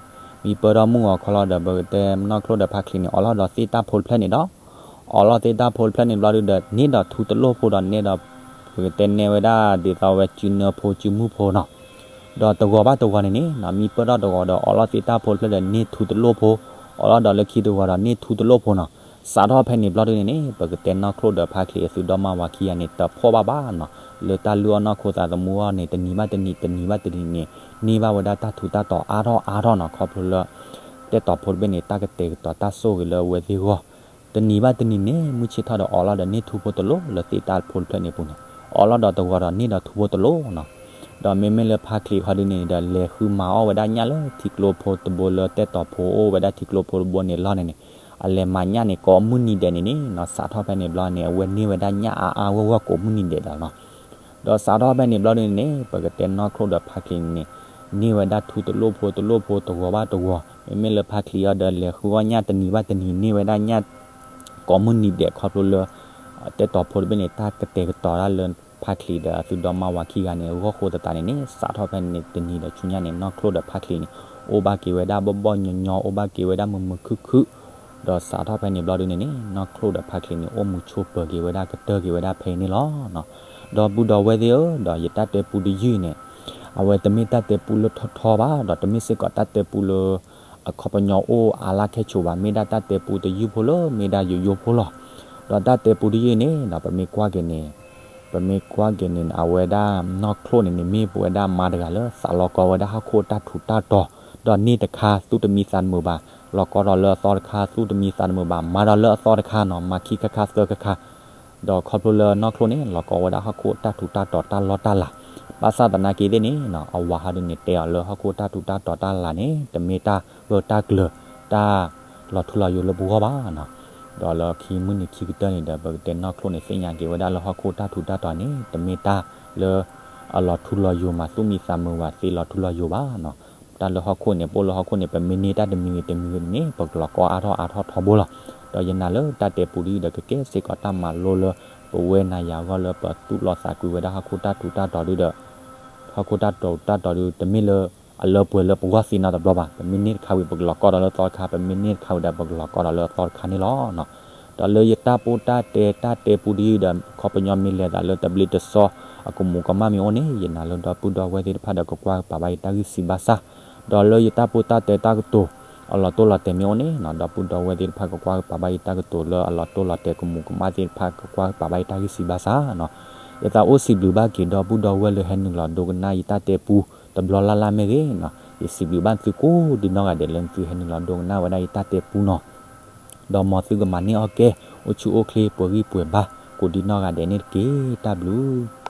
မံပၢၢ်ထီၣ်မုၢ်ဂီၤခီလီၤဒီး ပကတဲနီၢ်ချိၣ်ဒီးဖါချံန့ၣ် အိးလီၤဒီးသ့ၣ်တၢ်ဖိတဖျၢၣ်န့ၣ်ဒီး အိးလီၤသ့ၣ်တၢ်ဖိတဖျၢၣ်န့ၣ်ဘျီဒုဒီး န့ၢ်ဒီးထူတလိၣ်ဖိဒီး န့ၢ်ဒီး ပကတဲန့ၢ်ဝဲဒၣ်ဒ်သိးဝဲစုနၢဖိစုမုၢ်ဖိနီၤ. ဒီးတဂီၤဘၣ်တဂီၤန့ၣ်န့ၣ် မံပၢၢ်ထီၣ်တဂီၤဒီး အိးလီၤသ့ၣ်တၢ်ဖိတဖျၢၣ်ဒီး န့ၢ်ထူတလိၣ်ဖိ, အိးလီၤဒီးလၢခံတဂီၤဒီးန့ၢ်ထူတလိၣ်ဖိနီၤ. စးထီၣ်ဖဲန့ၣ်ဘျီဒုန့ၣ်န့ၣ် ပကတဲနီၢ်ချိၣ်ဒီးဖါချံအသုဒီမါဝၤခံဂၤန့ၣ် တဖှီၣ်ဘၣ်ဘၣ်နီၤ, လၢတၢ်လုၢ်အီၣ်နီၢ်ခိသးသမူအဂီၢ်န့ၣ် တနံၤဘၣ်တနံၤ တနံၤဘၣ်တနံၤန့ၣ် န့ၢ်ဘၣ်ဝဲဒၣ်တၢ်ထူးတၢ်တီၤအါထီၣ်အါထီၣ်နီၤ, ခီဖျိလၢ တဲတီၤဖိတဘ့ၣ်န့ၣ် တၢ်ကတဲာ်ကတီၤတၢ်ဆိၣ်ဂ့ၤလၢအဝဲသ့ၣ်အဂီၢ်, တနံၤဘၣ်တနံၤန့ၣ် မုၢ်ဆ့ၣ်ထီၣ်ဒီးအိးလီၤဒီး န့ၢ်ထူဖိတလိၣ်လၢသ့ၣ်တၢ်ဖိတဖျၢၣ်န့ၣ်အပူၤန့ၣ်, အိးလီၤဒီးတဂီၤဒီး န့ၢ်ဒီးထူဖိတလိၣ်နီၤ. ဒီးမ့မ့ၢ်လၢဖါချံခီဒုန့ၣ်ဒီး လဲၤဃုမၤအီၣ်ဝဲဒၣ်ညၣ်လၢထံကျိဖိတဘိလၢ တဲတီၤဖိအိၣ်ဝဲဒၣ်ထံကျိဖိတဘိန့ၣ်လီၢ်န့ၣ်န့ၣ်, အလဲၤမၤညၣ်န့ၣ် ကိးမုၢ်နံၤဒဲးန့ၣ်န့ၣ်နီၤ, စးထီၣ်ဖဲန့ၣ်ဘျီန့ၣ် အဝဲန့ၢ်ဝဲဒၣ်ညၣ်အါအါဂီၢ်ဂီၢ်ကိးမုၢ်နံၤဒဲးဒီးနီၤ. ဒီးစးထီၣ်ဖဲန့ၣ်ဘျီဒုန့ၣ်န့ၣ် ပကတဲနီၢ်ချိၣ်ဒီးဖါချံန့ၣ်န့ၣ် န့ၢ်ဝဲဒၣ်ထူတလိၣ်ဖိတလိၣ်ဖိတဂီၤဘၣ်တဂီၤ, မ့မ့ၢ်လၢဖါချံအီၤဒီး လဲၤဃုအီၣ်ညၣ်တနံၤဘၣ်တနံၤ န့ၢ်ဝဲဒၣ်ညၣ် ကိးမုၢ်နံၤဒဲး ခီဖျိလၢ တဲတီၤဖိတဘ့ၣ်န့ၣ် တၢ်ကတဲာ်ကတီၤတၢ်လၢဖါချံဒီးအသုဒီမါဝၤခံဂၤန့ၣ် အဂီၢ်ဃိသတးန့ၣ်န့ၣ် စးထီၣ်ဖဲန့ၣ်တနံၤဒီးဆူညါန့ၣ် နီၢ်ချိၣ်ဒီးဖါချံန့ၣ် အိၣ်ဘၣ်က့ၤဝဲဒၣ်ဘီၣ်ဘီၣ်ညီညီ အိၣ်ဘၣ်က့ၤဝဲဒၣ်မုာ်မုာ်ခုၣ်ခုၣ်, ဒီးစးထီၣ်ဖဲန့ၣ်ဘျီဒုန့ၣ်န့ၣ် နီၢ်ချိၣ်ဒီးဖါချံန့ၣ် အိၣ်မူဆိးပၢၤက့ၤဝဲဒၣ် ကတၢၢ်က့ၤဝဲဒၣ်ဖဲအံၤန့ၣ်လီၤ. ဒီပုၢ်ဒီဝဲၢ်သ့ၣ်ဧၢ, ဒီးယတၢ်တဲပူတယုၢ်အံၤန့ၣ် အဝဲတမ့ၢ်တၢ်တဲပူလၢထီထီဘၣ်, ဒီးတမ့ၢ်စ့ၢ်ကီးတၢ်တဲပူလၢ အခီပညီအိၣ်အါလၢ်ခဲဆိးဘၣ်, မ့ၢ်ဒၣ်တၢ်တဲပူတယုၢ်ဖိလၢ မ့ၢ်ဒၣ်ယိယိဖိလီၤ. ဒီးတၢ်တဲပူတယုၢ်အံၤန့ၣ် ပမ့ၢ်ကွၢ်က့ၤန့ၣ် ပမ့ၢ်ကွၢ်က့ၤန့ၣ် အဝဲဒၣ်နီၢ်ချိၣ်န့ၣ်န့ၣ် မ့ၢ်ပဝဲဒၣ်မါတဂၤလၢသးလီၤကီဝဲဒၣ်ဟီၣ်ခိၣ်တၢ်ထူးတၢ်တီၤ, ဒီးန့ၢ်တခါသူၣ်တမံသးတမုာ်ဘၣ်, လီၤကီဒီးလၢအသီတခါ သူၣ်တမံသးတမုာ်ဘၣ်, မၤဒီးလၢအသီတခါနီၤ မၤခံခါခါသၢခါခါ, ဒီးခီဖျိလၢနီၢ်ချိၣ်န့ၣ် လီၤကီဝဲဒၣ်ဟီၣ်ခိၣ်တၢ်ထူးတၢ်တီၤတၢ်လီတၢ်လၤ, ဘၣ်ဆၣ်သနာ်က့သ့ၣ်န့ၣ်နီၤ အဝၤဟီဒုန့ၣ် တဲအီၤလၢဟီၣ်ခိၣ်တၢ်ထူးတၢ်တီၤတၢ်လၤန့ၣ် တမ့ၢ်တၢ်ဂၢၢ်တၢ်ကျၢၤ တၢ်လီၤထူလီၤယိာ်လၢပဂီၢ်ဘၣ်နီၤ. ဒီးလၢခံမုၢ်နံၤခံကတၢၢ်န့ၣ်ဒီး ပကတဲနီၢ်ချိၣ်န့ၣ် သ့ၣ်ညါက့ၤဝဲဒၣ်လၢဟီၣ်ခိၣ်တၢ်ထူးတၢ်တီၤန့ၣ် တမ့ၢ်တၢ်လၢ အလီၤထူလီၤယိာ်မၤသူၣ်မံသးမုာ်ဝဲသ့လီၤထူလီၤယိာ်ဘၣ်နီၤ. တၢ်လၢဟီၣ်ခိၣ်န့ၣ် ပအိၣ်လၢဟီၣ်ခိၣ်န့ၣ် ပမ့ၢ်န့ၢ်တၢ်တမံၤဂ့ၤတမံၤဂ့ၤန့ၣ် ပကလီၤကီအါထီၣ်အါထီၣ်ထီဘိလီၤ. ဒီးယနာ်လၢတၢ်တဲပူဒ်ဒီး ကကဲစ့ၢ်ကီးတၢ်မၤလိလၢ ပဝဲနၤယၤအဂီၢ်လၢ ပသူၣ်လီသးကွံဝဲဒၣ်ဟီၣ်ခိၣ်တၢ်ထူးတၢ်တီၤဒ်ဒီး ဟီၣ်ခိၣ်တၢ်ထူးတၢ်တီၤဒ် တမ့ၢ်လၢအလၢပှဲၤလၢပဂီၢ်သ့နီတဘျီဘၣ်. ပမ့ၢ်န့ၢ်တခါဝံၤ ပကလီၤကီဒီးလၢသီတခါ, ပမ့ၢ်န့ၢ်တခါဝံၤဒီး ပကလီၤကီဒီးလၢသီတခါန့ၣ်လီၤ. ဒီးလၢယတၢ်ပိၢ်တၢ်တဲတၢ်တဲပူဒ်ဒီး ခီပညီမ့ၢ်လဲၤသးလၢတဘျ့တစီ အကမူးကမၣ်မ့ၢ်အိၣ်န့ၣ် ယနာ်လၢဒီပုၢ်ဒီဝဲၢ်သ့ၣ်တဖၣ်ဒီး ကကွၢ်ကပၤဘၣ်ယတၢ်ဂံၢ်စံးဘၣ်ဆၣ်, ဒီးလၢယတၢ်ပိၢ်တၢ်တဲတၢ်ကတိၤ အလီၤတိၢ်လီၤတဲာ်မ့ၢ်အိၣ်န့ၣ်နီၤ ဒီပုၢ်ဒီဝဲၢ်သ့ၣ်တဖၣ် ကကွၢ်ကပၤဘၣ်ယတၢ်ကတိၤလၢအလီၤတိၢ်လီၤတဲာ် ကမူးကမၣ်သ့ၣ်တဖၣ် ကကွၢ်ကပၤဘၣ်ယတၢ်ဂံၢ်စံးဘၣ်ဆၣ်နီၤ. ယသးအိၣ်စံးဘျုးဘၣ်က့ၤဒီပုၢ်ဒီဝဲၢ်လၢဟဲနုာ်လီၤဒိကနၣ်ယတၢ်တဲပူ တဘျီလၢ်လၢ်မ့ၢ်ဂ့ၤနီၤ, ယစံးဘျုးဘၣ်သုကိးဒံနီၢ်ဂၤဒဲးလၢသုဟဲနုာ်လီၤဒိကနၣ်ဝဲဒၣ်ယတၢ်တဲပူနီၤ. ဒီးမ်သုကမၤန့ၢ်အီၣ်ကဲ အိၣ်ဆူၣ်အိၣ်ချ့ ပှဲၤဂံၢ်ပှဲၤဘါ ကိးဒံနီၢ်ဂၤဒဲးန့ၣ်တက့ၢ်. တၢ်ဘျုး